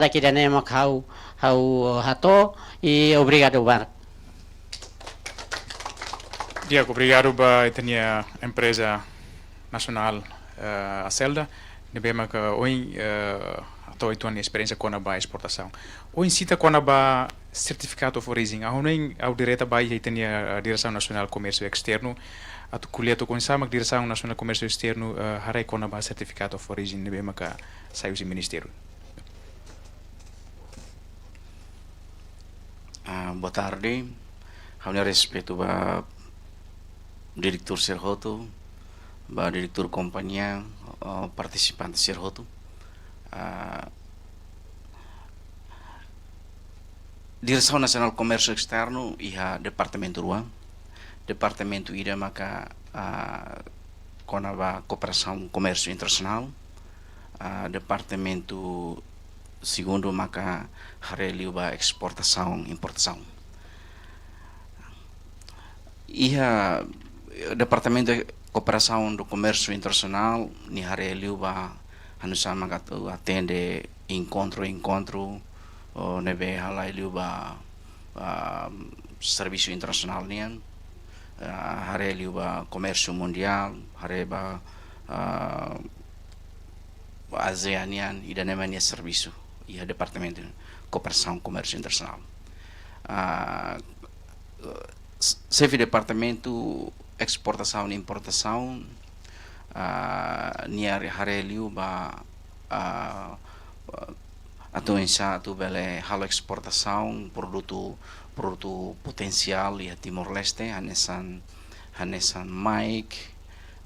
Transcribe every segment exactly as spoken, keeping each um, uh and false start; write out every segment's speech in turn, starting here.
Dala ida-ne'e mak ha'u, ha'u hato'o, i obrigadu barak. Di'ak, obrigadu ba ita-nia empreza nasionál, eh, Acelda, ne'ebé maka ohin, eh, hato'o uitoan nia esperiénsia kona-ba esportasaun. Ohin sita kona-ba certificate of origin. Ha'u hanoin ha'u direta ba iha ita-nia, eh, Diresaun Nasionál Komérsiu Esternu. Atu ko'alia tok oinsá mak Diresaun Nasionál Komérsiu Esternu, eh, haree kona-ba certificate of origin ne'ebé maka sai husi ministériu. Ah, boa tarde. Ha'u-nia respeitu ba diretór sira hotu, ba diretór kompañia, eh, partisipante sira hotu. Ah, Diresaun Nasionál Komérsiu Esternu iha departamentu rua. Departamentu ida maka, ah, kona-ba kooperasaun komérsiu internasionál. Ah, departamentu segundu maka haree liu ba esportasaun, importasaun. Iha Departamentu Kooperasaun no Komérsiu Internasionál, nia haree liu ba oinsá maka atu atende enkontru, enkontru, oh, ne'ebé halai liu ba, ah, servisu internasionál nian, ah, haree liu ba komérsiu mundiál, haree ba, ah, ASEAN nian, ida-ne'e mak nia servisu iha Departamentu Kooperasaun Komérsiu Internasionál. Ah, s-, xefe departamentu esportasaun no importasaun, ah, nia haree liu ba, ah, atu oinsá atu bele halo esportasaun produtu, produtu potensiál iha Timor-Leste, hanesan, hanesan mic,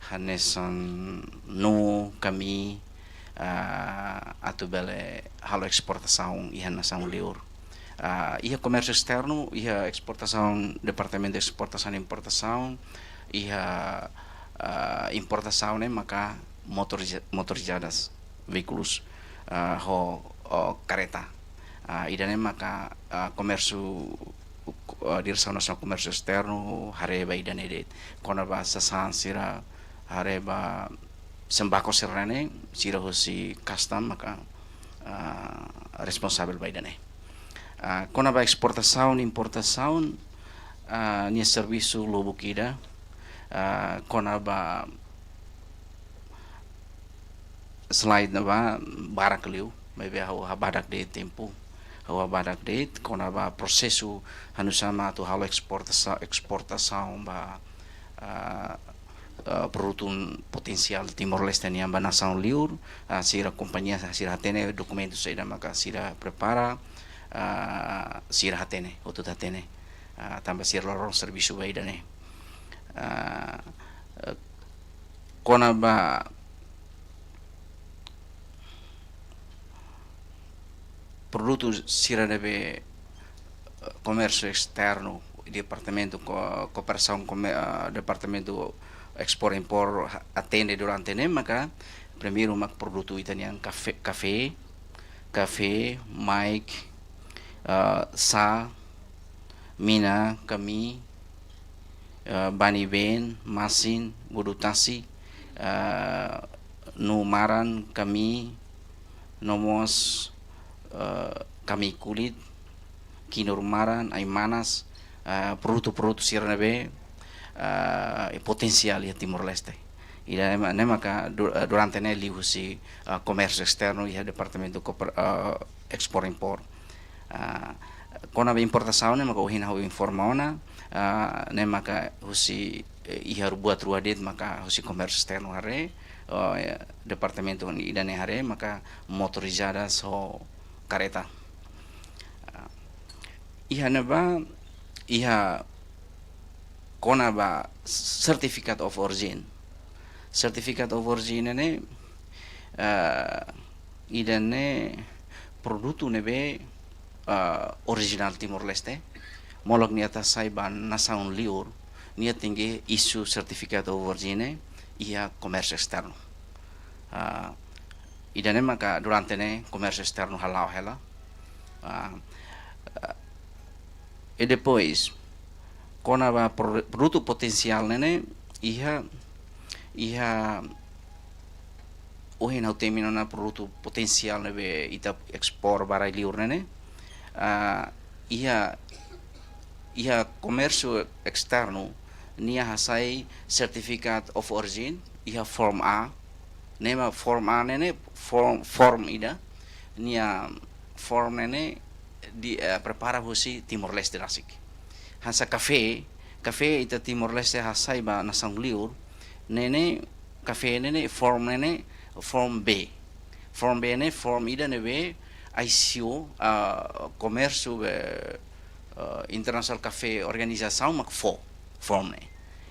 hanesan nuu, kamii, ah, atu bele halo esportasaun iha nasaun liur. Ah, iha komérsiu esternu, iha esportasaun, departamentu esportasaun no importasaun, iha, ah, importasaun ne'e maka motoriza-, motorizadas, veíkulus, ah, ho, ho kareta. Ah, ida-ne'e maka, ah, komérsiu, ah, Diresaun Nasionál Komérsiu Esternu haree ba ida-ne'e de'it. Kona-ba sasán sira, haree ba sembako sira-ne'e, sira husi Custom maka, ah, responsavel ba ida-ne'e. Ah, kona-ba esportasaun, importasaun, ah, nia servisu lubuk ida, ah, kona-ba slide ne'ebá barak liu, maibé ha'u habadak de'it tempu. Ha'u habadak de'it kona-ba prosesu oinsá mak atu halo esportasa-, esportasaun ba, ah, ah, produtu potensiál Timor-Leste nian ba nasaun liur, ah, sira kompañia sira hatene dokumentu saida maka sira prepara, ah, sira hatene, hotu hatene, ah, tanba sira loron servisu ba ida-ne'e. Ah, eh, kona-ba produtu sira ne'ebé, eh, komérsiu esternu, departamentu ko-, kooperasaun kome-, eh, departamentu ekspor impor ha-, atende durante ne'e maka primeiru mak produtu ita-nian kafé, kafé, kafé, mic, eh, sá, mina, kamii, eh, bani-been, masin, bodu tasi, eh, nuu maran, kamii, no mós, eh, kamii kulit, kinur maran, ai-manas, eh, produtu-produtu sira ne'ebé, eh, potensiál iha Timor-Leste. Ida-ne'e ma-, ne'e maka du-, eh, durante ne'e liuhusi, eh, komérsiu esternu iha departamentu kooper-, eh, ekspor impor. Ah, kona-ba importasaun ne'e maka ohin ha'u informa ona, ah, ne'e maka husi, eh, iha buat rua de'it maka husi komérsiu esternu haree, oh, ya, departamentu ida-ne'e haree maka motorizadas ho kareta. Ah, iha ne'ebá, iha kona-ba certificate of origin. Certificate of origin ne'e, eh, ida-ne'e produtu ne'ebé, eh, orijinál Timor-Leste, molok nia atu sai ba nasaun liur, nia tenke isu certificate of origin ne'e iha komérsiu esternu. Ah, ida-ne'e maka durante ne'e komérsiu esternu hala'o hela. Ah, ah, e depois, kona-ba pro-, produtu potensiál ne'e ne'e, iha, iha ohin ha'u temi ona produtu potensiál ne'ebé ita ekspor ba rai-liur ne'e ne'e, ah, iha, iha komérsiu esternu nia hasai Certificate of Origin iha Form A, ne'e mak Form A ne'e ne'e form, form ida, nia form ne'e ne'e di, eh, prepara husi Timor-Leste rasik. Hanesan kafé, kafé ita Timor-Leste hasai ba nasaun liur, ne'e ne'e kafé ne'e ne'e form ne'e ne'e Form B. Form B ne'e form ida ne'ebé I C O, ah, komérsiu, eh, eh, International Café Organization mak fó form ne'e.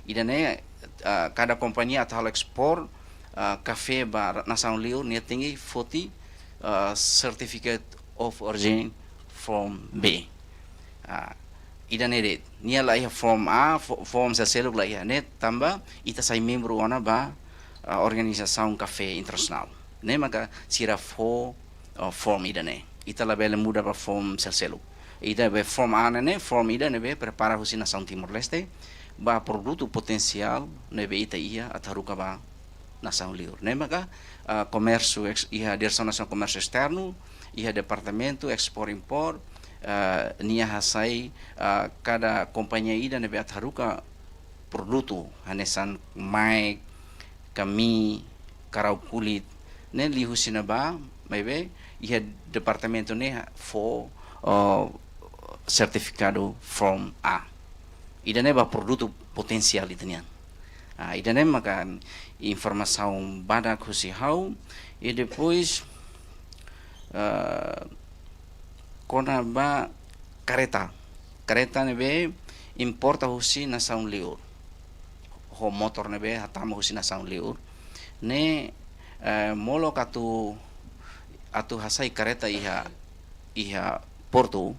Ida-ne'e, ah, kada kompañia atu halo ekspor, ah, kafé ba nasaun liur nia tenke foti, ah, Certificate of Origin Form B. Ah, ida-ne'e de'it. Nia la iha Form A, fo-, form sira seluk la iha. Ne'e tanba ita sai membru ona ba, ah, organizasaun kafé internasionál. Ne'e maka sira fó, ah, form ida-ne'e. Ita labele muda ba form sira seluk. Ida be form A ne'e ne'e, form ida ne'ebé prepara husi nasaun Timor-Leste ba produtu potensiál ne'ebé ita iha atu haruka ba nasaun liur. Ne'e maka, ah, komérsiu eks-, iha Diresaun Nasionál Komérsiu Esternu, iha Departamentu Ekspor Impor, ah, nia hasai, ah, kada kompañia ida ne'ebé atu haruka produtu hanesan maek, kamii, karau kulit, ne'e liuhusi ne'ebá, maibé iha departamentu ne'e fó, oh, sertifikadu Form A. Ida-ne'e ba produtu potensiál ita-nian. Ah, ida-ne'e maka informasaun badak husi ha'u, i depois, ah, kona-ba kareta. Kareta ne'ebé importa husi nasaun liur. Ho motór ne'ebé hatama husi nasaun liur. Ne'e, eh, molok atu, atu hasai kareta iha, iha portu.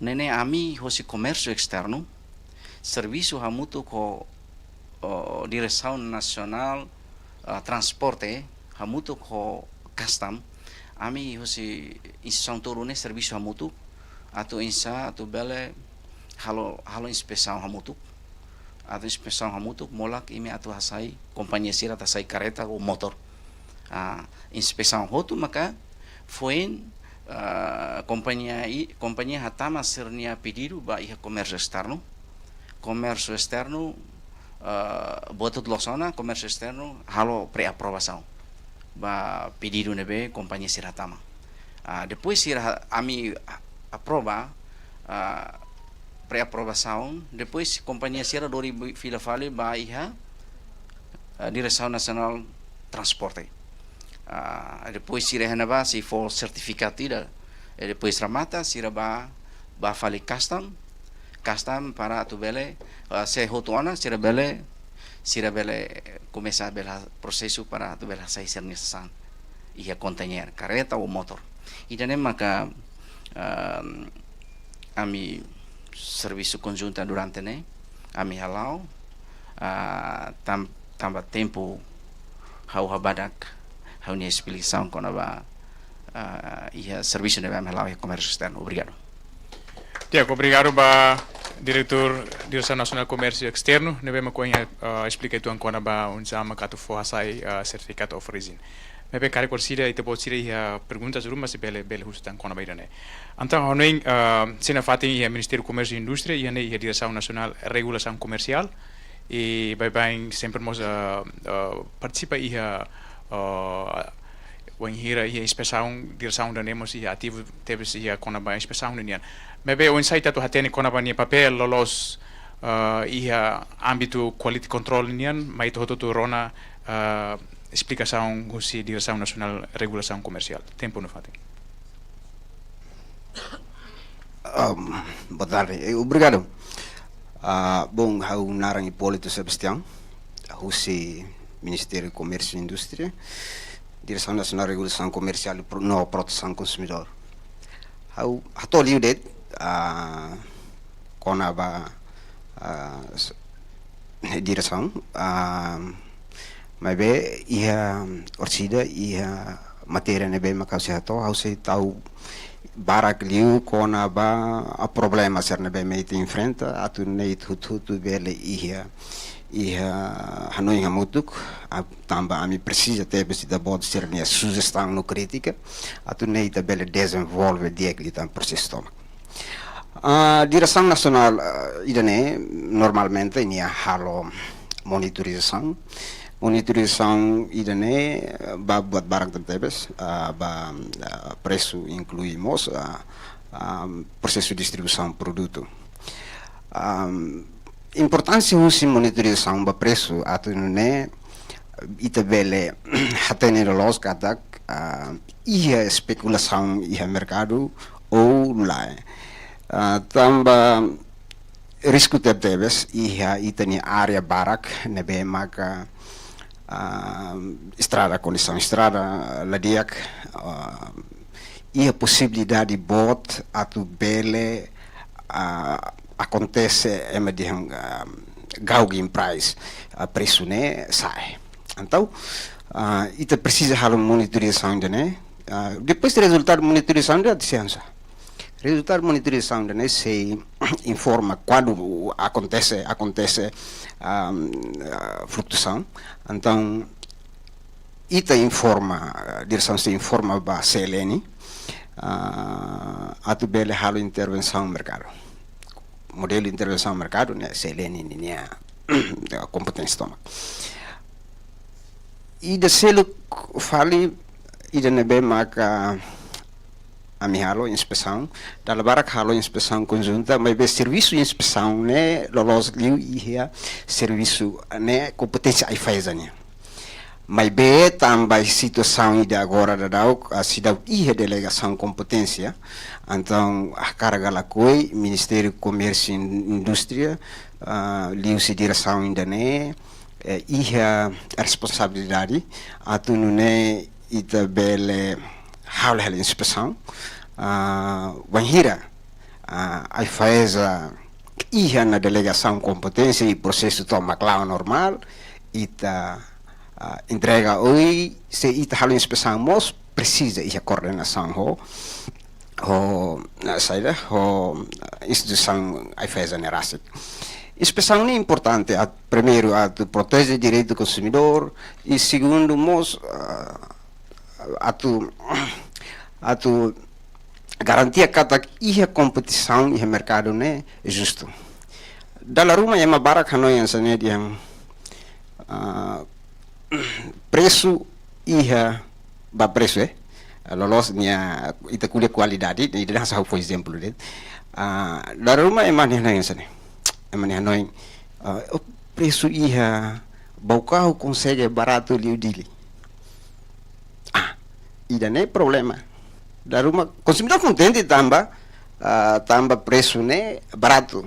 Ne'e ne'e ami hosi komérsiu esternu servisu hamutuk ho, oh, Diresaun Nasionál, ah, Transporte, hamutuk ho Kastam. Ami hosi instituisaun tolu ne'e servisu hamutuk atu oinsá atu bele halo, halo inspesaun hamutuk. Atu inspesaun hamutuk, molok imi atu hasai, kompañia sira atu hasai kareta ou motór. Ah, inspesaun hotu maka foin, ah, kompañia i-, kompañia hatama sira-nia pedidu ba iha komérsiu esternu. Komérsiu esternu, ah, buat hotu loos ona, komérsiu esternu halo pre-aprovasaun ba pedidu ne'ebé kompañia sira hatama. Ah, depois sira ha-, ami a-, aprova, ah, pre-aprovasaun, depois kompañia sira lori bi-, fila fali ba iha, ah, Diresaun Nasionál Transporte. Ah, depois sira iha ne'ebá sei fó sertifikadu ida. I depois remata, sira bá, bá fali Kastam, Kastam para atu bele, ah, se hotu ona, sira bele, sira bele komesa bele ha-, prosesu para atu bele hasai sira-nia sasán iha konteiner, kareta ou motór. Ida-ne'e maka, ah, ami servisu konjunta durante ne'e, ami hala'o, ah, tan-, tanba tempu ha'u habadak, ha'u-nia esplikasaun kona-ba, ah, iha servisu ne'ebé ami hala'o iha komérsiu esternu. Obrigadu. Di'ak, obrigadu ba Diretór Diresaun Nasionál Komérsiu Esternu, ne'ebé mak ohin, ah, esplika uitoan kona-ba oinsá mak atu fó hasai, ah, Certificate of Origin. Maibé karik orsida, ita-boot sira iha perguntas ruma sei bele, bele husu tan kona-ba ida-ne'e. Entaun, hanoin, ah, sei nafatin iha Ministériu Komérsiu i Indústria, iha ne'e iha Diresaun Nasionál Regulasaun Komersiál, i baibain sempre mós, ah, ah, partisipa iha, ah, wainhira iha inspesaun, diresaun ida-ne'e mós iha ativu tebes iha kona-ba inspesaun nian. Maibé oinsá ita atu hatene kona-ba nia papél loloos, ah, iha ámbitu quality control nian, mai ita hotu-hotu rona, ah, esplikasaun husi Diresaun Nasionál Regulasaun Komersiál. Tempu nafatin. Ahm, boa tarde. Eh, obrigadu. Ah, bom, ha'u naran Hipólito Sebastião, husi Ministériu Komérsiu i Indústria, Diresaun Nasionál Regulasaun Komersiál i Pro-, no Protesaun Konsumidór. Ha'u hato'o liu de'it, ah, kona-ba, ah, s-, diresaun, ah, maibé iha orsida, iha matéria ne'ebé mak ha'u sei hato'o, ha'u sei tau barak liu kona-ba problema sira ne'ebé mak ita enfrenta, atu nune'e ita hotu-hotu bele iha, iha hanoin hamutuk, a, tanba ami presiza tebes ita-boot sira-nia sujestaun no krítika, atu nune'e ita bele dezenvolve di'ak liután prosesu tomak. Ah, diresaun nasionál, ah, ida-ne'e normalmente nia halo monitorizasaun. Monitorizasaun ida-ne'e, ah, ba buat barak tebetebes, ah, ba, ah, presu inklui mós, ah, ah, prosesu distribuisaun produtu. Ah, importánsia husi monitorizasaun ba presu atu nune'e ita bele hatene loloos katak, ah, iha espekulasaun iha merkadu ou lae. Ah, tanba risku tebetebes iha ita-nia área barak ne'ebé maka, ah, estrada, kondisaun estrada la di'ak, ah, iha posibilidade boot atu bele, ah, akontese ema dehan, ah, gouging price, ah, presu ne'e sa'e. Entaun, ah, ita presiza halo monitorizasaun ida-ne'e. Ah, depois de rezultadu monitorizasaun ida-ne'e, atu sei hanesan sá? Rezultadu monitorizasaun ida-ne'e sei informa kuandu akontese, akontese, ah, ah, flutuasaun. Entaun, ita informa, ah, diresaun sei informa ba C L N, ah, atu bele halo intervensaun merkadu. Modelu intervensaun merkadu ne'e C L N ninia kompeténsia tomak. Ida seluk fali, ida ne'ebé maka ami halo inspesaun, dala barak halo inspesaun konjunta, maibé servisu inspesaun ne'e loloos liu iha servisu ne'e kompeténsia AIFAESA nian. Maibé tanba situasaun ida agora daudaun, ah, seidauk iha delegasaun kompeténsia, entaun hakarak ka lakohi Ministériu Komérsiu no Indústria, ah, liuhusi diresaun ida-ne'e, eh, iha responsabilidade atu nune'e ita bele halo hela inspesaun, ah, wainhira, ah, AIFAESA iha ona delegasaun kompeténsia i prosesu tomak la'o normál, ita, ah, entrega oin, se ita halo inspesaun mós presiza iha koordenasaun ho, ho, ah, saida, ho, ah, instituisaun AIFAESA ne'e rasik. Inspesaun ne'e importante, ah, primeiru atu proteje direitu konsumidór, i segundu mós, ah, atu, atu garantia katak iha kompetisaun iha merkadu ne'e justu. Dala ruma ema barak hanoin hanesan ne'e dehan, ah, presu iha ba presu, eh. Loloos nia ita ko'alia kualidade, ita dehan sá, ha'u fó ezemplu de'it. Ah, dala ruma ema nia hanoin hanesan ne'e. Ema nia hanoin, ah, oh, presu iha Baucau konsege baratu liu Dili. Ah, ida-ne'e problema. Dala ruma konsumidór kontente tanba, ah, tanba presu ne'e baratu.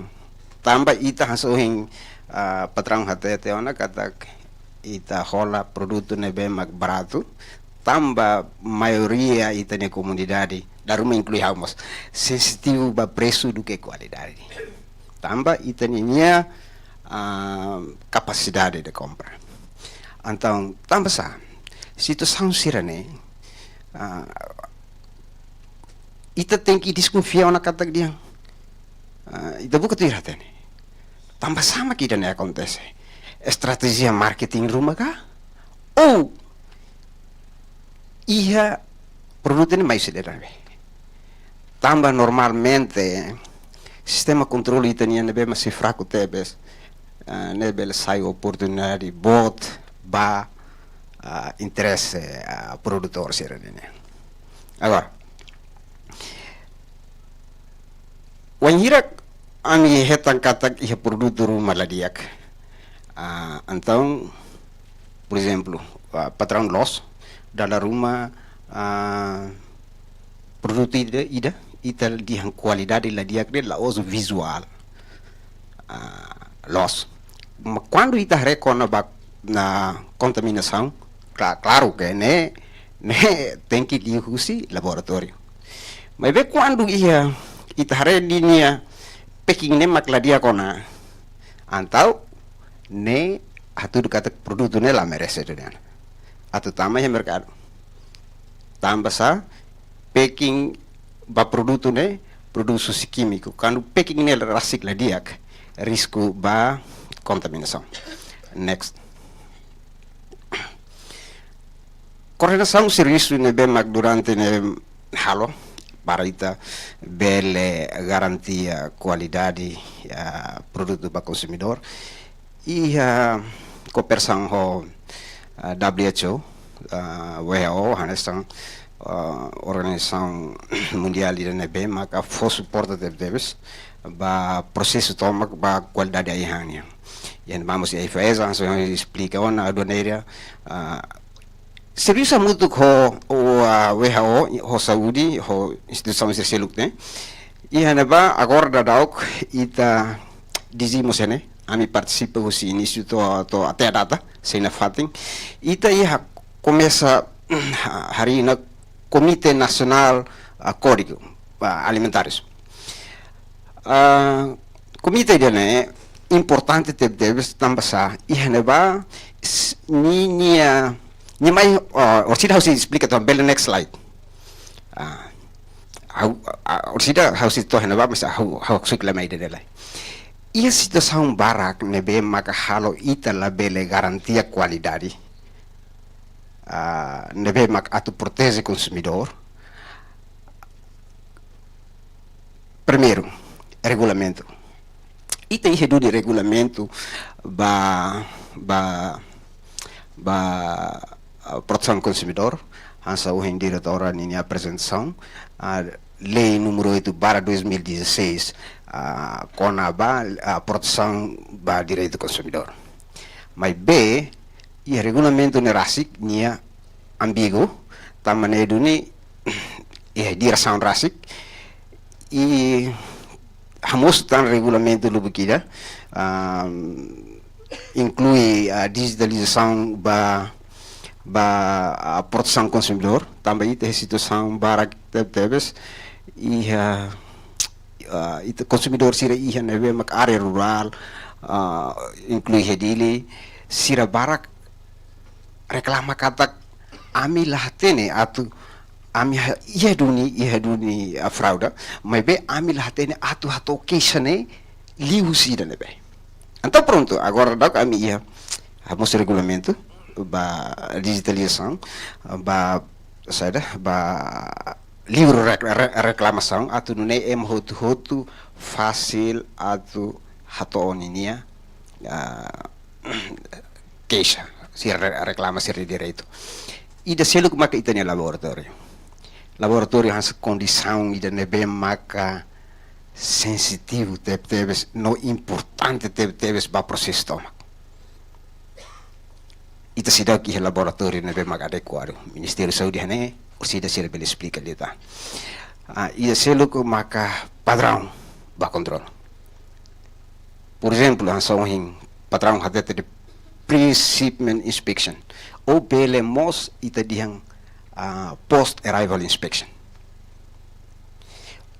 Tanba ita hanesan ohin, ah, patraun hatete ona katak ita hola produtu ne'ebé mak baratu. Tanba maioria ita-nia komunidade, dala ruma inklui ha'u mós, sensitivu ba presu duké kualidade. Tanba ita-nia, ah, kapasidade de kompra. Entaun, tanba sá, situasaun sira-ne'e, ah, ita tenke deskonfia ona katak dehan, ah, ita buka tuir hatene. Tanba sá mak ida-ne'e akontese? Estratéjia marketing ruma ka? Ou iha produtu ne'e mai husi dalan ne'ebé? Tanba normalmente sistema kontrolu ita-nian ne'ebé mak sei fraku tebes, ah, ne'e bele sai oportunidade boot ba, ah, interese, ah, produtór sira-nian. Agora, wainhira ami hetan katak iha produtu ruma la di'ak, ah, entaun, por ezemplu, ah, patraun loos, dala ruma, ah, produtu ida, ida, ita dehan kualidade la di'ak de'it la'ós vizuál, ah, loos. Mas kuandu ita haree kona-ba kontaminasaun, kla-, klaru ke ne'e, ne'e tenke liuhusi laboratóriu. Maibé kuandu iha, ita haree ninia packing ne'e mak la di'ak ona, entaun ne'e hatudu katak produtu ne'e la merese de'it atu tama iha merkadu. Tanba sá, packing ba produtu ne'e, produtu husi kímiku. Kuandu packing ne'e rasik la di'ak, risku ba kontaminasaun. Next. Koordenasaun servisu ne'ebé mak durante ne'e halo para ita bele garantia kualidade, ah, produtu ba konsumidór. Iha kooperasaun ho, ah, W H O, ah, W H O, hanesan, ah, Organizasaun Mundiál ida ne'ebé maka fó suporta tebetebes ba prosesu tomak ba kualidade ai-han nian. Iha ne'ebá mós iha AIFAESA, hanesan esplika ona, aduaneira, ah, servisu hamutuk ho, ho, ah, W H O, ho saúde, ho instituisaun sira seluk ne'e. Iha ne'ebá agora daudaun ita dizimos ne'e, ami partisipa husi inísiu to'o, to'o até data, sei nafatin. Ita iha komesa harii ona Komité Nasionál, ah, Kódigu, ah, Alimentárius. Ah, komité ida-ne'e importante tebetebes tanba sá, iha ne'ebá s-, ni-, nia, nia mai, ah, orsida ha'u sei esplika tan, bele next slide. Ah, ha'u, ah, orsida ha'u sei to'o iha ne'ebá, mas ha'u, ha'u sei kla mai ida-ne'e lai. Iha situasaun barak ne'ebé maka halo ita labele garantia kualidade, ah, ne'ebé mak atu proteje konsumidór. Primeiru, regulamentu. Ita iha duni regulamentu ba, ba, ba, ah, protesaun konsumidór, hanesan ohin diretora ninia aprezentasaun, ah, lei númeru oito barra dois mil e dezasseis, ah, kona-ba, ah, protesaun ba direitu konsumidór. Maibé, iha regulamentu ne'e rasik nia ambíguu, tanba ne'e duni iha diresaun rasik, i hamosu tan regulamentu lubuk ida, ah, inklui, ah, dijitalizasaun ba, ba, ah, protesaun konsumidór, tanba ita iha situasaun barak tebetebes, iha, ah, ita konsumidór sira iha ne'ebé mak área rurál, ah, inklui iha Dili, sira barak reklama katak ami la hatene atu, ami ha-, iha duni, iha duni, ah, fraude, maibé ami la hatene atu hato'o keixa ne'e liuhusi ida-ne'ebé. Entaun prontu, agora daudaun ami iha, ah, mós regulamentu ba dijitalizasaun, ba, saida, ba livru rek-, re-, reklamasaun, atu nune'e ema hotu-hotu fasil atu hato'o ninia, ah, keixa, sira re-, reklama sira-nia direitu. Ida seluk maka ita-nia laboratóriu. Laboratóriu hanesan kondisaun ida ne'ebé maka sensitivu tebetebes, no importante tebetebes ba prosesu tomak. Ita seidauk iha laboratóriu ne'ebé maka adekuadu. Ministériu Saúde iha ne'e, orsida sira bele esplika liután. Ah, ida seluk maka padraun ba kontrolu. Por ezemplu, hanesan ohin padraun hatete de pre-shipment inspection. Ou bele mós ita dehan, ah, post-arrival inspection.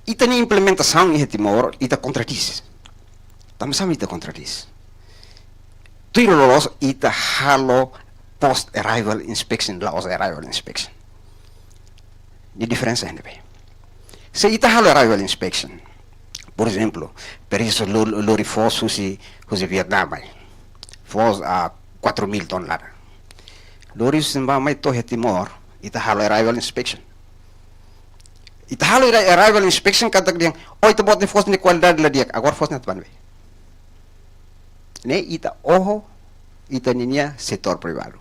Ita-nia implementasaun iha Timor, ita kontradís. Tanba sá mak ita kontradís? Tuir loloos ita halo post-arrival inspection, la'ós arrival inspection. Nia diferensa iha ne'ebé? Se ita halo arrival inspection, por ezemplu, presiza lo-, lori foos husi, husi Vietnam mai. Foos, ah, quatro mil tonelada. Lori husi ne'ebá mai to'o iha Timor, ita halo arrival inspection. Ita halo arri-, arrival inspection katak dehan, "Oh, ita-boot nia foos nia kualidade la di'ak, agora foos ne'e atu bá ne'ebé?" Ne'e ita oho, ita ninia setór privadu.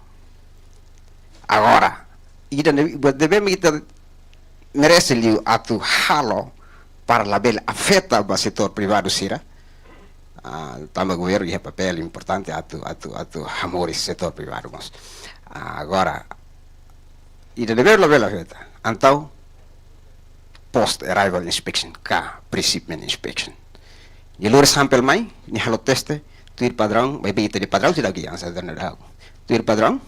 Agora, ida-ne'e, buat ne'ebé mak ita merese liu atu halo para labele afeta ba setór privadu sira. Ah, tanba governu iha papél importante atu, atu, atu hamoris setór privadu mós. Ah, agora, ida-ne'ebé labele afeta. Entaun, post arrival inspection ka pre-shipment inspection. Nia lori sampel mai, nia halo teste, tuir padraun, maibé ita-nia padraun seidauk iha, hanesan ida-ne'e daudaun. Tuir padraun,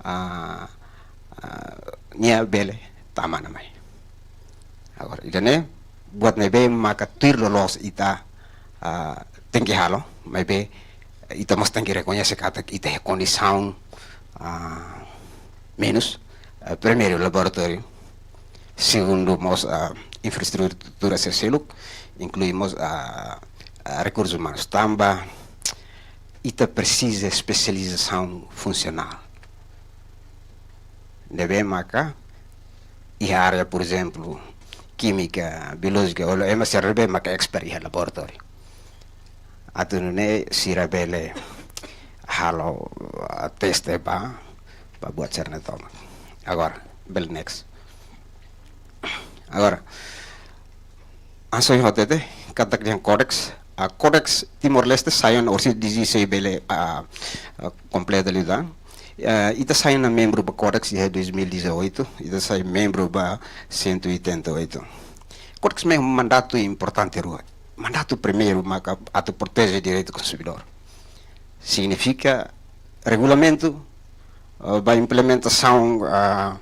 ah, ah, nia bele tama ona mai. Agora, ida-ne'e, buat ne'ebé maka tuir loloos ita, ah, tenke halo, maibé ita mós tenke rekoñese katak ita iha kondisaun, ah, menus, ah, primeiru laboratóriu, segundu mós, ah, infraestrutura sira seluk, inklui mós, ah, ah, rekursus umanus. Tanba ita presiza espesializasaun funsionál. Ne'ebé maka iha área, por ezemplu, kímika, biolójika, ou ema sira ne'ebé maka expert iha laboratóriu. Atu nune'e sira bele halo, ah, teste ba, ba buat sira-ne'e tomak. Agora, bele next. Agora, hanesan ohin ha'u hatete, katak dehan kodeks, ah, kodeks Timor-Leste sai ona, orsida dezasseis bele, ah, ah, kompleta liután. Ah, ita sai ona membru ba kodeks iha dois mil e dezoito, ita sai membru ba cento e oitenta e oito. Kodeks ne'e mandatu importante rua. Mandatu primeiru maka atu proteje direitu konsumidór. Signifika regulamentu, ah, ba implementasaun, ah,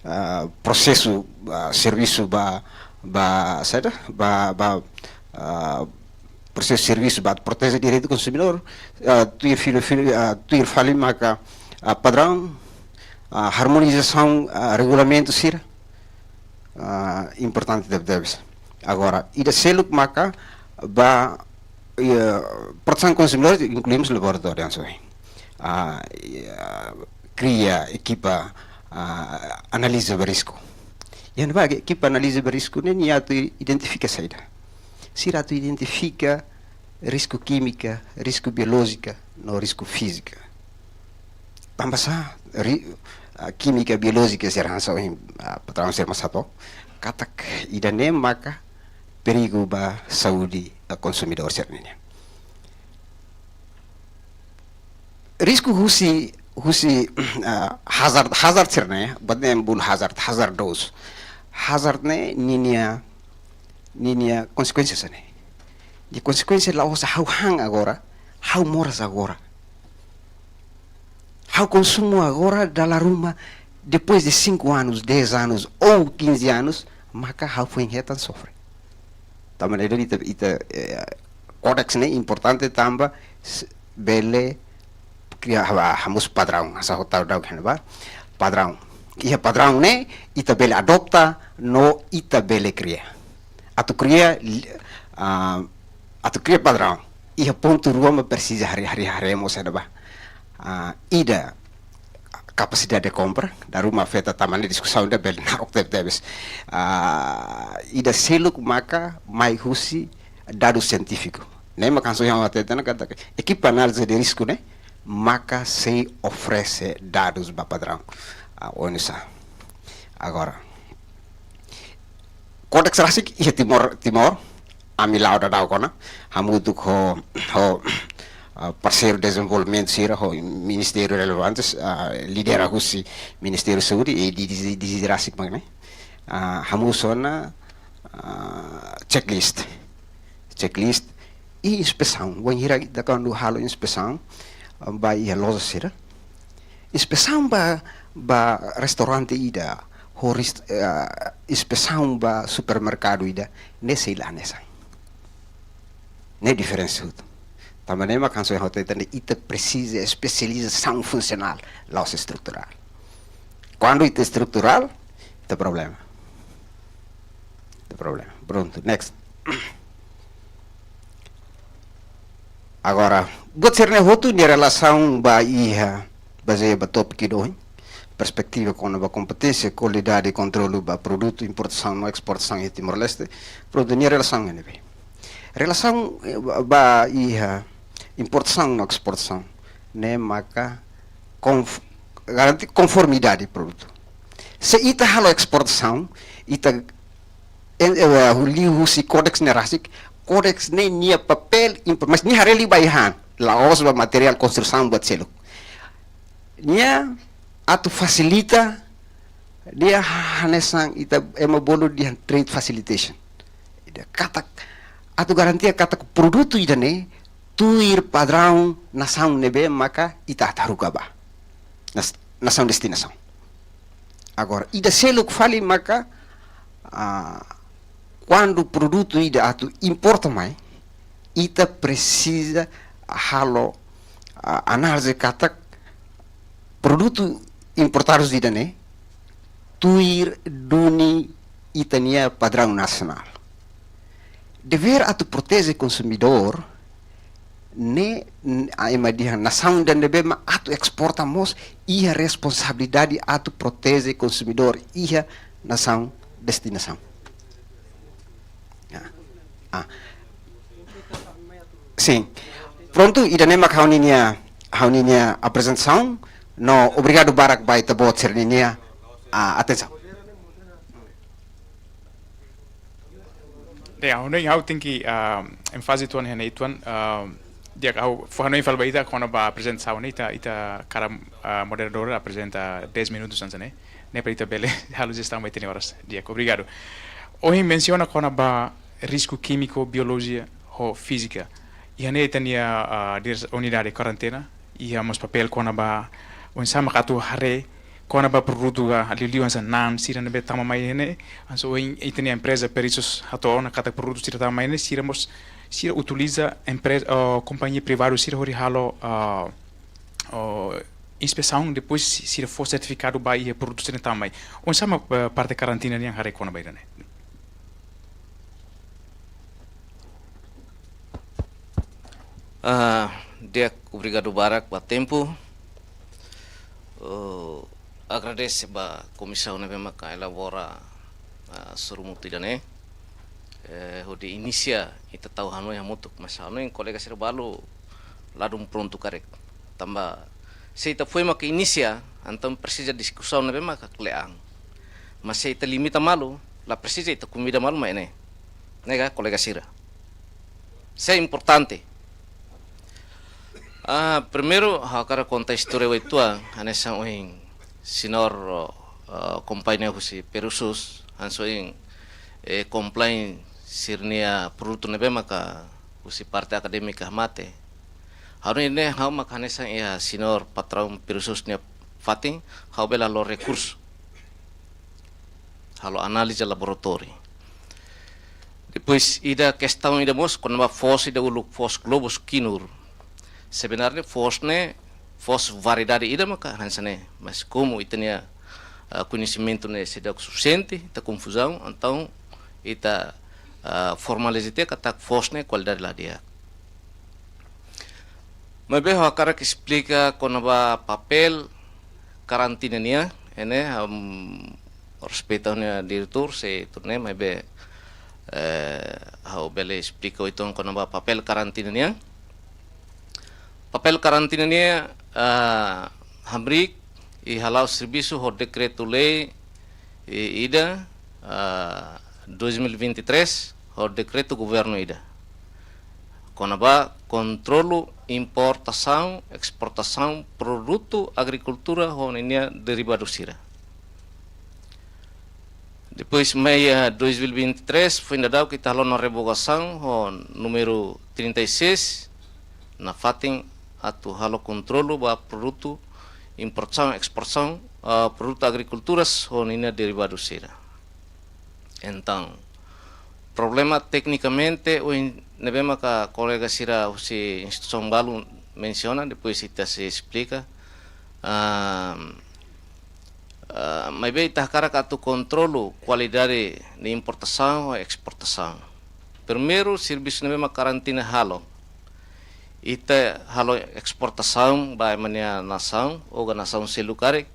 ah, prosesu, ah, servisu ba, ba, saida? Ba, ba, ah, prosesu servisu ba proteje direitu konsumidór, ah, tuir fila, fila, ah, tuir fali maka, ah, padraun, ah, armonizasaun, ah, regulamentu sira, ah, importante tebetebes. Agora, ida seluk maka ba, eh, protesaun konsumidór, inklui mós laboratóriu, hanesan ohin. Ah, eh, kria ekipa, ah, analiza ba risku. Iha ne'ebá ekipa analiza ba risku ne'e nia atu identifika saida? Sira atu identifika risku kímika, risku biolójika, no risku fízika. Tanba sá, ri-, ah, kímika, biolójika sira hanesan ohin, ah, padraun sira mós hato'o katak ida-ne'e maka perigu ba saúde, ah, konsumidór sira-nian. Risku husi, husi, ah, hazard, hazard sira-ne'e, buat ne'e bolu hazard, hazardozu. Hazard ne'e ninia, ninia konsekuénsia hanesan ne'e. Nia konsekuénsia la'ós ha'u han agora, ha'u moras agora. Ha'u konsumu agora, dala ruma, depois de cinco anos, dez anos ou quinze anos, maka ha'u foin hetan sofre. Tanba ne'e ita, ita, eh, kodeks ne'e importante tanba s-, bele kria ha-, hamosu padraun, hanesan ohin ha'u daudaun hanoin ba, padraun. Iha padraun ne'e, ita bele adota, no ita bele kria. Atu kria, li-, ah, atu kria padraun. Iha pontu rua mak presiza haree, haree, haree mós saida ba. Ah, ida, kapasidade de kompra, dala ruma afeta, tanba ne'e diskusaun ida bele naruk tebetebes. Ah, ida seluk maka mai husi dadus sientífiku. Ne'e maka hanesan ohin ha'u hatete ona katak ekipa analiza de risku ne'e maka sei oferese dadus ba padraun. Ah, oinsá. Agora, kodeks rasik iha Timor, Timor, ami la'o daudaun ona, hamutuk ho, ho, ah, parseiru dezenvolvimentu sira, ho ministériu relevantes, ah, lidera husi Ministériu Saúde, i di, di, di, di rasik mak ne'e. Ah, hamosu ona, ah, checklist. Checklist i inspesaun. Wainhira ita kuandu halo inspesaun, ah, ba iha loja sira. Inspesaun ba, ba restaurante ida, ho rest-, eh, inspesaun ba supermerkadu ida, ne'e sei la hanesan. Ne'e diferensa hotu. Tanba ne'e mak hanesan ohin ha'u hatete, ita presiza espesializasaun funsionál, la'ós estruturál. Kuandu ita estruturál, ita problema. Ita problema. Prontu, next. Agora, buat sira-ne'e hotu nia relasaun ba iha, bazeia ba tópiku ida ohin, perspetiva kona-ba kompeténsia, kualidade, kontrolu ba produtu, importasaun no esportasaun iha Timor-Leste, prontu, nia relasaun iha ne'ebé. Relasaun, eh, ba, ba iha importasaun no esportasaun, ne'e maka konf-, garantia konformidade produtu. Se ita halo esportasaun, ita, en, eh, liuhusi kodeks ne'e rasik, kodeks ne'e nia papél impo-, mas nia haree liu ba iha an, la'ós ba materiál konstrusaun buat seluk. Nia atu fasilita, nia hanesan ita ema bolu dehan trade facilitation. Ida katak, atu garantia katak produtu ida-ne'e tuir padraun nasaun ne'ebé maka ita atu haruka ba. Nas-, nasaun destinasaun. Agora, ida seluk fali maka, ah, kuandu produtu ida atu importa mai, ita presiza halo, ah, análize katak produtu importadu ida-ne'e tuir duni ita-nia padraun nasionál. Devér atu proteje konsumidór ne'e, n-, a ema dehan nasaun ida ne'ebé mak atu esporta mós iha responsabilidade atu proteje konsumidór iha nasaun destinasaun. Ah, ah. Sin. Prontu, ida-ne'e mak ha'u-ninia, ha'u-ninia aprezentasaun, no obrigadu barak ba ita-boot sira-ninia, ah, atensaun. Ya, ha'u hanoin ha'u tenke, ah, énfaze uitoan iha ne'e uitoan, ah, di'ak ha'u fó hanoin fali ba ita kona-ba aprezentasaun ne'e ita, ita hakarak, ah, moderadór aprezenta dez minutus hanesan ne'e. Ne'e para ita bele halo jestaun ba ita-nia oras. Di'ak, obrigadu. Ohin mensiona kona-ba risku kímiku, biolojia, ho fízika. Iha ne'e ita-nia, ah, diresaun unidade karantina, iha mós papél kona-ba oinsá mak atu haree kona-ba produtu ka liuliu hanesan na'an sira ne'ebé tama mai iha ne'e, hanesan ohin ita-nia empreza Perusus hato'o ona katak produtu sira tama mai iha ne'e, sira mós, sira utiliza empreza, ah, kompañia privadu sira hodi halo, ah, oh, inspesaun, depois si-, sira fó sertifikadu ba iha produtu sira tama mai. Oinsá mak, eh, parte karantina nian haree kona-ba ida-ne'e? Ah, di'ak, obrigadu barak ba tempu. Oh, agradese ba komisaun ne'ebé maka elabora, ah, sorumutu ida-ne'e. Eh, hodi inisia ita tau hanoin hamutuk, mas hanoin kolega sira balu ladún prontu karik. Tanba se ita foin maka inisia, entaun presiza diskusaun ne'ebé maka kle'an. Mas se ita limita malu, la presiza ita konvida malu mai ne'e. Ne'e ka, kolega sira? Sei importante. Ah, primeiru, ha'u hakarak konta istória uitoan, hanesan ohin señór, ah, kompañia husi Perusus, hanesan ohin, eh, komplain sira-nia produtu ne'ebé maka husi parte akadémika mate. Ha'u ne'e ha'u mak hanesan iha señór patraun Perusus nia fatin, ha'u bele halo rekursu. Halo análize laboratóriu. Depois, ida kestaun ida mós, kona-ba foos ida uluk, foos Globus Kinur. Sebenarnya foos ne'e, foos variedade ida maka hanesan ne'e. Mas komu ita-nia, ah, koñesimentu ne'e seidauk sufisiente, ita konfuzaun, entaun ita, ah, formaliza tiha katak foos ne'e kualidade la di'ak. Maibé ha'u hakarak esplika kona-ba papél karantina nian, ne'e, ha'u respeita ha'u-nia diretór, sei tuir ne'e, maibé, eh, ha'u bele esplika uitoan kona-ba papél karantina nian. Papél karantina nian, ah, hamriik i hala'o servisu ho dekretu-lei, i, ida, ah, dois mil e vinte e três, ho dekretu governu ida. Kona-ba kontrolu importasaun, esportasaun produtu agrikultura ho ninia derivadu sira. Depois mai, ah, dois mil e vinte e três, foin daudauk ita halo ona revogasaun ho númeru trinta e seis, nafatin atu halo kontrolu ba produtu importasaun, esportasaun, ah, produtu agrikulturas ho ninia derivadu sira. Entaun, problema teknikamente, ohin ne'ebé maka kolega sira husi instituisaun balu mensiona, depois ita sei esplika. Ah, ah, maibé ita hakarak atu kontrolu kualidade de importasaun ho esportasaun. Primeiru, servisu ne'ebé mak karantina halo. Ita halo esportasaun ba ema nia nasaun, ou ka nasaun seluk karik.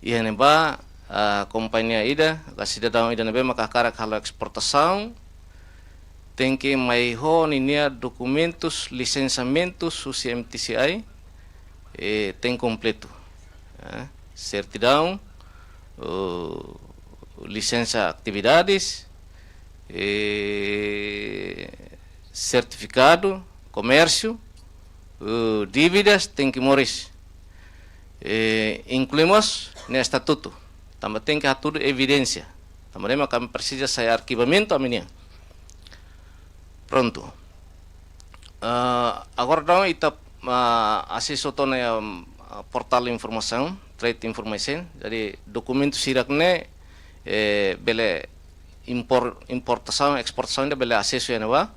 Iha ne'ebá, ah, kompañia ida, ka sidadaun ida ne'ebé maka hakarak halo esportasaun, tenke mai ho ninia dokumentus, lisensamentus husi M T C I, eh, tenke kompletu. Eh, sertidaun, eh, lisensa atividades, eh, sertifikadu komérsiu, eh, dívidas, tenke moris. Eh, inklui mós nia estatutu. Tanba tenke hatudu evidénsia. Tanba ne'e mak ami presiza sai arkivamentu ami-nian. Prontu. Ah, agora daudaun ita, ah, asesu to'o ona iha, ah, portál informasaun, trade information. Jadi, dokumentu sira ne'e, eh, bele impor-, importasaun, esportasaun ida bele asesu iha ne'ebá.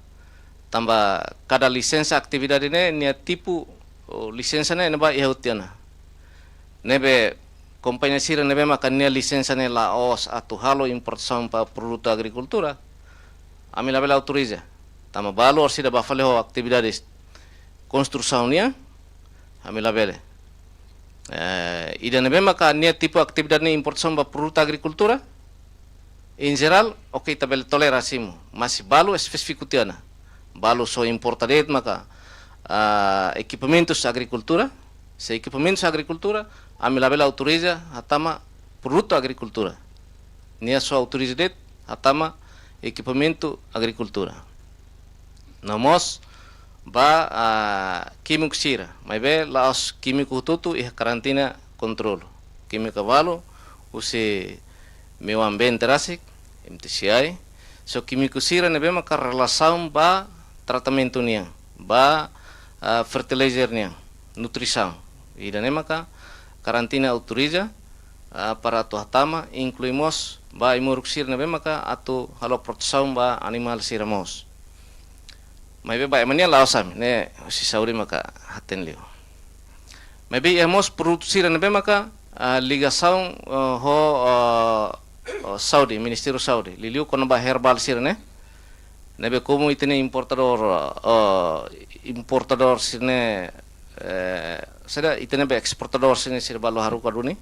Tanba kada lisensa atividade ne'e, nia tipu, oh, lisensa ne'e, ne'ebá iha hotu tiha ona. Ne'ebé kompañia sira ne'ebé maka nia lisensa ne'e la'ós atu halo importasaun ba produtu agrikultura, ami labele autoriza. Tanba balu orsida ba fali ho atividades konstrusaun nian, ami labele. Eh, ida ne'ebé maka nia tipu atividade ne'e importasaun ba produtu agrikultura, em jerál, oke, ita bele tolera simu, mas balu espesífiku tiha ona. Balu só importa de'it maka, ah, ekipamentus agrikultura, se ekipamentus agrikultura, ami labele autoriza hatama produtu agrikultura. Nia só autoriza de'it hatama ekipamentu agrikultura. No mós ba, ah, kímiku sira, maibé la'ós kímiku hotu-hotu iha karantina kontrolu. Kímiku balu husi meiu ambiente rasik, M T C I, só kímiku sira ne'ebé maka relasaun ba tratamentu nian, ba, ah, fertilizer nian, nutrisaun. Ida-ne'e maka karantina autoriza, ah, para atu hatama, inklui mós ba ai-moruk sira ne'ebé maka atu halo protesaun ba animál sira mós. Maibé ba ema nian la'ós ami, ne'e husi saúde maka hatene liu. Maibé iha mós produtu sira ne'ebé maka, ah, ligasaun, ah, ho, ah, ho saúde, Ministériu Saúde, liuliu kona-ba herbál sira-ne'e. Ne'ebé komu ita-nia importadór, ah, importadór sira-ne'e, eh, saida, ita-nia be esportadór sira-ne'e sira balu haruka duni,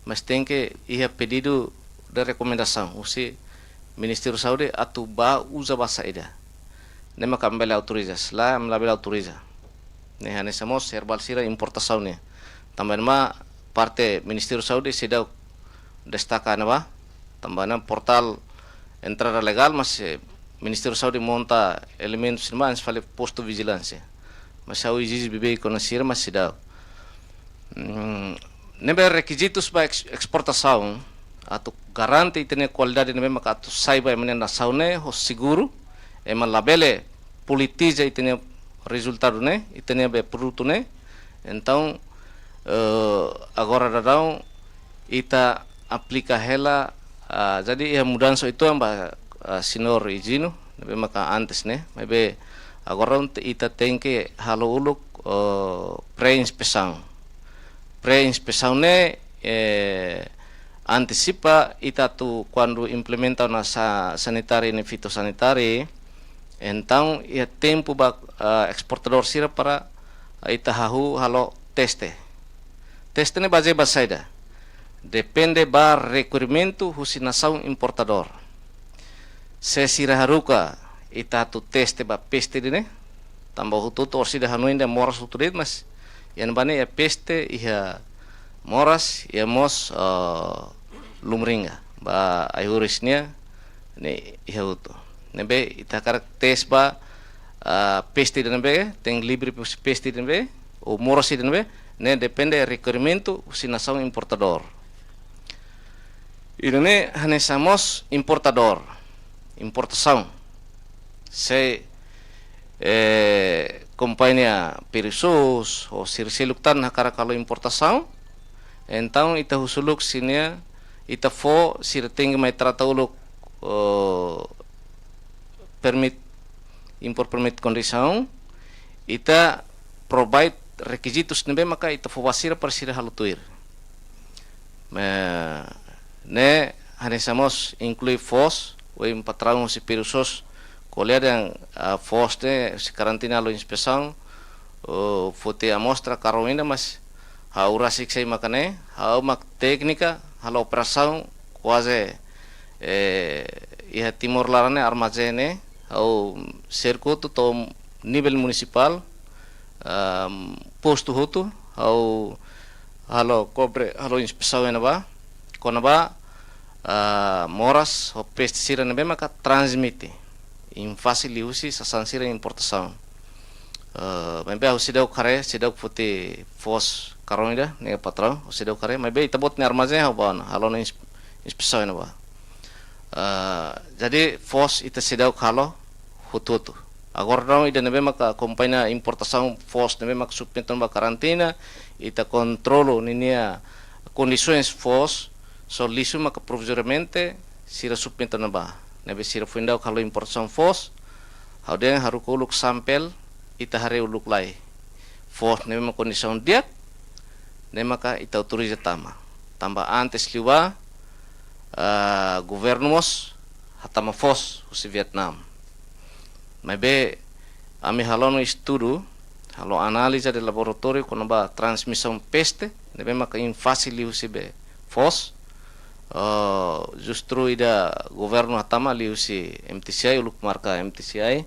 mas tenke iha pedidu de rekomendasaun husi Ministériu Saúde atu bá uza ba saida. Ne'e maka ami bele autoriza, se lae ami labele autoriza. Ne'e hanesan mós herbál sira importasaun nian. Tanba ne'e mak parte Ministériu Saúde seidauk destaka ne'ebá. Tanba ne'e portál entrada legál, mas, eh, Ministériu Saúde monta elementus ne'ebá, hanesan fali postu vijilánsia. Mas ha'u ezije beibeik ona sira, mas seidauk. Hmm, ne'ebé rekizitus ba eks-, esportasaun, atu garante ita-nia kualidade ne'ebé maka atu sai ba ema nia nasaun ne'e ho seguru, ema labele politiza ita-nia rezultadu ne'e, ita-nia be produtu ne'e. Entaun, eh, agora daudaun ita aplika hela, ah, jadi iha mudansa uitoan ba, ah, señór Higino, ne'ebé maka antes ne'e, maibé agora ita tenke halo uluk, eh, pré-inspesaun. Pré-inspesaun ne'e, eh, antesipa ita atu kuandu implementa ona sa-, sanitáriu no fitossanitáriu, entaun iha tempu ba, ah, esportadór sira para ita hahú halo teste. Teste ne'e bazeia ba saida? Depende ba rekerimentu husi nasaun importadór. Se sira haruka ita atu teste ba peste ida-ne'e, tanba hotu-hotu orsida hanoin dehan moras hotu de'it, mas iha ne'ebá ne'e iha peste, iha moras, iha mós, eh, lumringa, ba ai-horis nian, ne'e iha hotu. Ne'ebé ita hakarak teste ba, ah, peste ida ne'ebé, tenke livre husi peste ida ne'ebé, ou moras ida ne'ebé, ne'e depende rekerimentu husi nasaun importadór. Ida-ne'e hanesan mós importadór, importasaun. Se, eh, kompañia Perusos ou sira seluk tan hakarak halo importasaun, entaun ita husu uluk sira-nia, ita fó, sira tenke mai trata uluk, eh, permit, import permit kondisaun, ita provide rekizitus ne'ebé maka ita fó ba sira para sira halo tuir. Me, ne'e hanesan mós inklui foos, ohin patraun husi Perusos ko'alia dehan, ah, foos ne'e husi karantina halo inspesaun, oh, foti amostra karau ida, mas ha'u rasik sei maka ne'e, ha'u mak téknika, halo operasaun, kuaze, eh, iha Timor laran ne'e armazén ne'e, ha'u serku hotu to'o nivel munisipál, ehm, postu hotu, ha'u halo kobre, halo inspesaun iha ne'ebá, kona-ba, ah, moras ho peste sira ne'ebé maka transmite. Infasi liuhusi sasán sira importasaun. Eh, maibé ha'u seidauk haree, seidauk foti foos karau ida, ne'e patraun, ha'u seidauk haree, maibé ita-boot nia armazén ha'u bá ona, halo ona ins-, inspesaun iha ne'ebá. Eh, jadi foos ita seidauk halo hotu-hotu. Agora daudaun ida ne'ebé maka kompañia importasaun foos ne'ebé maka submete ona ba karantina, ita kontrola ninia kondisoens foos, só lixu maka provizoriamente sira submete ona ba. Ne'ebé sira foin daudauk halo importasaun foos, ha'u dehan haruka uluk sampel, ita haree uluk lai. Foos ne'ebé maka kondisaun di'ak, ne'e maka ita autoriza tama. Tanba antes liubá, ah, governu mós hatama foos husi Vietnam. Maibé ami halo ona estudu, halo análize de laboratóriu kona-ba transmisaun peste ne'ebé maka infasi liuhusi be foos. Ah, justru ida governu hatama liuhusi M T C I, uluk marka M T C I,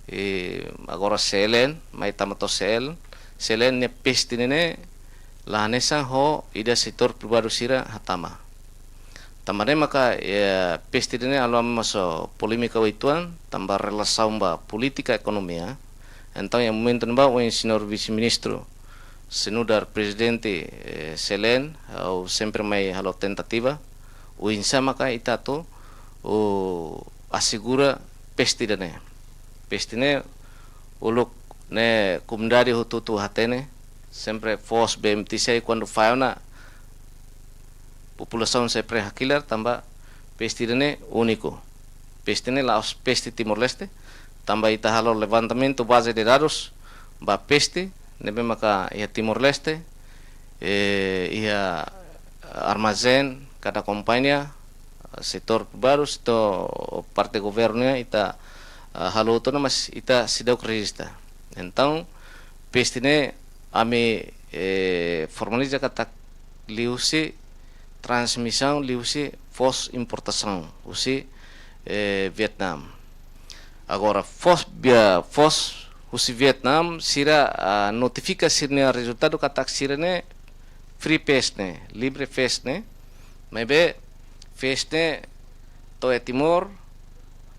i agora C L N, mai tama to'o C L N, C L N nia peste ne'e la hanesan ho ida setór privadu sira hatama. Tanba ne'e maka, eh, peste ne'e halo ami mós polémika uitoan, tanba relasaun ba polítika ekonomia. Entaun iha momentu ne'ebá, ohin señór vise-ministru, se nu'udar prezidente, eh, C L N, ha'u sempre mai halo tentativa, oinsá maka ita atu, o, asegura peste ida-ne'e. Peste ne'e, uluk ne'e komunidade hotu-hotu hatene, sempre foos B M T C I kuandu falla ona, populasaun sempre hakilar tanba peste ida-ne'e úniku. Peste ne'e la'ós peste Timor-Leste, tanba ita halo levantamentu baze de dadus ba peste ne'ebé maka iha Timor-Leste, eh, iha armazén kada kompañia, setór privadu, setór parte governu nian, ita, ah, halo hotu ona, mas ita seidauk rejista. Entaun, peste ne'e ami, eh, formaliza katak liuhusi transmisaun, liuhusi foos importasaun husi, eh, Vietnam. Agora, foos, bia, foos husi Vietnam, sira, ah, notifika sira-nia rezultadu katak sira-ne'e free peste ne'e, livre peste ne'e, maibé peste ne'e to'o iha Timor,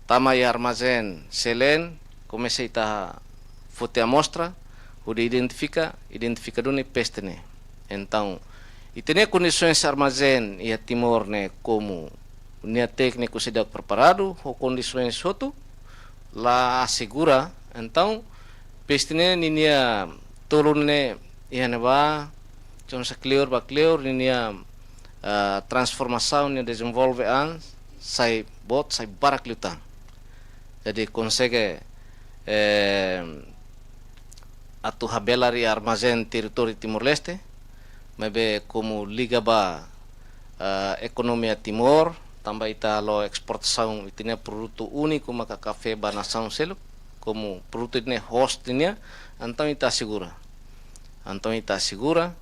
tama iha armazén C L N, komesa ita foti amostra, hodi identifika, identifika duni peste ne'e. Entaun, ita-nia kondisoens armazén iha Timor ne'e komu nia tékniku seidauk preparadu, ho kondisoens hotu, la asegura, entaun, peste ne'e ninia tolun ne'e iha ne'ebá, tun husi kleur ba kleur, ninia, ah, transformasaun, nia dezenvolve an, sai boot, sai barak liután. Jadi, konsege, eh, atu habelar iha armazén territóriu Timor-Leste, maibé komu liga ba, ah, ekonomia Timor, tanba ita halo esportasaun ita-nia produtu úniku maka kafé ba nasaun seluk, komu produtu ne'e host nian, entaun ita asegura. Entaun ita asegura,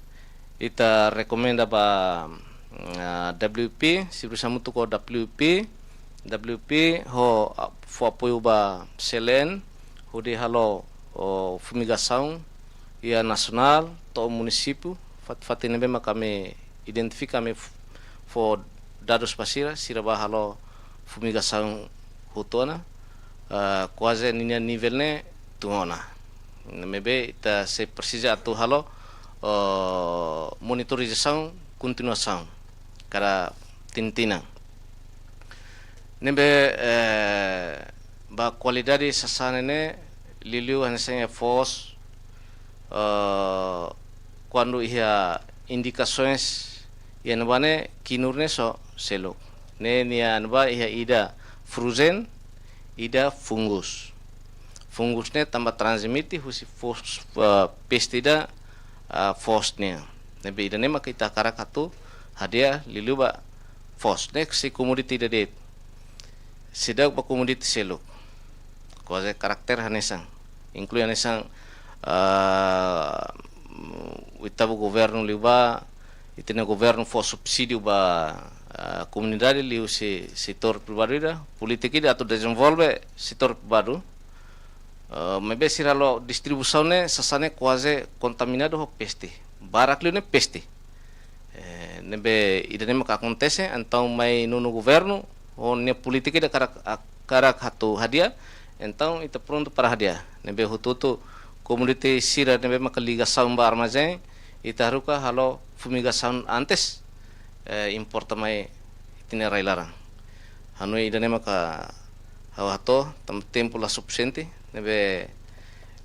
ita rekomenda ba, ah, W P, servisu hamutuk ho W P, W P ho, ah, fó apoiu ba C L N, hodi halo, o, fumigasaun iha nasionál to'o munisípiu, fat-, fatin ne'ebé maka ami identifika, ami f-, fó dadus ba sira, sira bá halo fumigasaun hotu ona, ah, kuaze ninia nivel ne'e tun ona. Maibé ita sei presiza atu halo, o, monitorizasaun kontinuasaun kada tinan-tinan. Ne'ebé, eh, ba kualidade sasán ne'e, liuliu hanesan iha foos, eh, kuandu iha indikasoens iha ne'ebá ne'e kinur ne'e só seluk. Ne'e nia ne'ebá iha ida ferrujen, ida fungus. Fungus ne'e tanba transmite husi foos, eh, peste ida, ah, foos nian. Ne'ebé ida-ne'e maka ita hakarak atu hadi'a liuliu ba foos. Ne'e sei komoditi ida de'it. Seidauk ba komoditi seluk. Kuaze karakter hanesan. Inklui hanesan, ah, oitavu governu liubá, ita-nia governu fó subsídiu ba, ah, komunidade liuhusi setór privadu ida, polítika ida atu dezenvolve setór privadu. Ah, maibé sira halo distribuisaun ne'e sasán ne'e kuaze kontaminadu ho peste. Barak liu ne'e peste. Eh, ne'ebé ida-ne'e maka akontese, entaun mai nono governu, ho nia polítika ida hakarak, hakarak atu hadi'a, entaun ita prontu para hadi'a. Ne'ebé hotu-hotu komoditi sira ne'ebé maka ligasaun ba armazén, ita haruka halo fumigasaun antes, eh, importa mai ita-nia rai-laran. Hanoin ida-ne'e maka ha'u hato'o, tanba tempu la sufisiente, ne'ebé,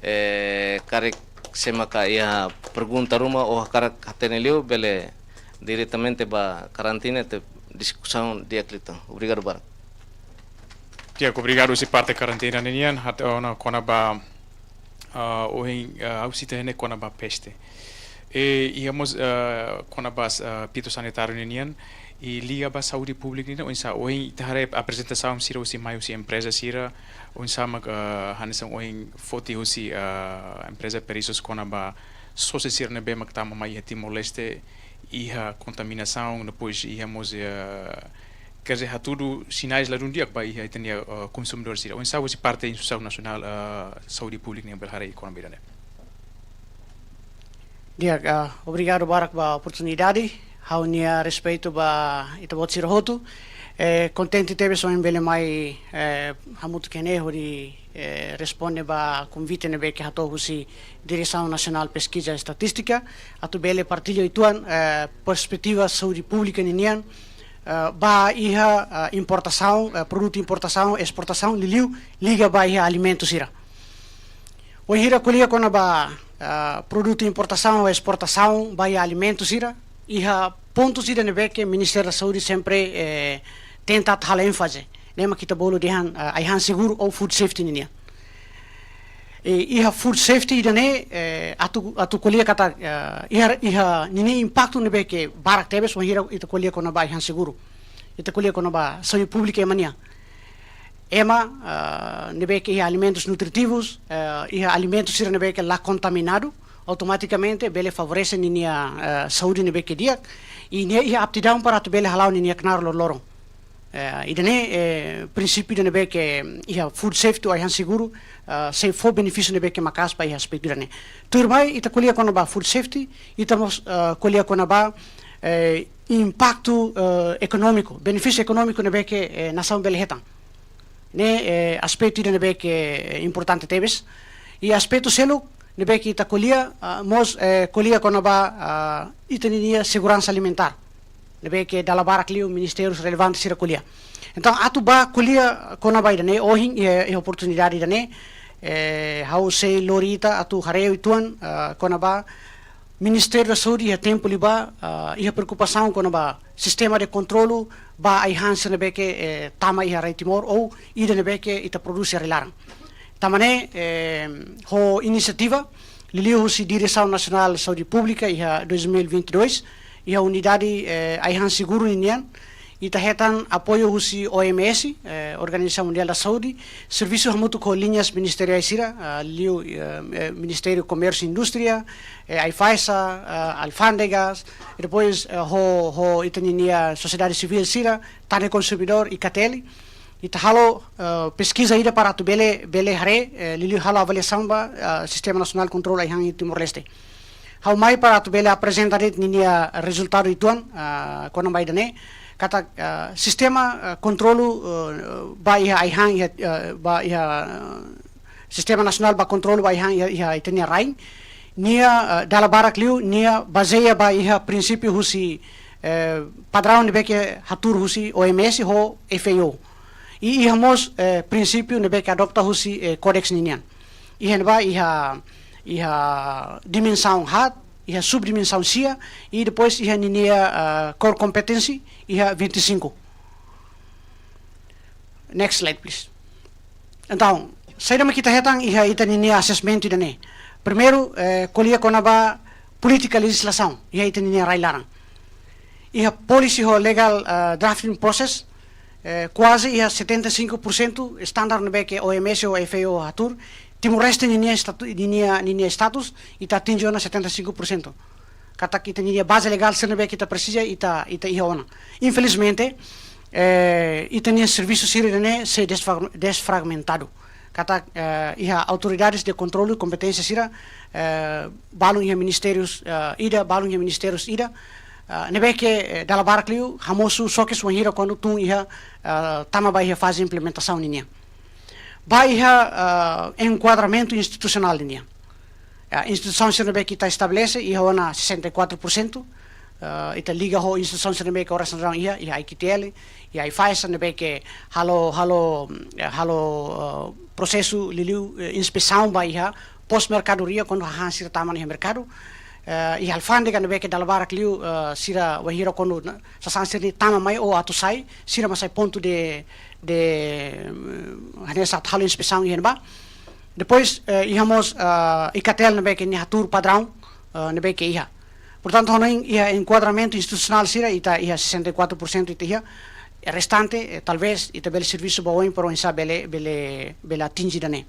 eh, karik se maka iha pergunta ruma ou hakarak hatene liu, bele diretamente ba karantina, ita diskusaun di'ak liután. Obrigadu barak. Di'ak, obrigadu husi parte karantina ninian, hato'o ona kona-ba, ah, ohin, ah, ha'u sita hatene kona-ba peste. E iha mós, eh, kona-ba, eh, fitossanitáriu ninian, i liga ba saúde públika ninian, oinsá ohin ita haree aprezentasaun sira husi mai husi empreza sira, oinsá mak, eh, hanesan ohin foti husi, eh, empreza Perissos kona-ba sosa sira ne'ebé mak tama mai iha Timor-Leste, iha kontaminasaun, depois iha mós, eh, quer dizer, hatudu sinais ladún di'ak ba iha ita-nia, eh, konsumidór sira. Oinsá husi parte Instituisaun Nasionál, eh, Saúde Públika nian bele haree kona-ba ida-ne'e. Di'ak, ah, obrigadu barak ba oportunidade. Ha'u-nia respeitu ba ita-boot sira hotu. Eh, kontente tebes ohin bele mai, eh, hamutuk iha ne'e hodi, eh, responde ba konvite ne'ebé ke hato'o husi Diresaun Nasionál Peskiza Estatístika, atu bele partilla uitoan, eh, perspetiva saúde públika ninian, eh, ba iha, eh, importasaun, eh, produtu importasaun, esportasaun, liuliu liga ba iha alimentu sira. Wainhira ko'alia kona-ba, ah, produtu importasaun ou esportasaun ba iha alimentu sira, iha pontu sira ne'ebé ke Ministériu da Saúde sempre, eh, tenta atu halo énfaze. Ne'e mak ita bolu dehan, ah, ai-han seguru ou food safety ninian. I iha food safety ida-ne'e, eh, atu, atu ko'alia katak, eh, iha, iha ninia impaktu ne'ebé ke barak tebes, wainhira ita ko'alia kona-ba ai-han seguru. Ita ko'alia kona-ba saúde públika ema nian. Ema, ah, ne'ebé ke iha alimentus nutritivus, eh, iha alimentus sira ne'ebé ke la kontaminadu, automatikamente bele favorese ninia, eh, saúde ne'ebé ke di'ak, i nia iha aptidaun para atu bele hala'o ninia knaar loroloron. Eh, ida-ne'e, eh, prinsípiu ida ne'ebé ke iha food safety ou ai-han seguru, eh, sei fó benefísiu ne'ebé ke maka'as ba iha aspetu ida-ne'e. Tuirmai, ita ko'alia kona-ba food safety, ita mós, eh, ko'alia kona-ba, eh, impaktu, eh, ekonómiku, benefísiu ekonómiku ne'ebé ke, eh, nasaun bele hetan. Ne'e, eh, aspetu ida ne'ebé ke, eh, importante tebes. I aspetu seluk ne'ebé ke ita ko'alia, ah, mós, eh, ko'alia kona-ba, ah, ita ninia seguransa alimentár. Ne'ebé ke dala barak liu ministérius relevante sira ko'alia. Entaun, atu bá ko'alia kona-ba ida-ne'e, ohin, iha, iha oportunidade ida-ne'e, eh, ha'u sei lori ita atu haree uitoan, ah, kona-ba Ministériu da Saúde iha tempu liubá, ah, iha preokupasaun kona-ba sistema de kontrolu ba ai-han sira ne'ebé ke, eh, tama iha rai Timor ou ida ne'ebé ke ita prodús iha rai laran. Tanba ne'e, eh, ho inisiativa, liuliu husi Diresaun Nasionál Saúde Públika iha dois mil e vinte e dois, iha unidade, eh, ai-han seguru ninian, ita hetan apoiu husi O M S, eh, Organização Mundial da Saúde, servisu hamutuk ho liñas ministeriais sira, ah, liu, eh, eh, Ministériu Komérsiu i Indústria, eh, AIFAESA, eh, alfándegas, i depois, eh, ho, ho ita ninia sosiedade sivíl sira, Tan Konsumidór, I K T L, ita halo, eh, peskiza ida para atu bele, bele haree, eh, liuliu halo avaliasaun ba, eh, Sistema Nasionál Kontrolu Ai-han iha Timor-Leste. Ha'u mai para atu bele aprezenta de'it ninia rezultadu uitoan, ah, kona-ba ida-ne'e, katak, ah, sistema, ah, kontrolu, eh, ba iha ai-han, iha, eh, ba iha, eh, Sistema Nasionál ba Kontrolu ba Ai-han iha, iha ita-nia rain, nia, eh, dala barak liu, nia bazeia ba iha prinsípiu husi, eh, padraun ne'ebé ke hatuur husi O M S ho F A O. I iha mós, eh, prinsípiu ne'ebé ke adopta husi, eh, Codex ninian. Iha ne'ebá iha, iha dimensaun haat, iha subdimensaun sia, i depois iha ninia, ah, core competency, iha vinte e cinco. Next slide, please. Entaun, saida mak ita hetan iha ita ninia assessment ida-ne'e? Primeiru, eh, ko'alia kona-ba polítika lejizlasaun iha ita ninia rai laran. Iha policy ho legal, eh, drafting process, eh, kuaze iha setenta e cinco por cento standar ne'ebé ke O M S ou F A O hatuur, Timor-Leste ninia statu-, ninia, ninia status, ita atinje ona setenta e cinco por cento. Katak ita ninia baze legál sira ne'ebé ke ita presiza, ita, ita iha ona. Infelizmente, eh, ita-nia servisu sira ne'e sei desfrag-, desfragmentadu. Katak, eh, iha autoridades de kontrolu kompeténsia sira, eh, balun iha ministérius, eh, ida, balun iha ministérius ida, eh, ne'ebé ke, eh, dala barak liu, hamosu xokes wainhira kuandu tun iha, eh, tama ba iha faze implementasaun ninian. Ba iha, eh, enkuadramentu institusionál ninian. Eh, instituisaun sira ne'ebé ke ita estabelese, iha ona sessenta e quatro por cento, eh, ita liga ho instituisaun sira ne'ebé ke oras ne'e daudaun iha, iha I K T L, iha AIFAESA ne'ebé ke halo, halo, eh, halo, eh, prosesu liuliu, eh, inspesaun ba iha pós merkadoria kuandu hahán sira tama iha merkadu. Eh, iha alfándega ne'ebé ke dala barak liu, eh, sira wainhira kuandu na-, sasán sira ne'e tama mai ou atu sai, sira mak sai pontu de, de, eh, hanesan atu halo inspesaun iha ne'ebá. Depois, eh, iha mós, eh, I K T L ne'ebé ke nia hatuur padraun, eh, ne'ebé ke iha. Portantu, hanoin iha enkuadramentu institusionál sira, ita iha sessenta e quatro por cento ita iha, restante, eh, talvés, ita bele servisu ba oin, para oinsá bele, bele, bele atinje ida-ne'e.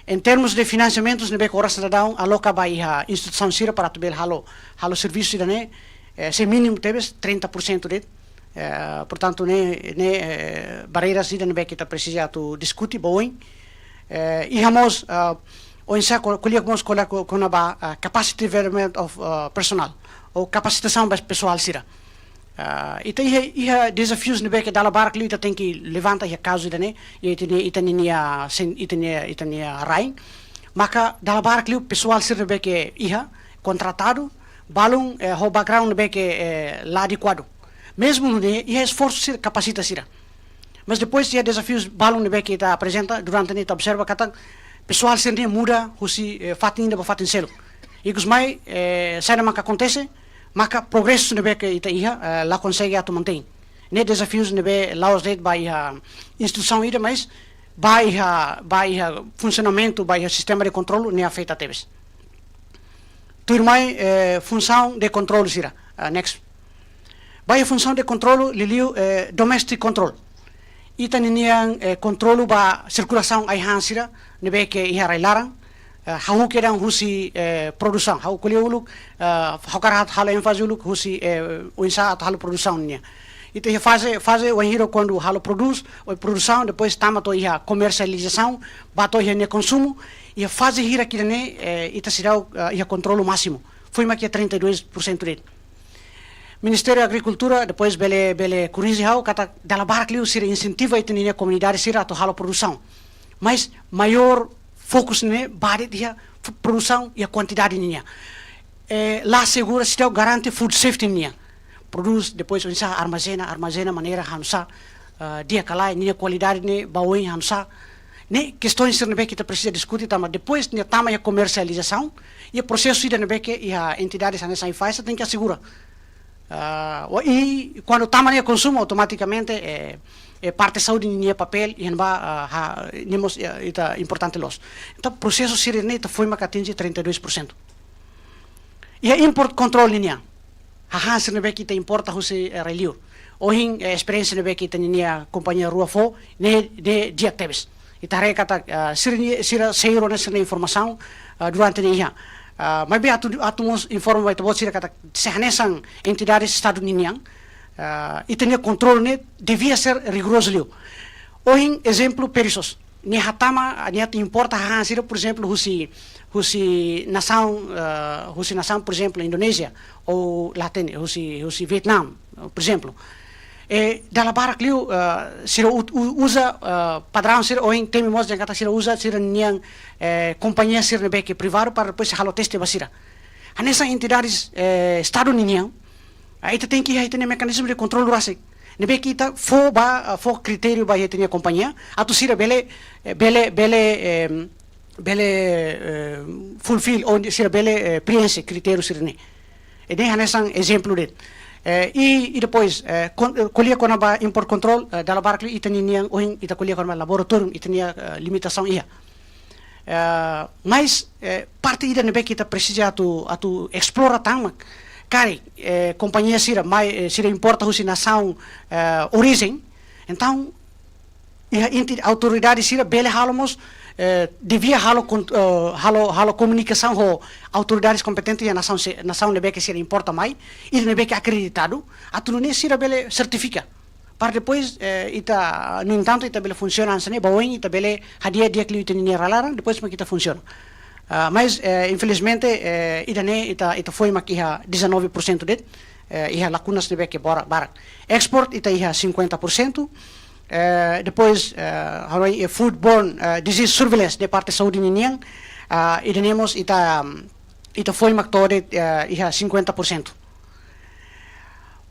Em termos de finansiamentus ne'ebé ke oras daudaun aloka ba iha instituisaun sira para atu bele halo, halo servisu ida-ne'e, eh, sei mínimu tebes trinta por cento de'it. Eh, portantu, ne'e, ne'e, eh, barreiras ida ne'ebé ke ita presiza atu diskute ba oin. Eh, iha mós, ah, oinsá ko-, ko'alia mós ko'alia ko-, kona-ba, ah, capacity development of, ah, personnel, ou kapasitasaun ba pesoál sira. Ah, ita iha, iha dezafius ne'ebé ke dala barak liu ita tenke levanta iha kazu ida-ne'e, iha ita-nia, ita-nia sen-, ita-nia, ita-nia rain. Maka dala barak liu pesoál sira ne'ebé ke iha kontratadu, balun, eh, ho background ne'ebé ke, eh, la adekuadu. Mezmu nune'e, iha esforsu sira, kapasita sira. Mas depois iha dezafius balun ne'ebé ke ita aprezenta, durante ne'e ita observa katak pesoál sira-ne'e muda husi, eh, fatin ida ba fatin seluk. Ikusmai, eh, saida maka akontese, maka progresu ne'ebé ke ita iha, eh, la konsege atu mantein. Ne'e dezafius ne'ebé la'ós de'it ba iha instituisaun ida, mas ba iha, ba iha funsionamentu, ba iha sistema de kontrolu, ne'e afeta tebes. Tuirmai, eh, funsaun de kontrolu sira. Ah, next. Ba iha funsaun de kontrolu, liuliu, eh, domestic control. Ita-ninian, eh, kontrolu ba sirkulasaun ai-han sira ne'ebé ke iha rai-laran, eh, hahú kedan husi, eh, produsaun. Ha'u ko'alia uluk, eh, ha'u hakarak halo énfaze uluk husi, eh, oinsá atu halo produsaun nian. Ita iha faze, faze wainhira kuandu halo prodús, ou produsaun, depois tama to'o iha komersializasaun, ba to'o iha nia konsumu, iha faze hirak ida-ne'e, eh, ita seidauk, eh, iha kontrolu másimu. Foin mak iha trinta e dois por cento de'it. Ministériu Agrikultura, depois bele, bele korrije ha'u, katak dala barak liu sira insentiva ita-nia komunidade sira atu halo produsaun. Mas maiór fokus ne'e ba de'it iha f-, produsaun iha kuantidade ninian. Eh, la asegura, seidauk garante food safety nian. Prodús, depois oinsá armazena, armazena maneira hanusá, ah, di'ak ka lae, ninia kualidade ne'e ba oin hanusá. Ne'e kestaun sira ne'ebé ke ita presiza diskute tanba depois nia tama iha komersializasaun, iha prosesu ida ne'ebé ke iha entidade hanesan AIFAESA tenke asegura. Ah, wa-, i kuandu tama nia konsumu, automatikamente, eh, eh, parte saúde ninia papél iha ne'ebá, ah, ha, ne'e mós, eh, ita importante loos. Entaun, prosesu sira-ne'e ita foin mak atinje trinta e dois por cento. Iha import control ninian. Hahán sira ne'ebé ke ita importa husi, eh, rai-liur. Ohin, eh, esperiénsia ne'ebé ke ita-nia kompañia rua fó, ne'e, ne'e di'ak tebes. Ita haree katak, ah, sira-nia, sira sei rona sira-nia informasaun, ah, durante ne'e iha. Ah, maibé atu, atu mós informa ba ita-boot sira katak se hanesan entidade Estadu ninian, ah, ita-nia kontrolu ne'e devia ser rigorozu liu. Ohin, ezemplu, Perissos. Nia hatama, nia atu importa hahán sira, por ezemplu, husi, husi nasaun, eh, husi nasaun, por ezemplu, Indonézia, ou la hatene, husi, husi Vietnam, por ezemplu. Eh, dala barak liu, eh, sira u-, u-, uza, eh, padraun sira, ohin temi mós dehan katak sira uza sira-nian, eh, kompañia sira ne'ebé ke privadu para depois halo teste ba sira. Hanesan entidades, eh, Estadu ninian, ah, ita tenke iha ita-nia mekanizmu de kontrolu rasik. Ne'ebé ke ita fó ba, ah, fó kritériu ba iha ita-nia kompañia, atu sira bele, eh, bele, bele, eh, bele, eh, fulfill, ou sira bele, eh, preenxe kritériu sira-ne'e. Ida-ne'e hanesan ezemplu de'it. Eh, i, i depois, eh, kon-, eh, ko'alia kona-ba import control, eh, dala barak liu ita-ninian ohin ita ko'alia kona-ba laboratóriu, ita-nia, eh, limitasaun iha. Eh, mas, eh, parte ida ne'ebé ke ita presiza atu, atu esplora tan mak, karik, eh, kompañia sira mai, eh, sira importa husi nasaun, eh, orijen, entaun, iha ente-, autoridade sira bele halo mós, eh, devia halo kon-, eh, halo, halo komunikasaun ho autoridades kompetente iha nasaun se-, nasaun ne'ebé ke sira importa mai, i ne'ebé ke akreditadu, atu nune'e sira bele sertifika. Para depois, eh, ita, no entantu, ita bele funsiona hanesan ne'e, ba oin ita bele hadi'a di'ak liu ita-nia rai-laran, depois mak ita funsiona. Ah, mas, eh, infelizmente, eh, ida-ne'e ita, ita foin mak iha dezanove por cento de'it, eh, iha lakunas ne'ebé ke bora-, barak. Export ita iha cinquenta por cento, eh, depois, eh, halo, eh, foodborne, eh, disease surveillance de parte saúde ninian, ah, ida-ne'e mós ita, mm, ita foin mak to'o de'it, eh, iha cinquenta por cento.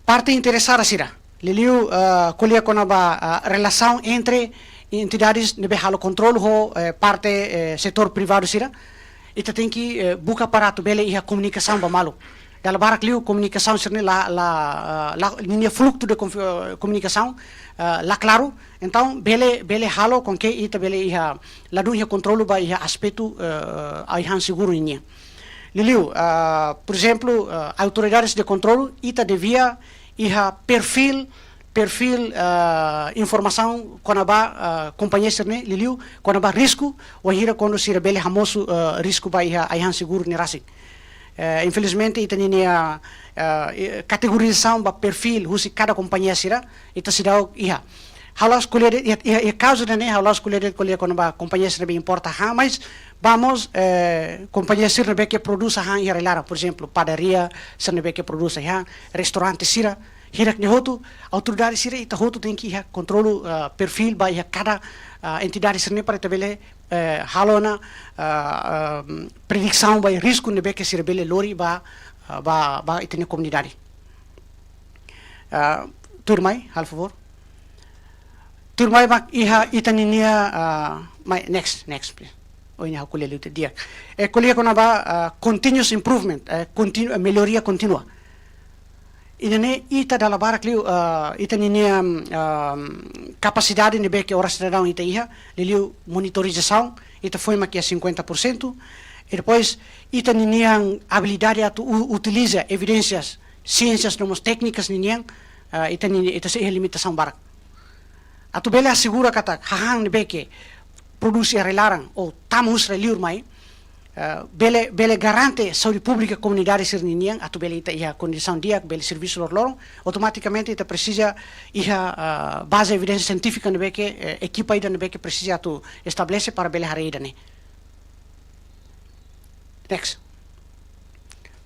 Parte interesada sira. Liuliu, ah, ko'alia kona-ba, ah, relasaun entre entidades ne'ebé halo kontrolu ho, eh, parte, eh, setór privadu sira. Ita tenke, eh, buka para atu bele iha komunikasaun ba malu. Dala barak liu komunikasaun sira-ne'e la, la, ah, la, ninia fluxu de konf-, eh, komunikasaun, ah, la klaru. Entaun, bele, bele halo com que ita bele iha, ladún iha kontrolu ba iha aspetu, eh, ai-han seguru ninian. Liuliu, ah, por ezemplu, ah, autoridades de kontrolu, ita devia iha perfil, perfil, ah, informasaun kona-ba, ah, kompañia sira-ne'e, liuliu kona-ba risku, wainhira kuandu sira bele hamosu, ah, risku ba iha ai-han seguru ne'e rasik. Eh, infelizmente, ita ninia, ah, eh, kategorizasaun ba perfil husi kada kompañia sira, ita seidauk iha. Ha'u la'ós ko'alia de'it, iha, iha, iha kazu ida-ne'e, ha'u la'ós ko'alia de'it, ko'alia kona-ba kompañia sira ne'ebé importa hahán, mas vamos, eh, kompañia sira ne'ebé ke prodús hahán iha rai-laran, por ezemplu, padaria sira ne'ebé ke prodús hahán, restaurante sira, hirak-ne'e hotu, autoridade sira ita hotu tenke iha kontrolu, ah, perfil ba iha kada, ah, entidade sira-ne'e para ita bele, eh, halo ona, ah, ah, predisaun ba risku ne'ebé ke sira bele lori ba, ah, ba, ba ita-nia komunidade. Ah, tuirmai, halo favór. Tuirmai mak iha ita ninia, ah, mai, next, next, please. Oh, ini aku lihat itu dia. Eh, ko'alia kona-ba, ah, continuous improvement, eh, kontinu-, eh, melhoria kontínua. Ida-ne'e ita dala barak liu, ah, ita ninia, ah, kapasidade ne'ebé ke oras daudaun ita iha, liuliu monitorizasaun, ita foin mak iha cinquenta por cento. E depois, ita ninia abilidade atu u-, utiliza evidénsias, siénsias no mós téknikas ninian, ah, ita nini-, ita sei iha limitasaun barak. Atu bele asegura katak hahán ne'ebé ke prodús iha rai-laran ou tama husi rai-liur mai, eh, bele, bele garante saúde públika komunidade sira-ninian, atu bele ita iha kondisaun di'ak, bele servisu loroloron, automatikamente ita presiza iha, ah, baze evidénsia sientífika ne'ebé ke, eh, ekipa ida ne'ebé ke presiza atu estabelese para bele haree ida-ne'e. Next.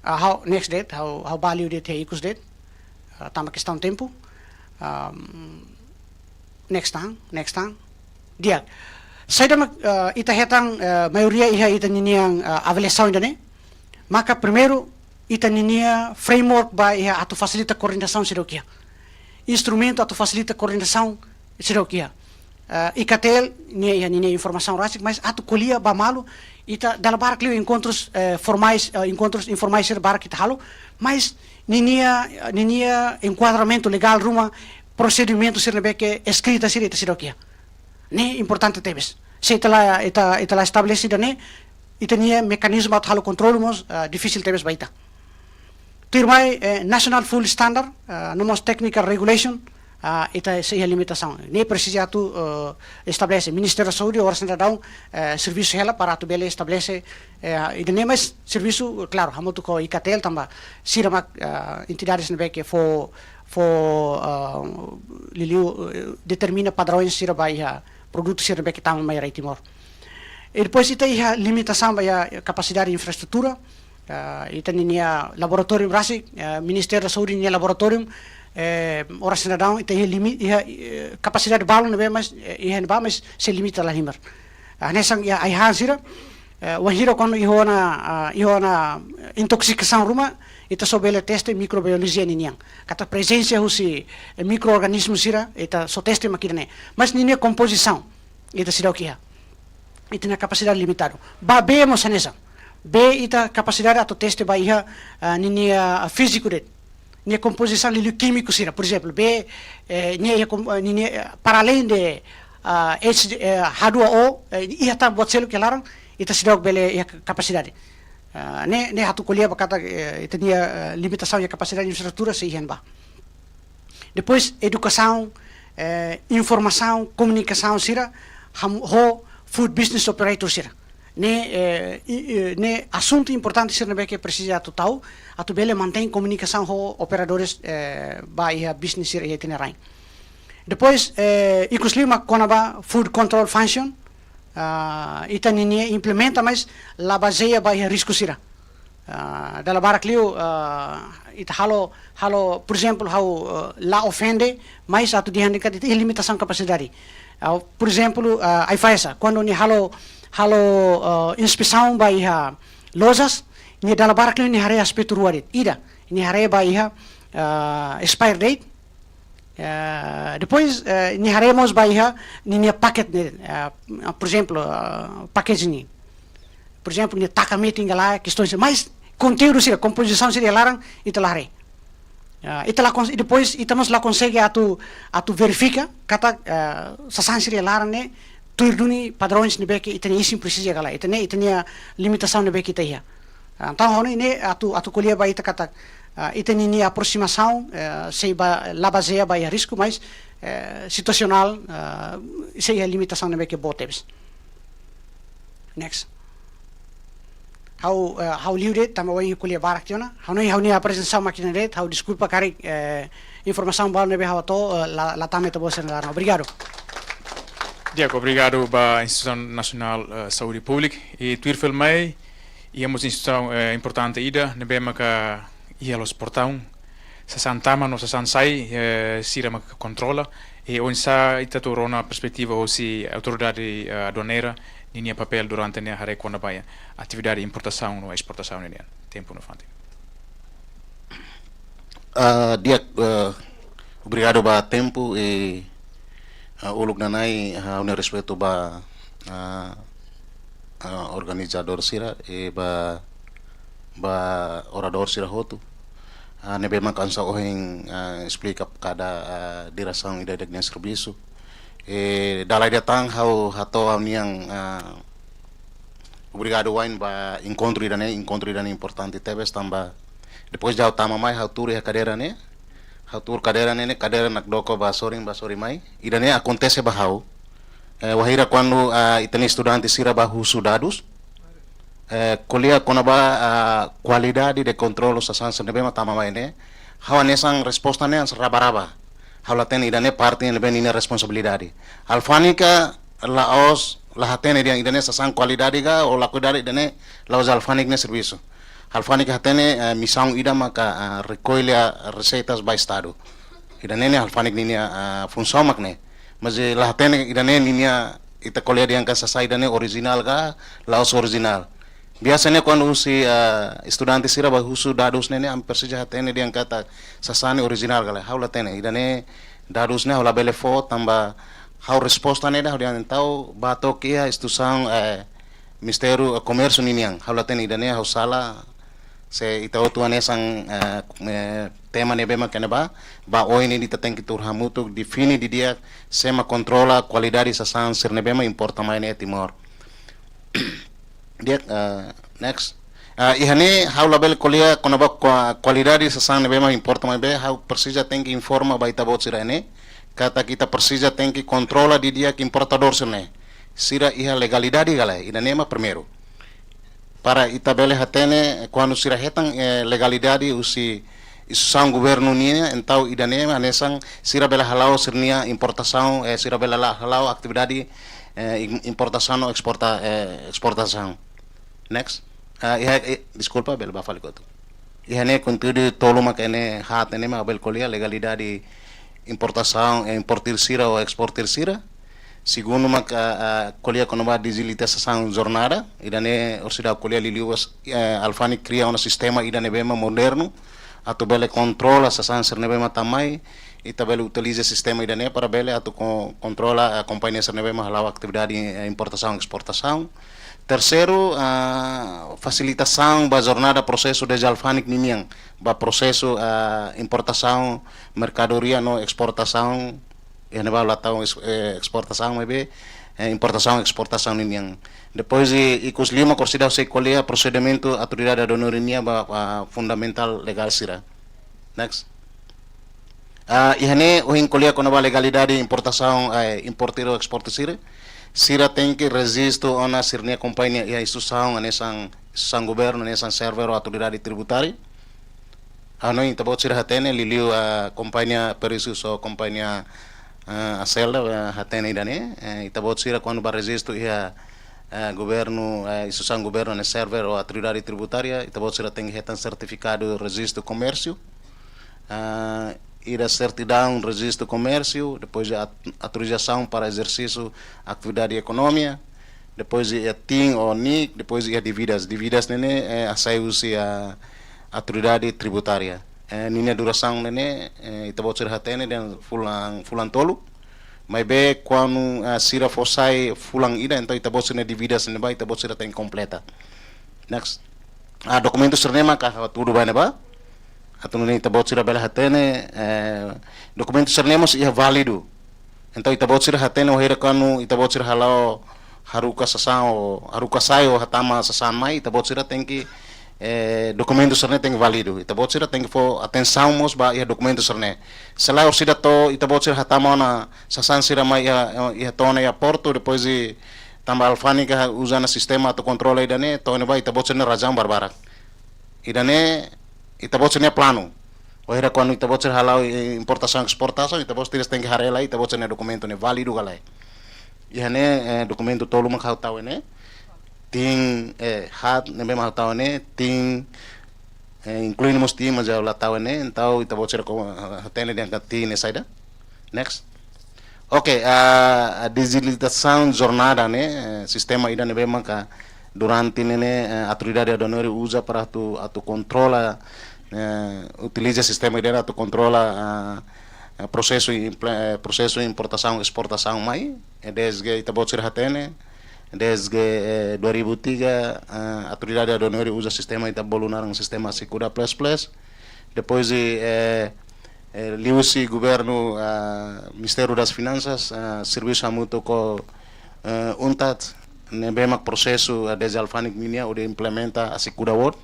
Ah, ha'u next de'it, ha'u, ha'u bá liu de'it iha ikus de'it. Ah, tanba kestaun tempu. Ahm, next tan, next tan. Di'ak. Saida mak, ah, ita hetan, ah, maioria iha ita ninian, ah, avaliasaun ida-ne'e. Maka primeiru, ita ninia framework ba iha atu fasilita koordenasaun seidauk iha. Instrumentu atu fasilita koordenasaun seidauk iha. Eh, IKTL, nia iha ninia informasaun rasik, mas atu ko'alia ba malu, ita dala barak liu enkontrus, eh, formais, eh, enkontrus informais sira barak ita halo, mas ninia, ninia enkuadramentu legál ruma, prosedimentu sira ne'ebé ke eskrita sira ita seidauk iha. Ne'e importante tebes. Se ita la, ita, ita la estabelese ida-ne'e, ita-nia mekanizmu atu halo kontrolu mós, ah, difisil tebes ba ita. Tuirmai, eh, National Food Standard, ah, no mós Technical Regulation, ah, ita sei iha limitasaun. Ne'e presiza atu, eh, estabelese. Ministériu Saúde oras daudaun, eh, servisu hela para atu bele estabelese, eh, ida-ne'e mas servisu, klaru, hamutuk ho IKTL tanba sira mak, ah, entidades ne'ebé ke fó, fó, ah, liuliu, eh, determina padraun sira ba iha produtu sira ne'ebé ke tama mai rai Timor. E depois ita iha limitasaun ba iha kapasidade infraestrutura, ah, ita ninia laboratóriu rasik, ah, Ministériu Saúde nia laboratóriu, eh, oras daudaun ita iha limi-, iha, eh, kapasidade balun ne'ebé mas, eh, iha ne'ebá mas sei limita la himer. Ah, hanesan iha ai-han sira, eh, wainhira kuandu iha ona, ah, iha ona intoksikasaun ruma, ita só bele teste mikrobiolojia ninian. Katak prezensa husi, eh, mikroorganizmu sira, ita só teste mak ida-ne'e. Mas ninia kompozisaun, ita seidauk iha. Ita-nia kapasidade limitadu. Ba bee mós hanesan. Bee ita kapasidade atu teste ba iha, ah, ninia, ah, fíziku de'it. Nia kompozisaun liuliu kímiku sira, por ezemplu, bee, eh, nia iha kom-, eh, ninia, eh, para além de, ah, H, eh, H dua O, eh, iha tan buat seluk iha laran, ita seidauk bele iha kapasidade. Ah, ne'e, ne'e atu ko'alia ba katak, eh, ita-nia, eh, limitasaun iha kapasidade infraestrutura sei iha ne'ebá. Depois, edukasaun, eh, informasaun, komunikasaun sira, ham-, ho food business operator sira. Ne'e, eh, i, eh, ne'e asuntu importante sira ne'ebé ke presiza atu tau, atu bele mantein komunikasaun ho operadores, eh, ba iha business sira iha ita-nia rain. Depois, eh, ikus liu mak kona-ba food control function, ah, ita ninia implementa mas la bazeia ba iha risku sira. Ah, dala barak liu, ah, ita halo, halo, por ezemplu, ha'u, ah, la ofende, mas atu dehan de'it katak ita iha limitasaun kapasidade. Ah, por ezemplu, ah, AIFAESA, kuandu nia halo, halo, ah, inspesaun ba iha lojas, nia dala barak liu nia haree aspetu rua de'it. Ida, nia haree ba iha, ah, expire date, eh, depois, eh, nia haree mós ba iha ninia paket ne'e, eh, por ezemplu, eh, packaging ne'e. Por ezemplu, nia taka metin ka lae, kestaun sira, mas konteúdu sira, kompozisaun sira iha laran, ita la haree. Eh, ita la kons-, e depois ita mós la konsege atu, atu verifika katak, eh, sasán sira iha laran ne'e tuir duni padraun ne'ebé ke ita-nia isin presiza ka lae. Ita-nia, ita-nia limitasaun ne'ebé ke ita iha. Entaun, ha'u hanoin ne'e atu, atu ko'alia ba ita katak, ah, ita-nia aproximasaun, eh, sei ba, la bazeia ba iha risku, mas, eh, situasionál, ah, sei iha limitasaun ne'ebé ke boot tebes. Next. Ha'u, eh, ha'u liu de'it, tanba ohin ko'alia barak tiha ona. Ha'u hanoin ha'u-nia aprezentasaun mak ne'e de'it, ha'u deskulpa karik, eh, informasaun balu ne'ebé ha'u hato'o, eh, la, la tama ita-boot sira-nia laran. Obrigadu. Di'ak, obrigadu ba Instituisaun Nasionál, eh, Saúde Públika. I tuir fali mai, iha mós instituisaun, eh, importante ida, ne'ebé maka iha loos portaun, sasán tama no sasán sai, eh, sira maka kontrola, i oinsá ita atu rona perspetiva hosi autoridade, eh, aduaneira ninia papél durante ne'e haree kona-ba atividade importasaun no esportasaun nian. Tempu no fante. Ah, di'ak, eh, obrigadu ba tempu, eh, ah, uluk nanai, ah, ha'u-nia respeitu ba, ah, ah, organizadór sira, eh, ba, ba oradór sira hotu. Ah, ne'ebé maka hanesan ohin, ah, esplika kada, ah, diresaun ida-idak nia servisu. Eh, dala ida tan ha'u hato'o ha'u-nian, ah, obrigadu wa'in ba enkontru ida-ne'e, enkontru ida-ne'e importante tebes tanba depois de ha'u tama mai ha'u tuur iha kadeira ne'e, ha'u tuur kadeira ne'e, ne'e kadeira nakdoko ba sorin, ba sorin mai. Ida-ne'e akontese ba ha'u. Eh, wainhira kuandu, ah, ita-nia estudante sira bá husu dadus, eh, ko'alia kona-ba, ah, kualidade de kontrolu sasán sira ne'ebé mak tama mai ne'e, ha'u hanesan resposta ne'e hanesan raba-raba. Ha'u la hatene ida-ne'e parte ne'ebé ninia responsabilidade. Alfándega la'ós, la hatene dehan ida-ne'e sasán kualidade ka ou la kualidade, ida-ne'e la'ós alfándega nia servisu. Alfándega hatene, eh, misaun ida maka, ah, rekolla reseitas ba Estadu. Ida-ne'e ne'e alfándega ninia, ah, funsaun mak ne'e. Mas, eh, la hatene ida-ne'e ninia, ita ko'alia dehan katak sasán ida-ne'e orijinál ka la'ós orijinál. Biasa ne'e kuandu husi, ah, estudante sira bá husu dadus ne'e ne'e, ami presiza hatene dehan katak sasán ne'e orijinál ka lae. Ha'u la hatene, ida-ne'e dadus ne'e ha'u labele fó tanba ha'u resposta ne'e ida ha'u dehan entaun bá to'o iha instituisaun, eh, Ministériu, eh, Komérsiu ninian. Ha'u la hatene ida-ne'e ha'u sala, se ita hotu hanesan, eh, eh, tema ne'ebé mak ne'ebá, ba oin ne'e ita tenke tuur hamutuk, define didi'ak sé mak kontrola kualidade sasán sira ne'ebé mak importa mai ne'e Timor. Di'ak, eh, next. Eh, iha ne'e ha'u labele ko'alia kona-ba kua-, kualidade sasán ne'ebé mak importa mai ne'ebé, ha'u presiza tenke informa ba ita-boot sira ne'e, katak ita presiza tenke kontrola didi'ak importadór sira ne'e. Sira iha legalidade ka lae, ida-ne'e mak primeiru. Para ita bele hatene, kuandu sira hetan, eh, legalidade husi instituisaun governu nian, entaun ida-ne'e mak hanesan sira bele hala'o sira-nia importasaun, eh, sira bele la-, hala'o atividade, eh, im-, importasaun no esporta-, eh, esportasaun. Next. Ah, iha, eh, deskulpa, bele bá fali kotuk. Iha ne'e konteúdu tolu mak ne'e haat ne'e mak bele ko'alia legalidade importasaun, eh, importir sira ou exportir sira. Segundu mak, ah, ah, ko'alia kona-ba dijitalizasaun jornada, ida-ne'e orsida ko'alia liuliu, eh, alfándega kria ona sistema ida ne'ebé mak modernu, atu bele kontrola sasán sira ne'ebé mak tama mai, ita bele utiliza sistema ida-ne'e para bele atu ko-, kontrola, eh, kompañia sira ne'ebé mak hala'o atividade, eh, importasaun, esportasaun. Terseiru, ah, fasilitasaun ba jornada prosesu desde alfándega ninian, ba prosesu, ah, importasaun, merkadoria no esportasaun, iha ne'ebá la tau es-, eh, esportasaun maibé, eh, importasaun, esportasaun ninian. Depois de ikus liu mak orsida sei ko'alia prosedimentu autoridade aduaneira nian ba, ba fundamentál legál sira. Next. Ah, iha ne'e ohin ko'alia kona-ba legalidade importasaun, eh, importir ou exportir sira. Sira tenke rejistu ona sira-nia kompañia iha instituisaun, hanesan, instituisaun governu, hanesan SERVE ou autoridade tributária. Ha'u hanoin ita-boot sira hatene, liuliu, ah, kompañia Peruzzi ou kompañia, ah, Acelda, ah, hatene ida-ne'e. Eh, ita-boot sira kuandu bá rejistu iha, eh, governu, eh, instituisaun governu ne'e SERVE ou autoridade tributária, ita-boot sira tenke hetan sertifikadu rejistu komérsiu. Ah, ida sertidaun rejistu komérsiu, depois de at-, autorizasaun para ezersísiu atividade ekonomia, depois de iha TIN ou NIC, depois de iha dívidas. Dívidas ne'e ne'e, eh, hasai husi, ah, autoridade tributária. Eh, ninia durasaun ne'e ne'e, eh, ita-boot sira hatene dehan fulan, fulan tolu. Maibé kuandu, ah, sira fó sai fulan ida, entaun ita-boot sira-nia dívidas ne'ebá, ita-boot sira tenke kompleta. Next. Ah, dokumentu sira-ne'e maka hatudu ba ne'ebá. Atu nune'e ita-boot sira bele hatene, eh, dokumentu sira-ne'e mós iha válidu. Entaun ita-boot sira hatene, wainhira kuandu ita-boot sira hala'o haruka sasán ou haruka sai ou hatama sasán mai, ita-boot sira tenke eh, dokumentu sira-ne'e tenke válidu. Ita-boot sira tenke fó atensaun mós ba iha dokumentu sira-ne'e. Se lae orsida to'o ita-boot sira hatama ona sasán sira mai iha, iha to'o ona iha portu, depois de tanba alfándega uza ona sistema atu kontrola ida-ne'e, to'o ne'ebá ita-boot sira-nia razaun barbarak. Ida-ne'e ita-boot sira-nia planu. Wainhira kuandu ita-boot sira hala'o, eh, importasaun, esportasaun, ita-boot sira tenke haree lai ita-boot sira-nia dokumentu ne'e válidu ka lae. Iha ne'e, eh, dokumentu tolu mak ha'u tau ne'e. Tin, eh, haat ne'ebé mak ha'u tau ne'e, tin, eh, inklui mós tin, mas ha'u la tau ne'e, entaun ita-boot sira ko, eh, hatene dehan katak tin ne'e saida. Next. Oke, ah, dijitalizasaun jornada ne'e, eh, sistema ida ne'ebé maka durante ne'e ne'e, eh, autoridade aduaneiru uza para atu, atu kontrola, eh, utiliza sistema ida atu kontrola, ah, eh, prosesu imple-, eh, prosesu importasaun, esportasaun mai, eh, dezde ita-boot sira hatene, dezde, eh, dua ribu tiga, eh, autoridade aduaneiru uza sistema ita bolu naran sistema Asikuda Plus Plus. Depois de, eh, eh, liuhusi governu, ah, Ministériu das Finansas, ah, servisu hamutuk ho, eh, UNTAD, ne'ebé mak prosesu, ah, dezde alfándega nian hodi implementa Asikuda World.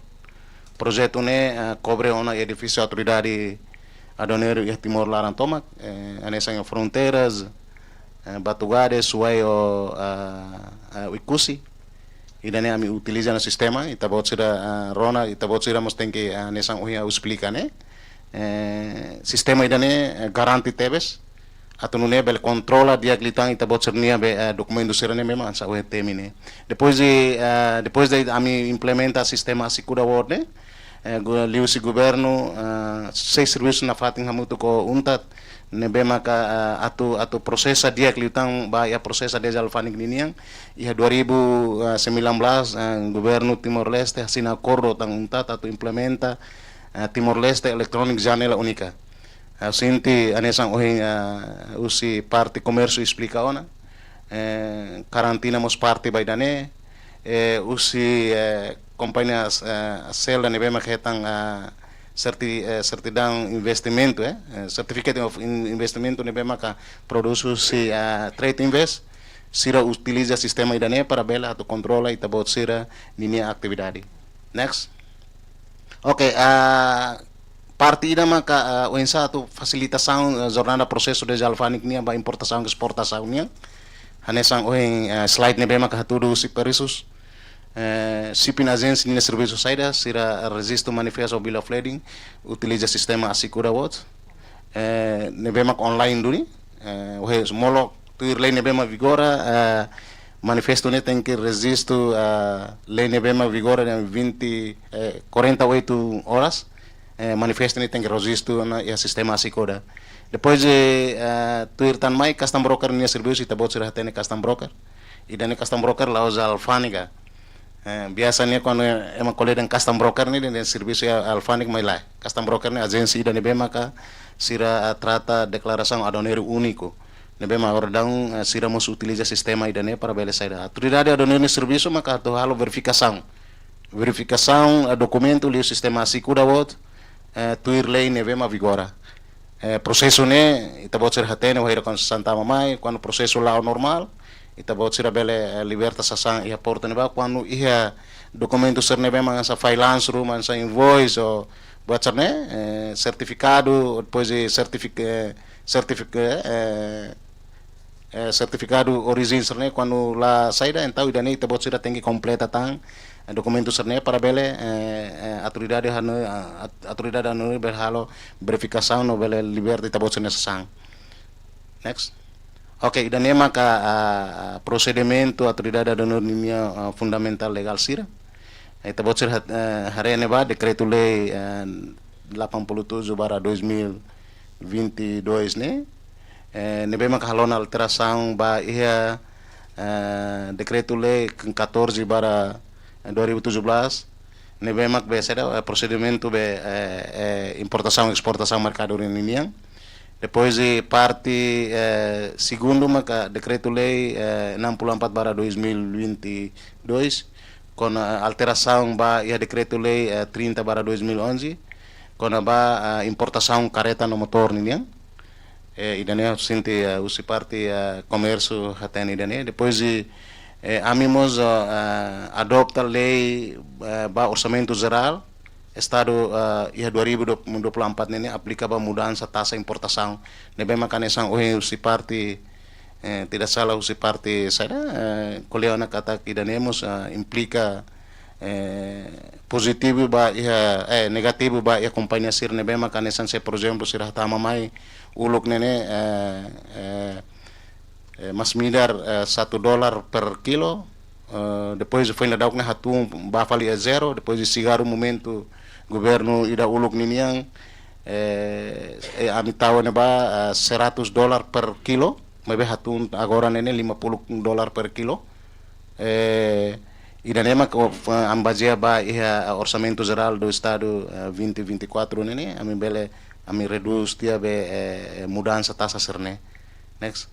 Projetu ne'e, ah, kobre ona edifísiu autoridade aduaneiru iha Timor laran tomak, eh, hanesan fronteiras, eh, Batugade, Suai ho, ah, ah, Oekusi. Ida-ne'e ami utiliza ona sistema, ita-boot sira, ah, rona, ita-boot sira mós tenke, ah, hanesan ohin ha'u esplika ne'e. Eh, sistema ida-ne'e, eh, garante tebes atu nune'e bele kontrola di'ak liután ita-boot sira-nia be, eh, dokumentu sira-ne'e memang hanesan ohin temi ne'e. Depois de, eh, depois de ami implementa sistema Asikuda World ne'e, eh, go-, liuhusi governu, eh, sei servisu nafatin hamutuk ho UNTAD, ne'ebé maka, eh, atu, atu prosesa di'ak liután ba iha prosesa dezde alfándega ninian, iha dua ribu sembilan belas, eh, governu Timor-Leste asina akordu tan UNTAD atu implementa, eh, Timor-Leste Electronic Janela Única. Eh, sente hanesan ohin, eh, husi parte komérsiu esplika ona, eh, karantina mós parte ba ida-ne'e, eh, husi, eh, kompañia, eh, Shell ne'ebé mak hetan, eh, serti-, eh, sertidaun investimentu, eh, eh, certificate of in-, investimentu ne'ebé maka prodús husi, eh, Trade Invest, sira utiliza sistema ida-ne'e para bele atu kontrola ita-boot sira ninia atividade. Next. Oke, ah, parte ida maka, ah, oinsá atu fasilitasaun, ah, jornada prosesu dezde alfándega nian ba importasaun, esportasaun nian. Hanesan ohin, ah, slide ne'ebé maka hatudu husi Perrisus. Eh, shipping agency ninia servisu saida, sira rejistu manifestu bill of lading, utiliza sistema Asikuda World. Eh, ne'ebé mak online duni, eh, ohin molok tuir lei ne'ebé mak vigora, eh, manifestu ne'e tenke rejistu, eh, lei ne'ebé mak vigora iha vinte, eh, quarenta e oito horas, eh, manifestu ne'e tenke rejistu ona iha sistema Asikuda. Depois de, eh, tuir tan mai custom broker ninia servisu, ita-boot sira hatene custom broker. Ida-ne'e custom broker la'ós alfándega. Eh, biasanya kuandu ema ko'alia dehan custom broker ne'e, dehan servisu iha alfándega, maibé lae. Custom broker ne'e ajensi ida ne'ebé maka sira, eh, trata deklarasaun aduaneiru úniku. Ne'ebé mak agora daudaun, eh, sira mós utiliza sistema ida-ne'e para bele saida. Autoridade aduaneiru nia servisu maka atu halo verifikasaun. Verifikasaun, eh, dokumentu liu sistema Asikuda World, eh, tuir lei ne'ebé mak vigora. Eh, prosesu ne'e, ita-boot sira hatene, wainhira kuandu sasán tama mai, kuandu prosesu la'o normál, ita-boot sira bele, eh, liberta sasán iha portu ne'ebá, kuandu iha dokumentu sira ne'ebé mak hanesan finance ruma, hanesan invoice, ou buat sira-ne'e, eh, sertifikadu, depois de certific-, eh, certific-, eh, eh, sertifikadu orijin sira-ne'e kuandu la saida, entaun ida-ne'e ita-boot sira tenke kompleta tan, eh, dokumentu sira-ne'e para bele, eh, eh, autoridade hanu, ah, at-, autoridade hanu bele halo verifikasaun no bele liberta ita-boot sira-nia sasán. Next. Oke, ida-ne'e maka, ah, ah, prosedimentu autoridade aduaneiru ninia, ah, fundamentál legál sira. Ita-boot sira hat-, eh, haree ne'ebá dekretu-lei, eh, delapan puluh tujuh barra dois mil vinte e dois ne'e, eh, ne'ebé maka halo ona alterasaun ba iha, eh, dekretu-lei catorze barra dua ribu tujuh belas, ne'ebé mak be saida, eh, prosedimentu be, eh, eh, importasaun, esportasaun merkadoria ninian. Depois de parte, eh, segundu maka dekretu-lei, eh, enam puluh empat barra dois mil vinte e dois, kona alterasaun ba iha dekretu-lei, eh, trinta barra dois mil onze, kona-ba, eh, importasaun karreta no motór ninian. Eh, ida-ne'e sente, eh, husi parte, eh, komérsiu hatene ida-ne'e. Depois de, Eh, ami mós, eh, eh, adopta lei, eh, ba orsamentu jerál Estadu, eh, iha dua ribu dua puluh empat ne'e ne'e aplika ba mudansa taxa importasaun. Ne'ebé maka hanesan ohin husi parte, eh, tidak salah husi parte saida, eh, kolega ona katak ida-ne'e mós, eh, implika, eh, pozitivu ba iha, eh, negativu ba iha kompañia sira ne'ebé maka hanesan se, por ezemplu, sira hatama mai uluk ne'e ne'e, eh, eh, eh, masin-midar, eh, satu dolar per kilo, eh, depois foin daudauk ne'e hatún ba fali iha zero, depois de sigaru momentu governu ida uluk ninian, eh, eh, ami tau ne'e ba, eh, seratus dolar per kilo, maibé hatún agora ne'e ne'e lima puluh dolar per kilo. Eh, ida-ne'e mak, eh, ami bazeia ba iha orsamentu jerál do Estadu, eh, vinte vinte e quatro ne'e ne'e, ami bele, ami redús tiha be, eh, mudansa taxa sira-ne'e. Next.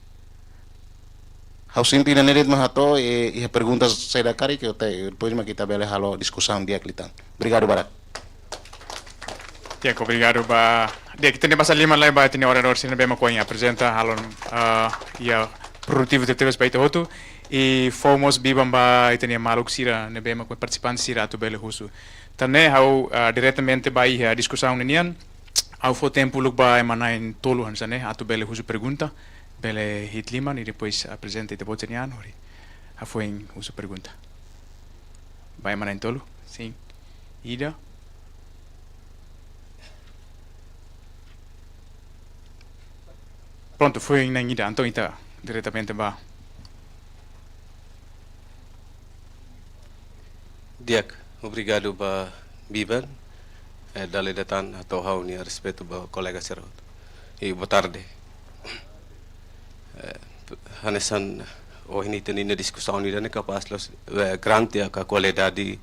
Ha'u sente ida-ne'e de'it mak hato'o, eh, iha pergunta saida karik, depois mak ita bele halo diskusaun di'ak liután. Obrigadu barak. Di'ak, obrigadu ba. Di'ak, ita-nia basa liman lai ba ita-nia oradór sira ne'ebé mak ohin aprezenta, halo, ah, iha produtivu tebetebes ba ita hotu. I fó mós biban ba ita-nia maluk sira ne'ebé mak partisipante sira atu bele husu. Tan ne'e ha'u, ah, diretamente ba iha diskusaun ninian. Ha'u fó tempu uluk ba ema na'in tolu hanesan ne'e atu bele husu pergunta, bele hi'it liman i depois aprezenta ita-boot nia an hodi hafoin husu pergunta. Ba ema na'in tolu, sin. Ida. Prontu, foin na'in ida, entaun ita diretamente ba. Di'ak, obrigadu ba biban. Eh, dala ida tan hato'o ha'u-nia respeitu ba kolega sira hotu. I boa tarde. Eh, hanesan ohin ita-nia diskusaun ida-ne'e kapás loos, eh, garante ka kualidade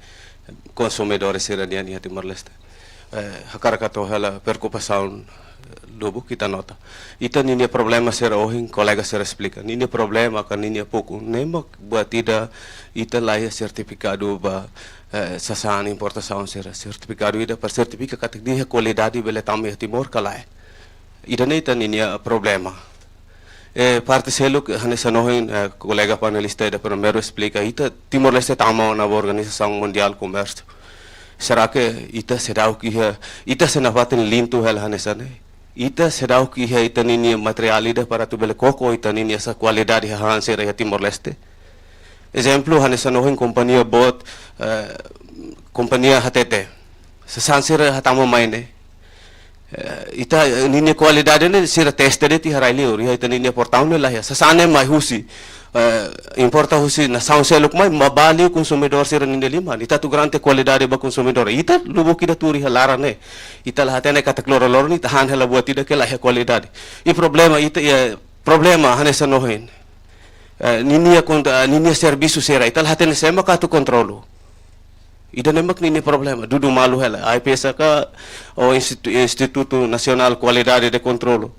konsumidór sira-nian iha Timor-Leste. Eh, hakarak hato'o hela preokupasaun, eh, lubuk ita nota. Ita-nia problema sira ohin kolega sira esplika. Ninia problema ka ninia poku ne'e mak buat ida ita laiha sertifikadu ba, eh, sasán importasaun sira. Sertifikadu ida para sertifika katak nia kualidade bele tama iha Timor ka lae. Ida-ne'e ita-nia problema. Eh, parte seluk, hanesan ohin, eh, kolega panelista ida primeiru esplika, ita Timor-Leste tama ona ba Organizasaun Mundiál Komérsiu. Será que ita seidauk iha, ita sei nafatin lintu hela hanesan ne'e? Ita seidauk iha ita-nia materiál ida para atu bele koko ita-nia sasán kualidade hahán sira iha Timor-Leste? Ezemplu, hanesan ohin kompañia boot, eh, kompañia H T T. Sasán sira hatama mai ne'e. Eh, ita, eh, ninia kualidade ne'e sira teste de'it iha rai-liur, iha ita-nia portaun ne'e laiha. Sasán ne'e mai husi, eh, importa husi nasaun seluk mai, mai ba liu konsumidór sira-nia liman. Ita atu garante kualidade ba konsumidór. Ita lubuk ida tuur iha laran ne'e. Ita la hatene katak loroloron ne'e ita han hela buat ida ke laiha kualidade. I problema ita, eh, problema hanesan ohin. Eh, ninia konta, ninia servisu sira. Ita la hatene sé mak atu kontrolu. Ida-ne'e mak ninia problema, dudu malu hela, AIPESA ka, ou Institu-, Institutu Nasionál Kualidade de Kontrolu.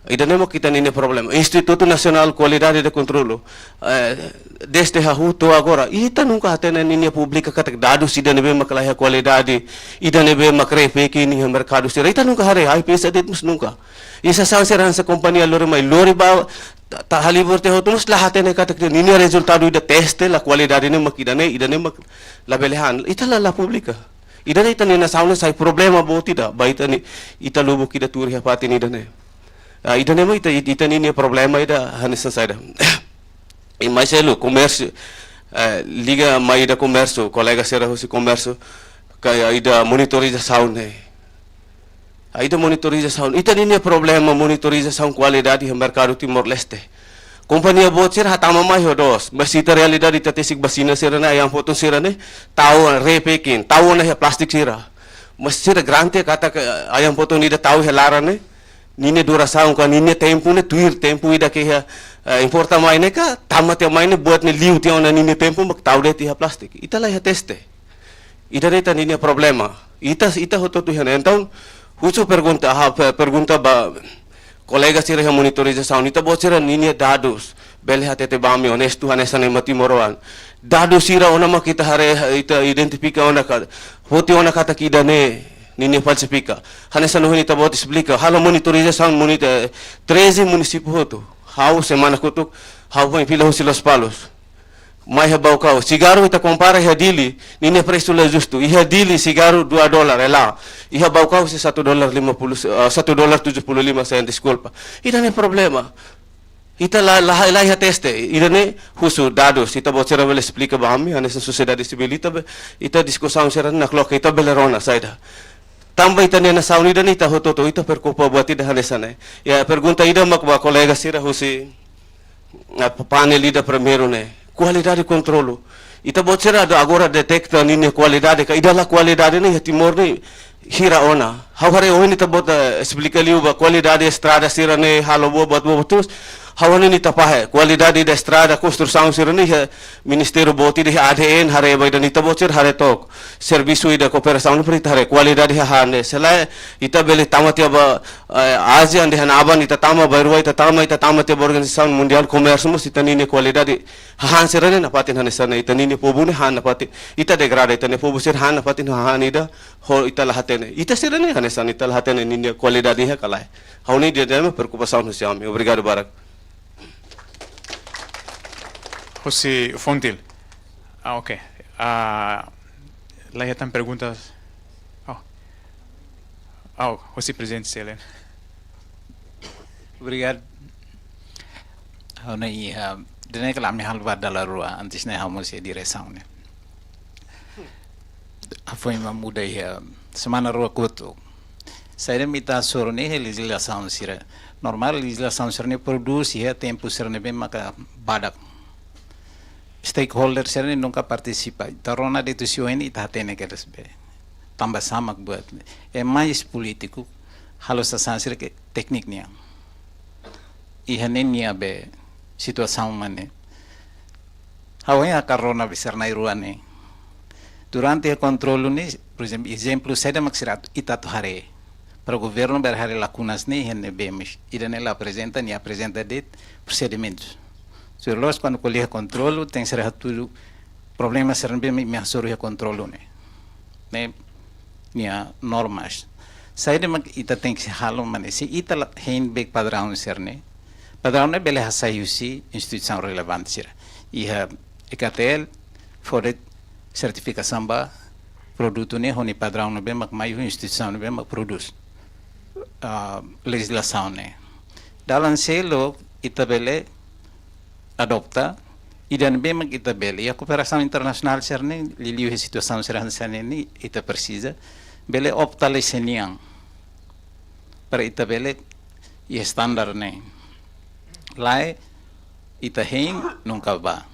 Ida-ne'e mak ita-nia problema. Institutu Nasionál Kualidade de Kontrolu, eh, dezde hahú to'o agora, ita nunka hatene ninia publika katak dadus ida ne'ebé mak laiha kualidade, ida ne'ebé mak repekin iha merkadu sira. Ita nunka haree, AIPESA de'it mós nunka. I sasán sira hanesan kompañia lori mai, lori ba, ta, ta halibur tiha hotu mós la hatene katak ninia rezultadu ida teste la kualidade ne'e mak ida-ne'e, ida-ne'e mak labele han. Ita la, la publika. Ida-ne'e ita-nia nasaun ne'e sai problema boot ida ba ita-nia, ita lubuk ida tuur iha fatin ida-ne'e. Ah, ida-ne'e mak ita, ita-nia problema ida hanesan saida. I mai seluk, komérsiu, eh, liga mai ida komérsiu, kolega sira husi komérsiu, ka ida monitorizasaun ne'e. Ida monitorizasaun. Ita-nia problema monitorizasaun kualidade iha merkadu Timor-Leste. Kompañia boot sira hatama mai ho doos. Mas ita realidade ita tesik ba Xina sira-ne'e, ayam potong sira-ne'e, tau repekin, tau ona iha plástiku sira. Mas sira garante katak ayam potong ida tau iha laran ne'e, ninia durasaun ka ninia tempu ne'e tuir tempu ida ke iha, eh, importa mai ne'e ka, tama tiha mai ne'e, buat ne'e liu tiha ona ninia tempu mak tau de'it iha plástiku. Ita laiha teste. Ida-ne'e ita-nia problema. Ita, ita hotu-hotu iha ne'e. Entaun, husu pergunta, ah, pe-, pergunta ba kolega sira iha monitorizasaun. Ita-boot sira ninia dadus. Bele hatete ba ami onestu hanesan ema timoroan. Dadus sira ona mak ita haree, ita identifika ona ka, foti ona katak ida-ne'e ninia falsifika. Hanesan ohin ita-boot esplika. Halo monitorizasaun monit-, eh, treze munisípiu hotu. Ha'u semana kotuk, ha'u foin fila husi Lospalos. Mai iha Baucau, sigarru ita kompara iha Dili, ninia presu la justu. Iha Dili sigarru dua dolar, ela. Iha Baucau sei satu dolar lima puluh, eh, satu dolar tujuh puluh lima sen, deskulpa. Ida-ne'e problema. Ita la, la, la iha teste, ida-ne'e husu dadus, ita-boot sira bele esplika ba ami, hanesan sosiedade sivíl ita be, ita diskusaun sira-ne'e nakloke, ita bele rona saida. Tanba ita-nia nasaun ida-ne'e ita hotu-hotu, ita preokupa buat ida hanesan ne'e. Ya, pergunta ida mak ba kolega sira husi, ah, pa-, painel ida primeiru ne'e. Kualidade kontrolu. Ita-boot sira atu agora deteta ninia kualidade ka ida la kualidade ne'e iha Timor ne'e hira ona. Ha'u haree ohin ita-boot, eh, esplika liu ba kualidade estrada sira-ne'e halo buat, buat, buat, buat terus. Ha'u hanoin ita fahe kualidade ida estrada, konstrusaun sira-ne'e iha ministériu boot ida iha A D N haree ba ida-ne'e, ita-boot sira haree took. Servisu ida kooperasaun ne'e para ita haree kualidade hahán ne'e. Se lae ita bele tama tiha ba, eh, ASEAN dehan aban ita tama, bainrua ita tama, ita tama tiha ba Organizasaun Mundiál Komérsiu mós ita-nia kualidade hahán sira-ne'e nafatin hanesan ne'e, ita-nia povu ne'e han nafatin. Ita degrada ita-nia povu sira han nafatin hahán ida ho ita la hatene. Ita sira-ne'e hanesan ita la hatene ninia kualidade iha ka lae. Ha'u-nia ida-ne'e mak preokupasaun husi ami. Obrigadu barak. Husi Fontil. Ah, oke. Ah, la iha tan perguntas. Oh. Oh, husi prezidente Selen. Obrigadu. Ha'u-nia, ah, ida-ne'e karik ami halo ba dala rua, antes ne'e ha'u mós iha diresaun ne'e. Hafoin mak muda iha semana rua kotuk. Saida mak ita hasoru ne'e iha lejizlasaun sira. Normál lejizlasaun sira-ne'e prodús iha tempu sira ne'ebé maka badak. Stakeholder sira-ne'e nunka partisipa. Ita rona de'it husi oin ita hatene kedas be. Tanba sá mak buat. É mais polítiku, halo sasán sira ke tékniku nian. Iha ne'e nia be situasaun mak ne'e. Ha'u hakarak rona be sira na'in-rua ne'e. Durante iha kontrolu ne'e, por ezemplu, ezemplu saida mak sira atu, ita atu haree. Para governu bele haree lakunas ne'e iha ne'ebé, mas ida-ne'e la aprezenta, nia aprezenta de'it prosedimentus. Tuir loloos kuandu ko'alia kontrolu, tenke ser hatudu problema sira ne'ebé mak hasoru iha kontrolu ne'e. Ne'e nia normas. Saida mak ita tenke halo mak ne'e, se ita la hein be padraun sira-ne'e. Padraun ne'e bele hasai husi instituisaun relevante sira. Iha E K T L, fó de'it sertifikasaun ba produtu ne'e ho nia padraun ne'ebé mak mai husi instituisaun ne'ebé mak prodús. Ah, lejizlasaun ne'e. Dalan seluk ita bele adopta, ida ne'ebé mak ita bele. Iha kooperasaun internasionál sira-ne'e, liuliu iha situasaun sira hanesan ne'e, ita presiza bele opta lei sira-nian. Para ita bele iha standar ne'e. Lae, ita hein nunka bá.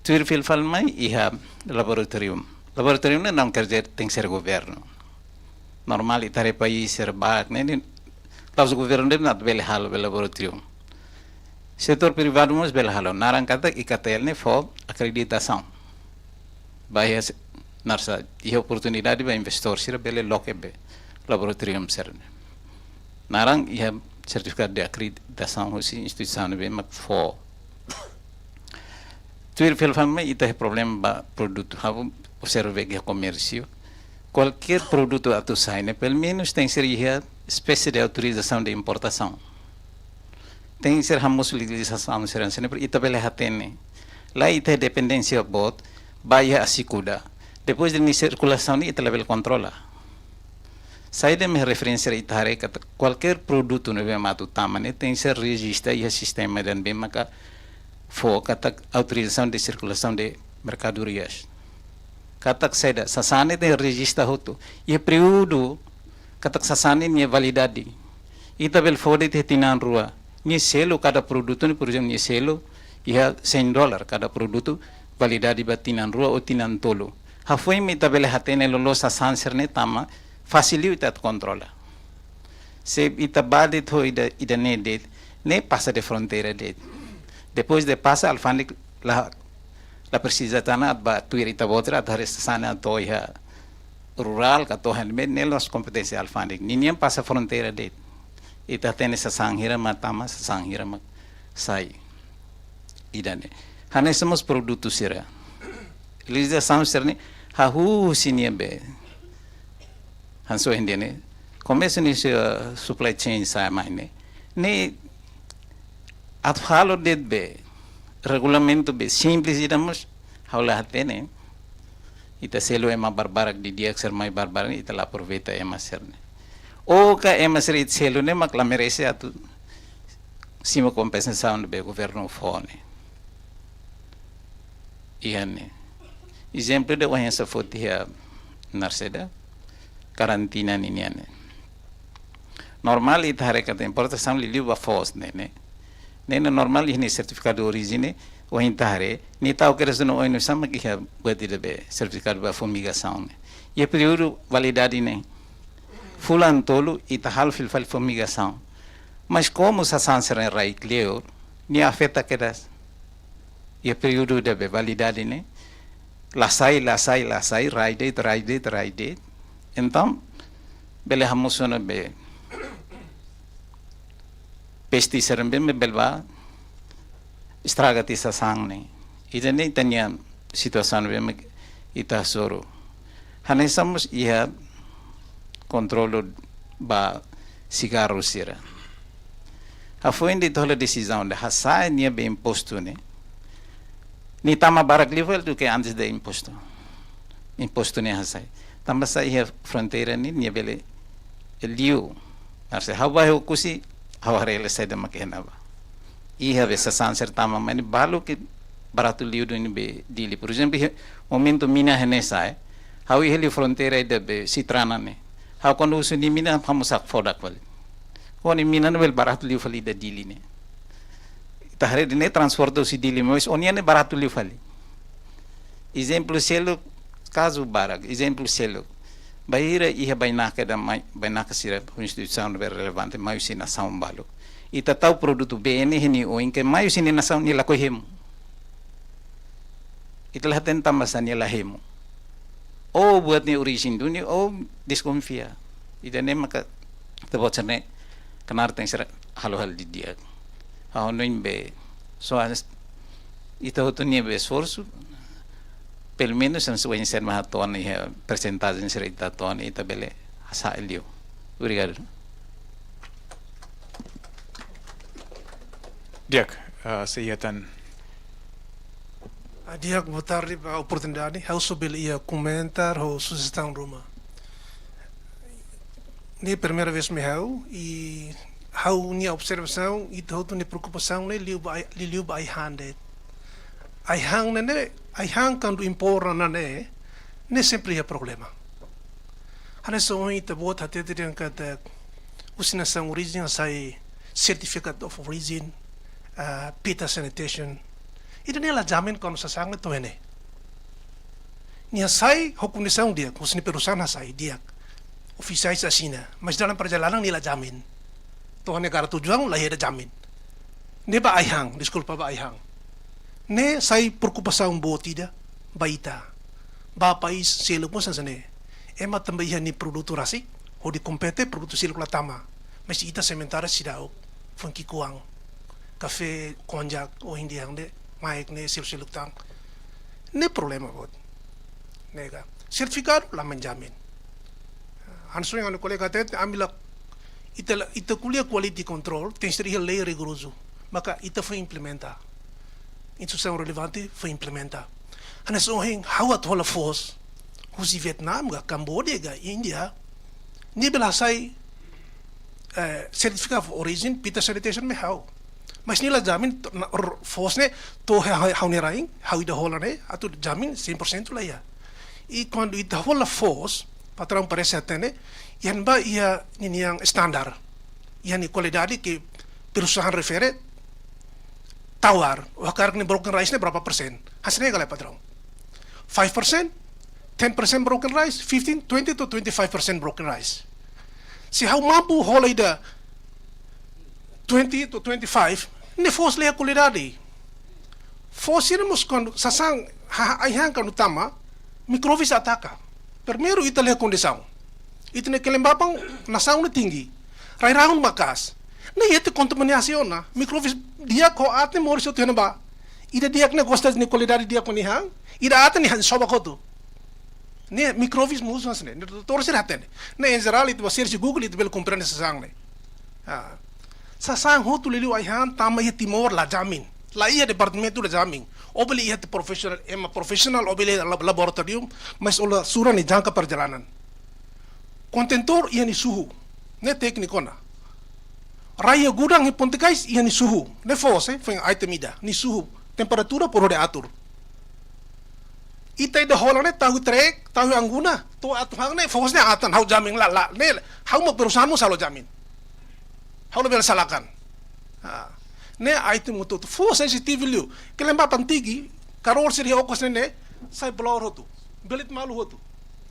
Tuir fila fali mai iha laboratóriu. Laboratóriu ne'e não quer dizer tenke ser governu. Normál ita haree país sira barak ne'e, ne'e la'ós governu de'it mak bele halo be laboratóriu. Setór privadu mós bele halo. Naran katak E K T L ne'e fó akreditasaun. Ba iha se-, naran sá, iha oportunidade ba investór sira bele loke be laboratóriu sira-ne'e. Naran iha sertifikadu de akreditasaun husi instituisaun ne'ebé mak fó. Tuir fila fali mai ita iha problema ba produtu. Ha'u observa iha komérsiu. Kualkér produtu atu sai ne'e, pelumenus tenke ser iha espésie de autorizasaun de importasaun. Tenke ser hamosu lejizlasaun sira-ne'e, para ita bele hatene. Lae ita dependénsia boot ba iha asi kuda. Depois de nia sirkulasaun ne'e ita labele kontrola. Saida mak referénsia ita haree katak kualkér produtu ne'ebé mak atu tama ne'e tenke ser rejista iha sistema ida ne'ebé maka fó katak autorizasaun de sirkulasaun de merkadorias. Katak saida, sasán ne'e tenke rejista hotu. Iha períodu katak sasán ne'e nia validade. Ita bele fó de'it tinan rua. Nia selu kada produtu ne'e, por ezemplu, nia selu iha cem dólar kada produtu, validade ba tinan rua ou tinan tolu. Hafoin mak ita bele hatene loloos sasán sira-ne'e tama, fasil liu ita atu kontrola. Se ita bá de'it ho ida, ida-ne'e de'it, ne'e pasa de fronteira de'it. Depois de pasa, alfándega la, la presiza tan atu bá tuir ita-boot sira atu haree sasán ne'e atu iha rurál ka to'o iha ne'ebé, ne'e la'ós kompeténsia alfándega. Ninian pasa fronteira de'it. Ita hatene sasán hira mak tama, sasán hira mak sai. Ida-ne'e. Hanesan mós produtu sira. Lejizlasaun sira-ne'e hahú husi nia be. Hanesan ohin ne'e. Komérsiu ne'e, eh, supply chain sira mai ne'e. Ne'e atu halo de'it be. regulamentu be simples ida mós, ha'u la hatene. Ita selu ema barbarak didi'ak sira mai barbarak, ita la aproveita ema sira-ne'e. Ou ka ema sira ita selu ne'e mak la merese atu simu kompensasaun be governu fó ne'e. Iha ne'e. Ezemplu ida ohin sá foti iha Narseda, karantina ninian ne'e. Normál ita haree katak importasaun liuliu ba foos ne'e, ne'e. Ne'e normál iha nia sertifikadu orijen ne'e, ohin ita haree, nia tau kedas duni oin no sama ke iha buat ida be sertifikadu ba fumigasaun ne'e. Iha períodu validade ne'e, fulan tolu ita halo fila fali fumigasaun. Mas komu sasán sira rai kleur, nia afeta kedas. Iha períodu ida be validade ne'e, la sai, la sai, la sai, rai de'it, rai de'it, rai de'it. Entaun, bele hamosu ona be peste sira be, be bele ba estraga tiha sasán ne'e. Ida-ne'e ita-nia situasaun be mak ita hasoru. Hanesan mós iha kontrolu ba sigarru sira. Hafoin ita hola desizaun ida hasa'e nia be impostu ne'e, nia tama barak liu fali duké antes de impostu. Impostu ne'e hasa'e. Tanba sá iha fronteira ne'e, nia bele liu. Maibé ha'u ba Oekusi, ha'u haree hela saida mak iha ne'ebá. Iha be sasán sira tama mai ne'e balu ke baratu liu duni be Dili. Por ezemplu, iha momentu mina ne'e sa'e, ha'u iha liu fronteira ida be Citrana ne'e. Ha'u kuandu husu nia mina, ha'u mós hakfodak fali. Kuandu mina ne'e bele baratu liu fali ida Dili ne'e. Ita haree dehan ne'e transporte husi Dili, mas ó-nian ne'e baratu liu fali. Ezemplu seluk, kazu barak, ezemplu seluk. Bainhira iha bainaka ida mai, bainaka sira instituisaun ne'ebé relevante mai husi nasaun balu. Ita tau produtu B N N iha nia oin ke mai husi nia nasaun nia lakohi hemu. Ita la hatene tanba sá nia la hemu. Ou buat nia orijen duni, ou deskonfia. Ida-ne'e maka ita-boot sira-ne'e knaar tenke ser halo hal didi'ak. Ha'u hanoin be, so as, ita hotu-nia be esforsu, pelumenus hanesan ohin sira mak hato'o iha persentajen sira ita hato'o, ita bele hasa'e liu. Obrigadu. Di'ak, ah, se iha tan. Ah, di'ak, boa tarde ba oportunidade. Ha'u só bele iha komentáriu ho sujestaun ruma. Ne'e primeira vez mai ha'u, i ha'u-nia observasaun, ita hotu nia preokupasaun ne'e liu ba ai-, li-, liu ba ai-han de'it. Ai-han ne'e, ne'e, ai-han kuandu impor ona ne'e, ne'e sempre iha problema. Hanesan ohin ita-boot hatete dehan katak husi nasaun orijen hasai certificate of origin, ah, PETA sanitation. Ida-ne'e la jamin kuandu sasán ne'e to'o iha ne'e. Nia sai ho kondisaun di'ak, husi nia perusahaan hasai di'ak. Ofisiais asina, mas dalam perjalanan nia la jamin. To'o iha negara tujuan la iha ida jamin. Ne'e ba ai-han, deskulpa, ba ai-han. Ne'e sai preokupasaun boot ida ba ita. Ba país seluk mós hanesan ne'e. Ema tanba iha nia produtu rasik, hodi kompete produtu seluk la tama. Mas ita sementara seidauk, foin ki'ikoan, kafé, konjak, ohin dehan de'it, maek ne'e seluk-seluk tan. Ne'e problema boot. Ne'e ka. Sertifikadu la menjamin. Hanesan ohin ha'u-nia kolega hatete, ami la, ita la, ita ko'alia quality control, tenke ser iha lei rigorozu. Maka ita foin implementa. Instituisaun relevante foin implementa. Hanesan ohin ha'u atu hola foos husi Vietnam ka Cambodia ka India, nia bele hasai, eh, certificate of origin, PETA sanitation mai ha'u. Mas nia la jamin to-, na, r-, foos ne'e to'o iha, iha, ha'u-nia rain, ha'u ida hola ne'e, atu jamin cem por cento la iha. I kuandu ita hola foos, patraun parese hatene, iha ne'ebá iha ninian standar, iha nia kualidade ke perusahaan refere, tawar, ó hakarak nia broken rice ne'e berapa persen? Hanesan ne'e ka lae, patraun? Five percent, ten percent broken rice, fifteen, twenty to twenty-five percent broken rice. Se ha'u mampu hola ida twenty to twenty-five, ne'e foos la iha kualidade. Foos sira mós kuandu sasán, ha-, ai-han kuandu tama, microbes ataka. Primeiru ita la iha kondisaun. Ita-nia kelembaban nasaun ne'e tinggi. Rai-rahun maka'as. Ne'e ita kontaminasi ona. Microbes di'ak ho aat ne'e moris hotu iha ne'ebá. Ida di'ak ne'e gosta nia kualidade di'ak mak nia han. Ida aat ne'e han soba hotu. Ne'e microbes mós hanesan ne'e. Ne'e doutór sira hatene. Ne'e em geral, ita bá search Google, ita bele komprende sasán ne'e. Ah. Sasán hotu liuliu ai-han tama iha Timor la jamin. La iha departamentu ida jamin. Ó bele iha tiha profesionál, ema profesionál, ó bele iha la-, laboratóriu, mas ó la sura nia jangka perjalanan. Kontentór iha nia suhu, ne'e tékniku ona. Rai iha gudang iha ponte gás iha nia suhu, ne'e foos, eh, foin item ida, nia suhu, temperatura por hodi atur. Ita ida hola ne'e tau iha trek, tau iha angguna, to'o atu han ne'e foos ne'e atan, ha'u jamin la, la, ne'e, ha'u mak perusahaan mós halo jamin. Ha'u labele salakan. Ah, ne'e item hotu-hotu. Foos sensitivu liu. Kelembapan tigi, karol sira iha okos ne'e ne'e, sai blower hotu. Belit malu hotu.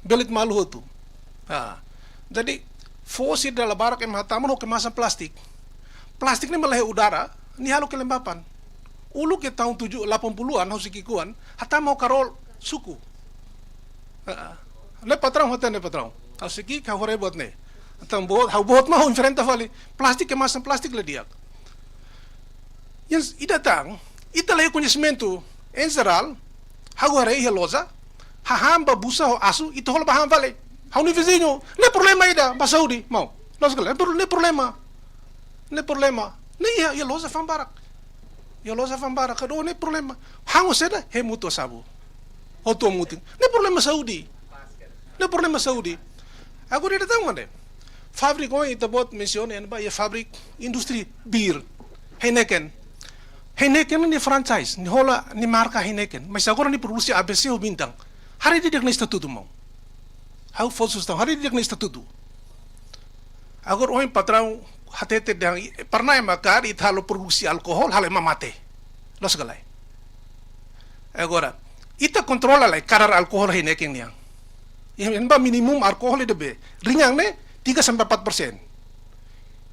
Belit malu hotu. Ah, jadi, foos sira dala barak ema hatama ho kemasan plástiku. Plástiku ne'e mak la iha udara, nia halo kelembapan. Uluk iha tahun tujuh, delapan puluhan, ha'u sei ki'ikoan, hatama ho karol suku. Ah, ne'e patraun, hotel ne'e patraun. Ha'u sei ki'ik, ha'u haree buat ne'e. Entaun boot, ha'u boot mak ha'u enfrenta fali. Plástiku kemasan plástiku la di'ak. Yang ida tan, ita la iha koñesimentu, em geral, ha'u haree iha loja, hahán ba busa ho asu, ita hola ba han fali. Ha'u-nia viziñu, ne'e problema ida, ba saúde, maun. Loos ka lae, ne'e pro-, ne'e problema. Ne'e problema. Ne'e iha, iha loja fa'an barak. Iha loja fa'an barak, karik ne'e problema. Han ho saida, hemu to'o sabu. Ho to'o mutin. Ne'e problema saúde. Ne'e problema saúde. Agora ida tan mane. Fábrika ohin ita-boot mensiona, iha ne'ebá iha fábrika indústria bir. Heineken. Heineken nia franchise, nia hola nia marka Heineken. Mas agora nia produsi A B C ho Bintang. Haree didi'ak nia estatutu, maun. Ha'u fó sujestaun, haree didi'ak nia estatutu. Agora ohin patraun hatete dehan, pernah ema kaer ita halo produsi alkohol, halo ema mate. Loos ka lae. Agora, ita kontrola lai kadar alkohol Heineken nian. Iha ne'ebá minimum alkohol ida be. Ringan ne'e tiga sampai empat persen.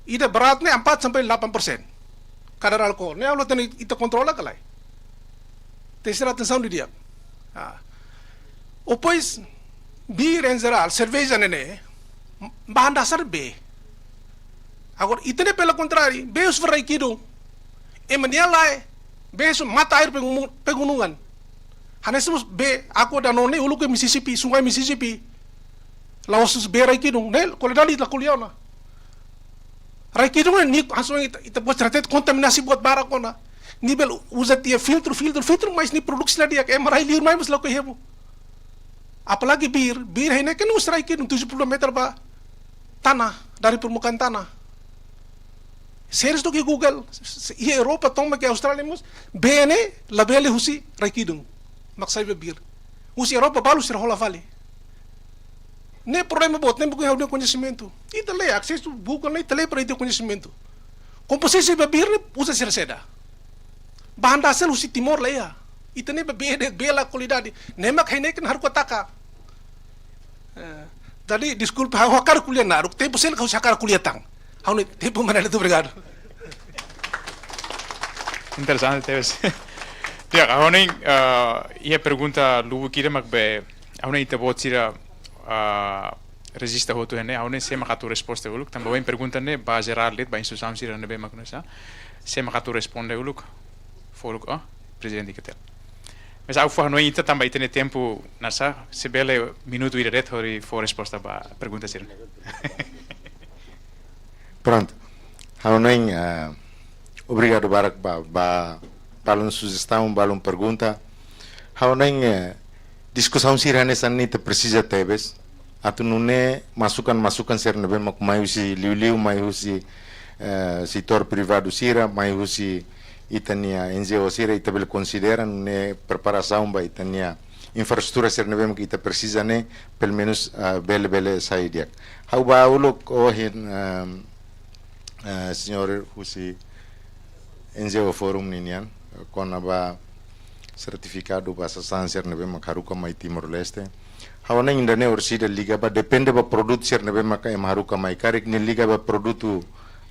Ida berat ne'e empat sampai delapan persen. Kadar alkohol. Ne'e ha'u la hatene ita kontrola ka lae. Tenke ser atensaun didi'ak. Ah. Depois, bir em geral, serveja ne'e ne'e, bahan dasar bee. Agora, ita ne'e pelo contrário, bee husi rai-kidung. Ema nia lae, bee husi mata air pegunu-, pegunungan. Hanesan mós bee, aqua Danone, uluk iha Mississippi, sungai Mississippi. La'ós husi bee rai-kidung, ne'e, kualidade la ko'alia ona. Rai-kidung ne'e, nia hanesan ita, ita-boot sertet kontaminasi buat barak ona. Nia bele uza tiha filtru, filtru, filtru, mas nia produksi la di'ak, ema rai liur mai mós lakohi hemu. Apalagi bir, bir Heineken ne'e husi rai-kidung tujuh puluh meter ba tanah, dari permukaan tanah. Search took iha Google, se-, iha Europa tomak iha Austrália mós, bee ne'e labele husi rai-kidung. Mak sai ba bir. Husi Europa balu sira hola fali. Ne'e problema boot, ne'e buka ha'u-nia koñesimentu. Ita lee, asesu buku ne'e, ita lee para ita koñesimentu. Kompozisaun ba bir ne'e uza sira saida. Bahan dasar husi Timor la iha. Ita ne'e bee de'it, bee la kualidade. Ne'e mak Heineken haruka taka. Eh, jadi, deskulpa, ha'u hakarak ko'alia naruk, tempu seluk ha'u sei hakarak ko'alia tan. Ha'u-nia tempu mana itu, obrigadu. Interesante tebes. Di'ak, ha'u hanoin, eh, iha pergunta lubuk ida mak be, ha'u hanoin ita-boot sira, ah, rejista hotu iha ne'e, ha'u hanoin sé mak atu resposta uluk, tanba ohin pergunta ne'e ba jerál de'it, ba instituisaun sira ne'ebé mak nusa, sé mak atu responde uluk, fó uluk, oh, prezidente Ketel. Mas ha'u fó hanoin ita tanba ita-nia tempu nasa, se bele minutu ida de'it hodi fó resposta ba pergunta sira. Prontu. Ha'u hanoin, ah, obrigadu barak ba, ba, balun sujestaun, balun pergunta. Ha'u hanoin, eh, diskusaun sira hanesan ne'e ita presiza tebes. Atu nune'e masukan-masukan sira ne'ebé mak mai husi liuliu, mai husi, eh, setór privadu sira, mai husi ita-nia N G O sira, ita bele konsidera nune'e preparasaun ba ita-nia infraestrutura sira ne'ebé mak ita presiza ne'e, pelumenus, ah, bele, bele sai di'ak. Ha'u ba uluk ohin, ehm, eh, señór husi N G O Forum ninian, kona-ba sertifikadu ba sasán sira ne'ebé mak haruka mai Timor-Leste. Ha'u hanoin ida-ne'e orsida liga ba, depende ba produtu sira ne'ebé mak ema haruka mai. Karik nia liga ba produtu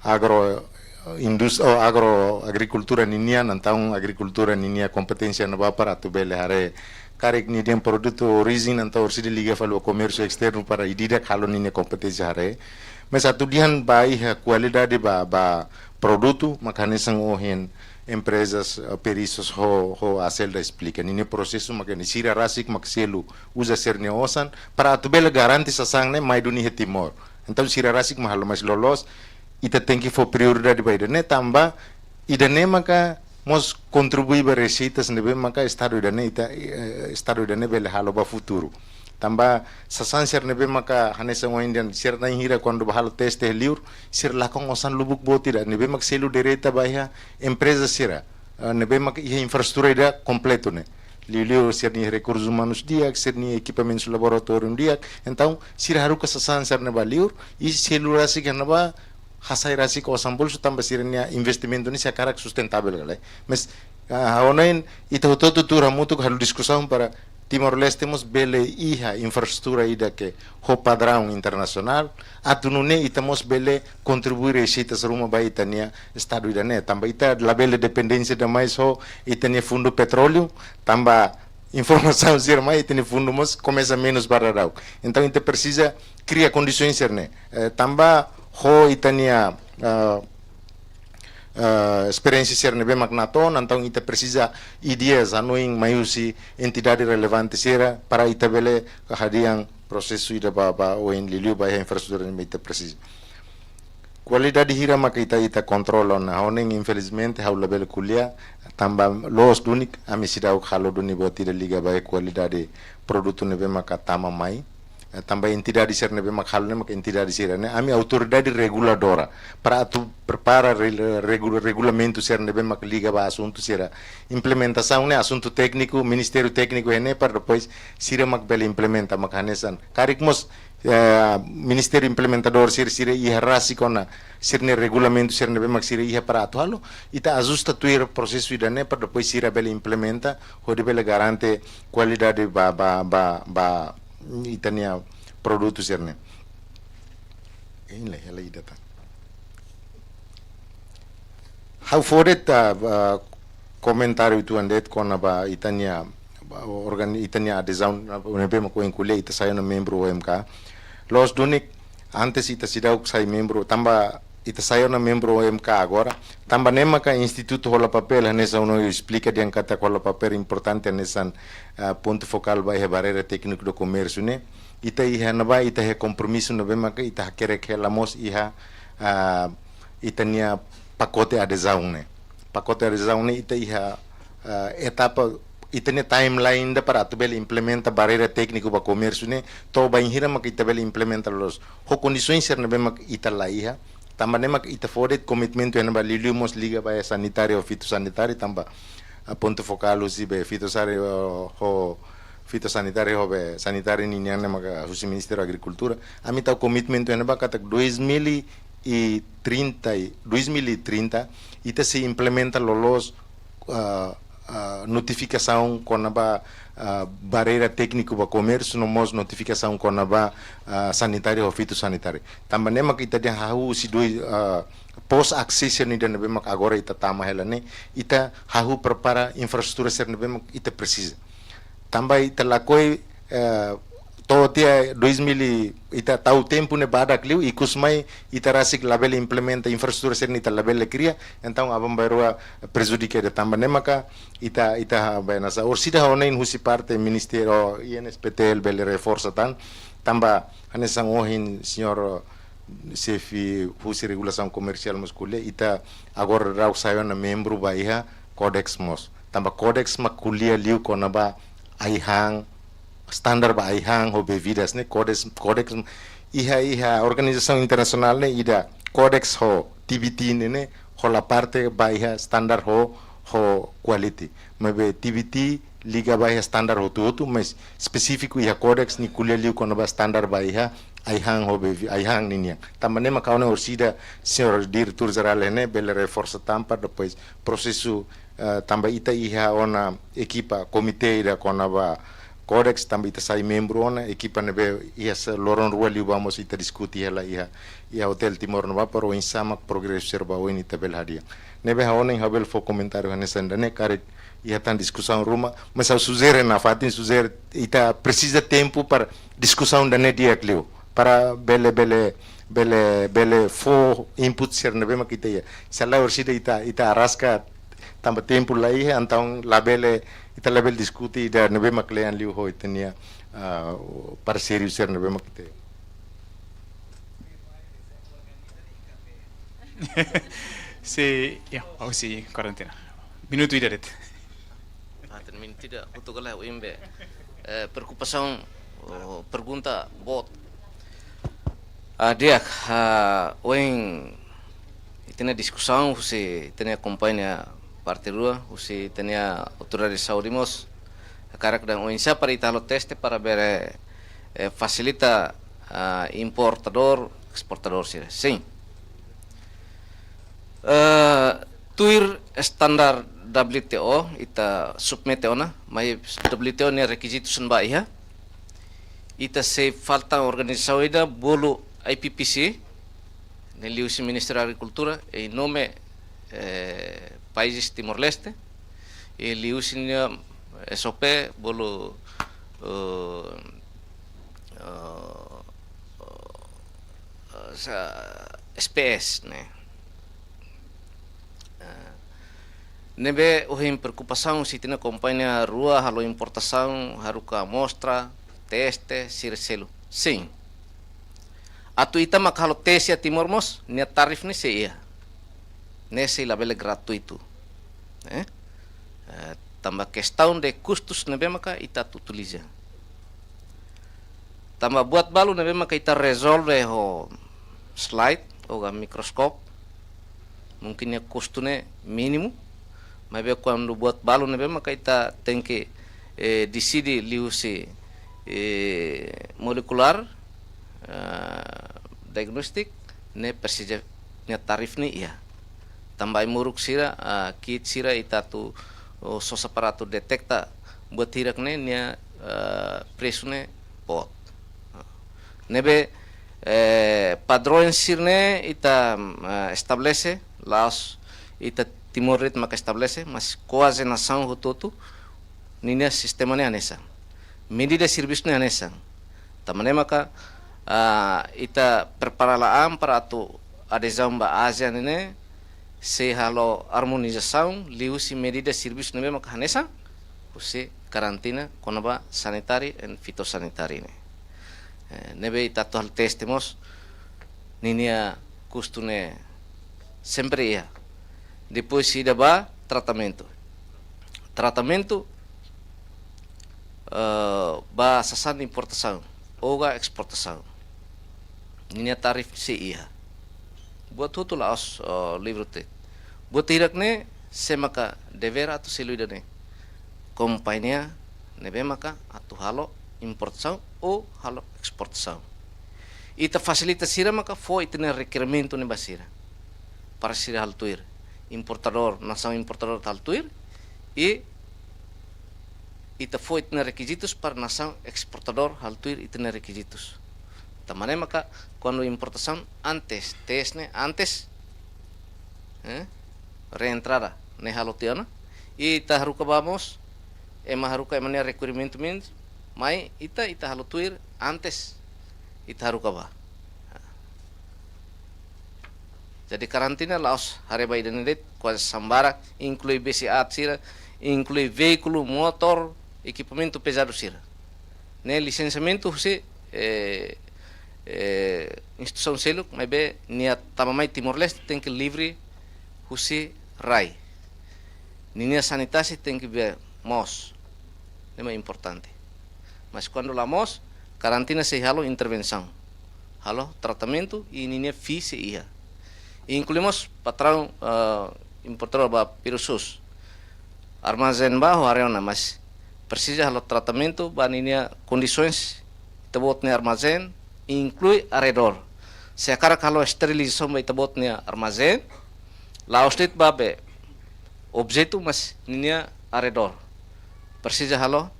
agro, eh, indus-, oh, agro agrikultura ninian, entaun agrikultura ninia kompeténsia ne'ebá para atu bele haree. Karik nia dehan produtu orijen, entaun orsida liga fali ba komérsiu esternu para ida-idak halo ninia kompeténsia haree. Mas atu dehan ba iha kualidade ba, ba produtu, mak hanesan ohin emprezas, eh, peritus ho, ho ACELDA esplika. Ninia prosesu mak ne'e, sira rasik mak selu uza sira-nia osan, para atu bele garante sasán ne'e mai duni iha Timor. Entaun sira rasik mak halo, mas loloos, ita tenke fó prioridade ba ida-ne'e tanba ida-ne'e maka mós kontribui ba reseitas ne'ebé maka estadu ida-ne'e ita, eh, estadu ida-ne'e bele halo ba futuru. Tanba sasán sira ne'ebé maka hanesan ohin dehan sira na'in hira kuandu bá halo teste liur, sira lakon osan lubuk boot ida, ne'ebé maka selu direta ba iha empreza sira, eh, ne'ebé maka iha infraestrutura ida kompletu ne'e. Liuliu sira-nia rekursus umanus di'ak, sira-nia ekipamentus laboratóriu di'ak. Entaun, sira haruka sasán sira-ne'e ba liur, i selu rasik iha ne'ebá, hasai rasik osan bolsu tanba sira-nia investimentu ne'e sei hakarak sustentavel ka lae. Mas, ah, ha'u hanoin ita hotu-hotu tuur hamutuk halo diskusaun para Timor-Leste mós bele iha infraestrutura ida ke ho padraun internasionál, atu nune'e ita mós bele kontribui reseitas ruma ba ita-nia estadu ida-ne'e. Tanba ita labele dependénsia demais ho ita-nia fundu petróleu, tanba informasaun sira mai ita-nia fundu mós komesa menus ba daudaun. Entaun ita presiza kria kondisoens sira-ne'e. Eh, tanba ho ita-nia, ah, ah, esperiénsia sira ne'ebé mak natoon, entaun ita presiza ideias, hanoin mai husi entidade relevante sira para ita bele hadi'a prosesu ida ba, ba oin liuliu ba iha infraestrutura ne'ebé ita presiza. Kualidade hira maka ita, ita kontrola ona. Ha'u hanoin infelizmente ha'u labele ko'alia, tanba loos duni, ami seidauk halo duni buat ida liga ba iha kualidade produtu ne'ebé maka tama mai. Eh, tanba entidade sira ne'ebé maka halo ne'e maka entidade sira-ne'e. Ami autoridade reguladora. Para atu prepara re-, regu-, regulamentu sira ne'ebé maka liga ba asuntu sira. Implementasaun ne'e asuntu tékniku, ministériu tékniku iha ne'e para depois sira mak bele implementa maka hanesan. Karik mós, eh, ministériu implementadór sira, sira iha rasik ona sira-nia regulamentu sira ne'ebé mak sira iha para atu halo. Ita ajusta tuir prosesu ida-ne'e para depois sira bele implementa, hodi bele garante kualidade ba, ba, ba, ba ita-nia produtu sira-ne'e. Ini lah, hela ida tan. Ha'u fó de'it, ah, ah, komentáriu uitoan de'it kona-ba ita-nia, ba, organ-, ita-nia adezaun, ah, ne'ebé mak ohin ko'alia ita sai ona membru O M K. Loos duni, antes ita seidauk sai membru, tanba ita sai ona membru O M K agora. Tanba ne'e maka institutu hola papél, hanesan ohin esplika dehan katak hola papél importante hanesan, ah, pontu fokál ba iha barreira tékniku do komérsiu ne'e. Ita iha ne'ebá, ita iha kompromisu ne'ebé maka ita hakerek hela mós iha, ah, ita-nia pakote adezaun ne'e. Pakote adezaun ne'e ita iha, ah, etapa, ita-nia timeline ida para atu bele implementa barreira tékniku ba komérsiu ne'e, to'o bainhira maka ita bele implementa loos. Ho kondisoens sira ne'ebé maka ita la iha, tanba ne'e maka ita fó de'it komitmentu iha ne'ebá liuliu mós liga ba iha sanitáriu, fitossanitáriu, tanba, ah, pontu fokál husi be fitossanitáriu, ho fitossanitáriu, ho be sanitáriu ninian ne'e maka husi Ministériu Agrikultura. Ami tau komitmentu iha ne'ebá katak dois mil e trinta, dois mil e trinta, ita sei implementa loloos, ah, ah, notifikasaun kona-ba, ah, barreira tékniku ba komérsiu, no mós notifikasaun kona-ba, ah, sanitáriu ho fitossanitáriu. Tanba ne'e maka ita dehan hahú husi dois, ah, post accession ida ne'ebé maka agora ita tama hela ne'e, ita hahú prepara infraestrutura sira ne'ebé maka ita presiza. Tanba ita lakohi, eh, to'o tiha dois mil, ita tau tempu ne'e badak liu, ikus mai ita rasik labele implementa infraestrutura sira-ne'e ita labele kria, entaun aban-bainrua prejudika ida tanba ne'e maka ita, ita ha-, bai nasa. Orsida ha'u hanoin husi parte ministériu I N S P T L bele reforsa tan, tanba hanesan ohin señór xefe husi regulasaun komersiál mós ko'alia, ita agora daudaun sai ona membru ba iha Codex mós. Tanba Codex mak ko'alia liu kona-ba ai-han, standar ba ai-han ho bebidas ne'e, Codex, Codex iha, iha organizasaun internasionál ne'e ida Codex ho T B T ne'e, ne'e hola parte ba iha standar ho, ho quality. Maibé T B T liga ba iha standar hotu-hotu, mas espesífiku iha Codex nia ko'alia liu kona-ba standar ba iha ai-han ho bebi-, ai-han ninian. Tanba ne'e maka ha'u hanoin orsida señór diretór jerál ne'e bele reforsa tan para depois prosesu, eh, tanba ita iha ona ekipa komité ida kona-ba Codex, tanba ita sai membru ona, ekipa ne'ebé iha se loron rua liubá mós ita diskute hela iha, iha Hotel Timor ne'ebá, para oinsá mak progresu sira ba oin ita bele hadi'a. Ne'ebé ha'u hanoin ha'u bele fó komentáriu hanesan ida-ne'e, karik iha tan diskusaun ruma, mas ha'u sujere nafatin, sujere ita presiza tempu para diskusaun ida-ne'e di'ak liu, para bele, bele, bele, bele fó input sira ne'ebé mak ita iha. Se lae orsida ita, ita araska tanba tempu la iha, entaun labele, ita labele diskute ida ne'ebé mak kle'an liu ho ita-nia, ah, parseiru sira ne'ebé mak ita iha. Sí, ya, oh, sí, cuarentena. Minutu ida de'it. Ah, ten minutu ida, hotu kala oin be. Eh, preokupasaun, oh, pergunta boot. Ah, di'ak, ah, oin ita-nia diskusaun husi ita-nia kompañia parte rua, husi ita-nia autoridade saúde mós hakarak dehan oinsá para ita halo teste para bele, eh, fasilita, ah, importadór, esportadór sira. Sin. Eh, tuir standar W T O, ita submete ona, maibé W T O nia rekizitu sira ba iha. Ita sei falta organizasaun ida bolu I P P C, ne'e liuhusi Ministériu Agrikultura, em nome, eh, países Timor-Leste, i liuhusi nia S O P bolu, eh, eh, eh, sa-, S P S ne'e. Eh, ne'ebé ohin preokupasaun husi ita-nia kompañia rua halo importasaun, haruka amostra, teste, sira seluk. Sin. Atu ita mak halo teste iha Timor mós, nia tarif ne'e sei iha. Ne'e sei labele gratuitu. Eh? Eh, tanba kestaun de kustus ne'ebé maka ita atu utiliza. Tanba buat balu ne'ebé maka ita rezolve ho slide ou ka mikroskop, mungkin nia kustu ne'e mínimu, maibé kuandu buat balu ne'ebé maka ita tenke, eh, deside liuhusi, eh, molekulár, eh, diagnostik, ne'e presiza nia tarif ne'e iha. Tanba ai-moruk sira, ah, kit sira ita atu, oh, sosa para atu deteta buat hirak ne'e nia, ah, presu ne'e boot. Ne'ebé, eh, padrões sira ne'e ita, ah, estabelese, la'ós ita Timor de'it maka estabelese, mas kuaze nasaun hotu-hotu ninia sistema ne'e hanesan. Medida servisu ne'e hanesan. Tanba ne'e maka, ah, ita prepara la'o para atu adezaun ba ASEAN ne'e, sei halo armonizasaun liuhusi medida servisu ne'ebé maka hanesan, husi karantina kona-ba sanitary and phytosanitary ne'e. Eh, ne'ebé ita atu halo teste mós, ninia kustu ne'e sempre iha. Depois ida ba tratamentu. Tratamentu, eh, ba sasán importasaun ou ka esportasaun. Ninia tarif sei iha. Buat hotu la'ós, eh, livre de'it. Buat hirak ne'e sé maka devér atu selu ida-ne'e. Kompañia ne'ebé maka atu halo importasaun ou halo esportasaun. Ita fasilita sira maka fó ita-nia rekerimentu ne'e ba sira. Para sira halo tuir. Importadór, nasaun importadór halo tuir. I ita fó ita-nia rekizitus para nasaun esportadór halo tuir ita-nia rekizitus. Tanba ne'e maka kuandu importasaun antes, teste ne'e antes, eh, reentrada ne'e halo tiha ona. I ita haruka ba mós, ema haruka ema nia rekerimentu mós, mai ita, ita halo tuir antes ita haruka ba. Jadi karantina la'ós haree ba ida-ne'e de'it, kuaze sambara, inklui besi aat sira, inklui veíkulu, motór, ekipamentu pezadu sira. Ne'e lisensiamentu husi, eh, eh, instituisaun seluk, maibé nia tama mai Timor-Leste tenke livre husi rai. Ninia sanitasi tenke be moos. Ne'e mak importante. Mas kuandu la moos, karantina sei halo intervensaun. Halo tratamentu i ninia fee sei iha. Inklui mós patraun, eh, importadór ba Pirusus. Armazén ba ho haree ona, mas presiza halo tratamentu ba ninia kondisoens ita-boot nia armazén, inklui arredór. Se hakarak halo esterilizasaun ba ita-boot nia armazén, la'ós de'it ba be objetu, mas ninia arredór presiza halo,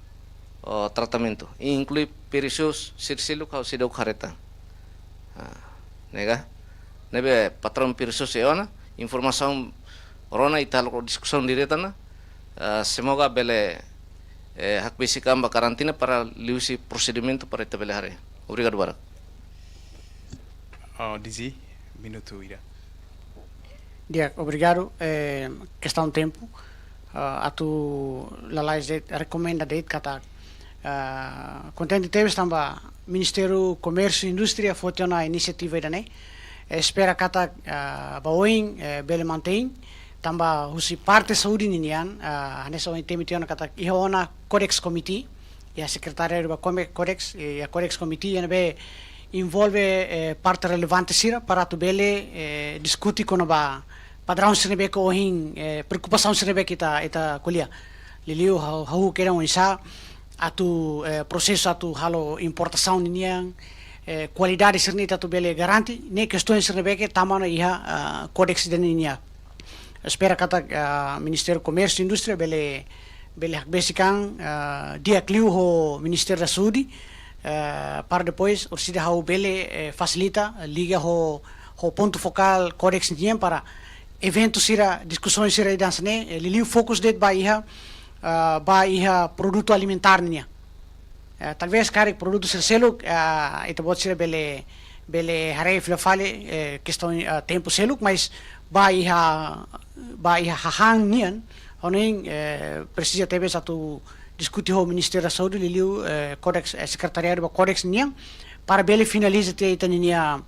oh, tratamentu. Inklui Pirusus, sira seluk ha'u seidauk haree tan. Ah, ne'e ka? Ne'ebé patraun Pirusus sei ona, informasaun rona ita halo diskusaun direta ona, ah, semoga bele, eh, hakbesik an ba karantina para liuhusi prosedimentu para ita bele haree. Obrigadu barak. Oh, D G, minutu ida. Di'ak, obrigadu. Eh, kestaun tempu, ah, atu lalais de'it, rekomenda de'it katak, ah, kontente tebes tanba Ministériu Komérsiu i Indústria foti ona inisiativa ida-ne'e. Eh, espera katak, ah, ba oin, eh, bele mantein, Tanba husi parte saúde ninian, ah, hanesan ohin temi tiha ona katak iha ona Codex Committee, iha sekretariadu ba Come-, Codex, iha Codex Committee, iha ne'ebé envolve, eh, parte relevante sira para atu bele, eh, diskute kona-ba padraun sira ne'ebé ke ohin, eh, preokupasaun sira ne'ebé ke ita, ita ko'alia. Liuliu ha'u, ha'u kedan oinsá atu, eh, prosesu atu halo importasaun ninian, eh, kualidade sira-ne'e ita atu bele garante, ne'e kestaun sira ne'ebé ke tama ona iha, ah, Codex ida-ne'e nian. Espera katak, ah, Ministériu Komérsiu Indústria bele, bele hakbesik an, ah, di'ak liu ho Ministériu da Saúde, ah, para depois, orsida ha'u bele, eh, fasilita, liga ho, ho pontu fokál Codex nian para eventu sira, diskusaun sira ida hanesan ne'e, eh, liuliu fokus de'it ba iha, ah, ba iha produtu alimentár nian. Eh, talvés karik produtu sira seluk, ah, ita-boot sira bele, bele haree fila fali, eh, kestaun, ah, tempu seluk, mas ba iha, ba iha hahán nian, ha'u hanoin, eh, presiza tebes atu diskute ho Ministériu da Saúde, liuliu, eh, Codex, eh, sekretariadu ba Codex nian, para bele finaliza tiha ita ninia,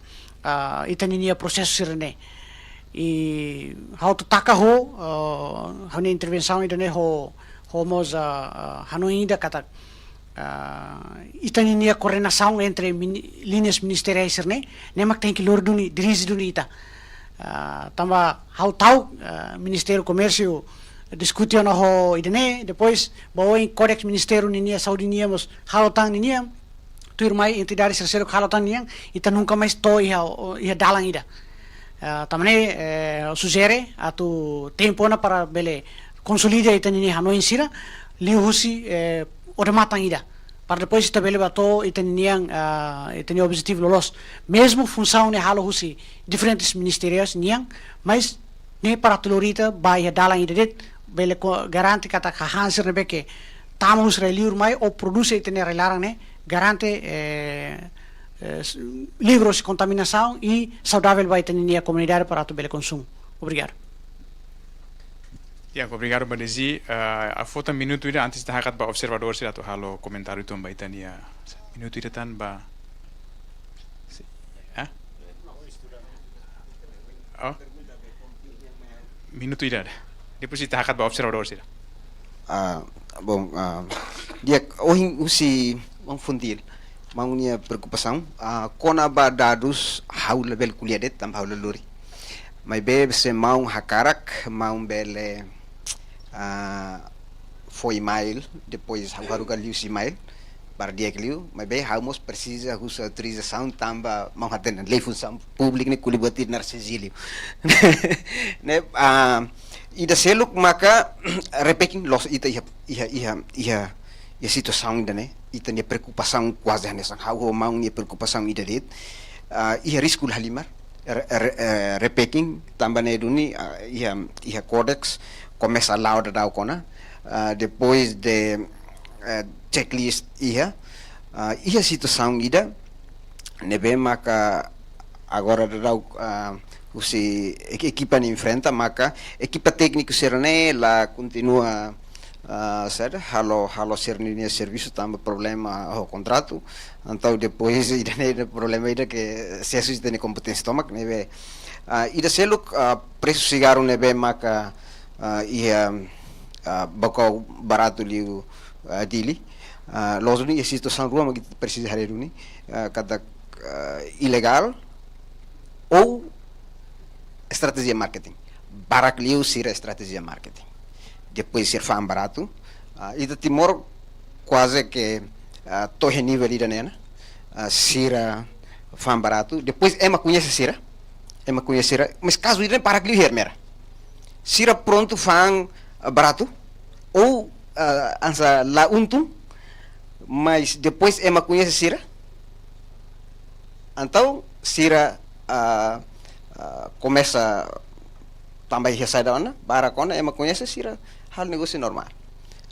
ah, ita ninia prosesu sira-ne'e. I ha'u atu taka ho, ah, ha'u-nia intervensaun ida-ne'e ho, ho mós, ah, ah, hanoin ida katak, ah, ita ninia koordenasaun entre mini-, liñas ministeriais sira-ne'e, ne'e mak tenke lori duni, dirije duni ita. Ah, tanba ha'u ta'uk, ah, Ministériu Komérsiu diskute ona ho ida-ne'e, depois ba oin Codex Ministériu ninia, Saúde nian mós halo tan ninia, tuirmai entidade sira seluk halo tan nian, ita nunka mais to'o iha, iha dalan ida. Ah, tanba ne'e, eh, sujere atu tempu ona para bele konsolida ita ninia hanoin sira, liuhusi, eh, odamatan ida. Para depois ita bele bá to'o ita nian, ah, ita-nia objetivu loloos. Mezmu funsaun ne'e halo husi diferentes ministérius nian, mas ne'e para atu lori ita ba iha dalan ida de'it, bele ko-, garante katak hahán sira ne'ebé ke tama husi rai-liur mai ou produse ita-nia rai-laran ne'e, garante, eh, eh, s-, livre husi kontaminasaun i saudavel ba ita ninia komunidade para atu bele konsumu. Obrigadu. Ya, obrigadu ba Desi. Eh, ha'u fó tan minutu ida antes ita hakat ba observadór sira atu halo komentáriu uitoan ba ita-nia. Minutu ida tan ba. Si-, eh? Oh? Minutu ida. Depois ita hakat ba observadór sira. Ah, bom, ah, di'ak, ohin husi maun Funtil, maun nia preokupasaun, ah, kona-ba dadus ha'u labele ko'alia de'it, tanba ha'u la lori. Maibé se maun hakarak, maun bele, ah, fó email, depois ha'u haruka liuhusi email, para di'ak liu, maibé ha'u mós presiza husu autorizasaun tanba maun hatene lei funsaun públika ne'e ko'alia buat ida naran sigiliu. Ne'e, ah, ida seluk maka repacking loos, ita iha, iha, iha, iha, iha situasaun ida-ne'e, ita-nia preokupasaun kuaze hanesan ha'u ho maun nia preokupasaun ida de'it. Ah, iha risku la halimar, re-, re-, eh, repacking, tanba ne'e duni, ah, iha, iha Codex, komesa la'o daudaun ona, ah, depois de, eh, checklist iha, ah, iha situasaun ida, ne'ebé maka agora daudaun, ah, husi ek-, ekipa ne'e enfrenta, maka ekipa tékniku sira-ne'e la kontinua, ah, saida, halo, halo sira-nia servisu tanba problema ho kontratu. Entaun depois ida-ne'e problema ida ke sesu ita-nia kompeténsia tomak, ne'ebé, ah, ida seluk, ah, presu sigarru ne'ebé maka, ah, iha, ah, Baucau baratu liu, ah, Dili. Ah, loos duni iha situasaun rua mak ita presiza haree duni, ah, katak, ah, ilegál ou estratéjia marketing. Barak liu sira estratéjia marketing. Depois sira fa'an baratu. Ah, ita Timor kuaze ke, ah, to'o iha nivel ida-ne'e ona. Ah, sira fa'an baratu. Depois ema koñese sira. Ema koñese sira. Mas kazu ida-ne'e barak liu iha Ermera. Sira prontu fa'an, ah, baratu. Ou, ah, hanesan la untung. Mas depois ema koñese sira. Entaun sira, ah, ah, komesa tanba iha saida ona, barak ona, ema koñese sira halo negósiu normál.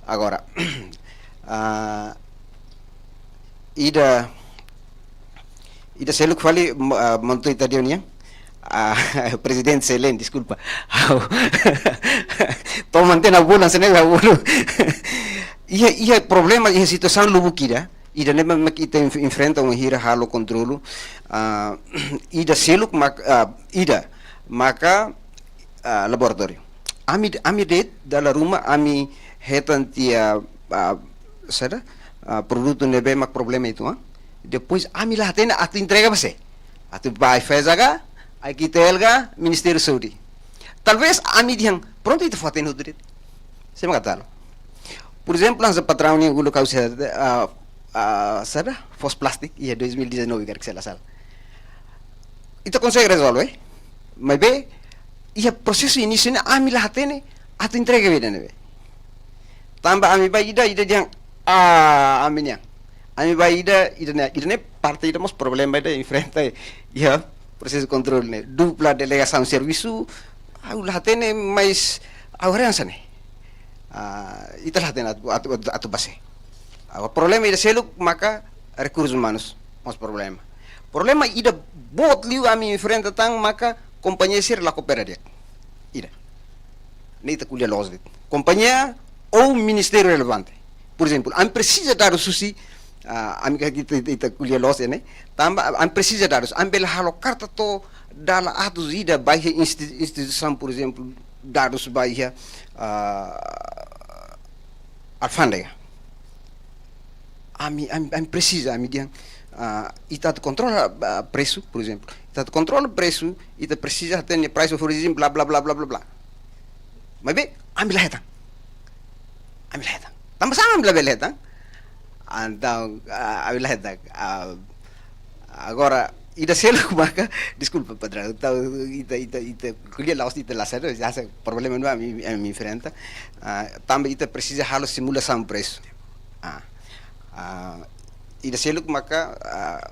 Agora, ah, ida, ida seluk fali, mo-, ah, montu ita dia nian. Ah, Prezidente Selen, deskulpa. To'o mantena bulan, sene bulan. Iha, iha problema, iha situasaun lubuk ida. Ida-ne'e mak, mak ita enf-, enfrenta wainhira halo kontrolu. Ah, ida seluk mak, ah, ida maka, ah, laboratóriu. Ami, ami de'it dala ruma ami hetan tiha, ah, saida, ah, produtu ne'ebé mak problema uitoan. Depois ami la hatene atu entrega ba sé. Atu ba F S H ka, I Q T L ka, Ministériu Saúde. Talvés ami dehan, prontu, ita fó hatene hotu de'it. Sé mak atu halo? Por ezemplu, hanesan patraun nian uluk ha'u sei, ah, ah, saida, foos plástiku, iha dois mil e dezanove, karik sei la sala. Ita konsege rezolve, eh? Maibé, iha prosesu inísiu ne'e ami la hatene atu entrega ba ida ne'ebé. Tanba ami ba ida, ida dehan, ah, ami-nian. Ami ba ida, ida-ne'e, ida-ne'e parte ida mós problema ida enfrenta, iha prosesu kontrolu ne'e. Dupla delegasaun servisu, ha'u la hatene, mas ha'u haree hanesan ne'e. Ah, ita la hatene atu, atu, atu, atu ba sé. Agora, problema ida seluk maka rekursus umanus, mós problema. Problema ida boot liu ami enfrenta tan maka kompañia sira la koopera di'ak. Ida. Ne'e ita ko'alia loos de'it. Kompañia ou ministériu relevante. Por ezemplu, ami presiza dadus husi, ah, ami ka ita, ita, ita ko'alia loos ne'e. Tanba ami presiza dadus, ami bele halo karta to'o dala atus ida ba iha insti-, instituisaun, por ezemplu, dadus ba iha, ah, alfándega. Ami, ami, ami presiza, ami dehan, ah, ita atu kontrola, ah, presu, por ezemplu. Ita atu kontrola presu, ita presiza hatene price of origin, bla, bla, bla. Maibé, ami la hetan. Ami la hetan. Tanba sá ami labele hetan? Entaun, ah, ami la hetan. Ah, agora, ida seluk maka, deskulpa, patraun. Entaun, ita, ita, ita, ko'alia la'ós ita la sala, hanesan problema ne'ebé ami, ami enfrenta. Ah, tanba ita presiza halo simulasaun presu. Ah, ah, ida seluk maka, ah,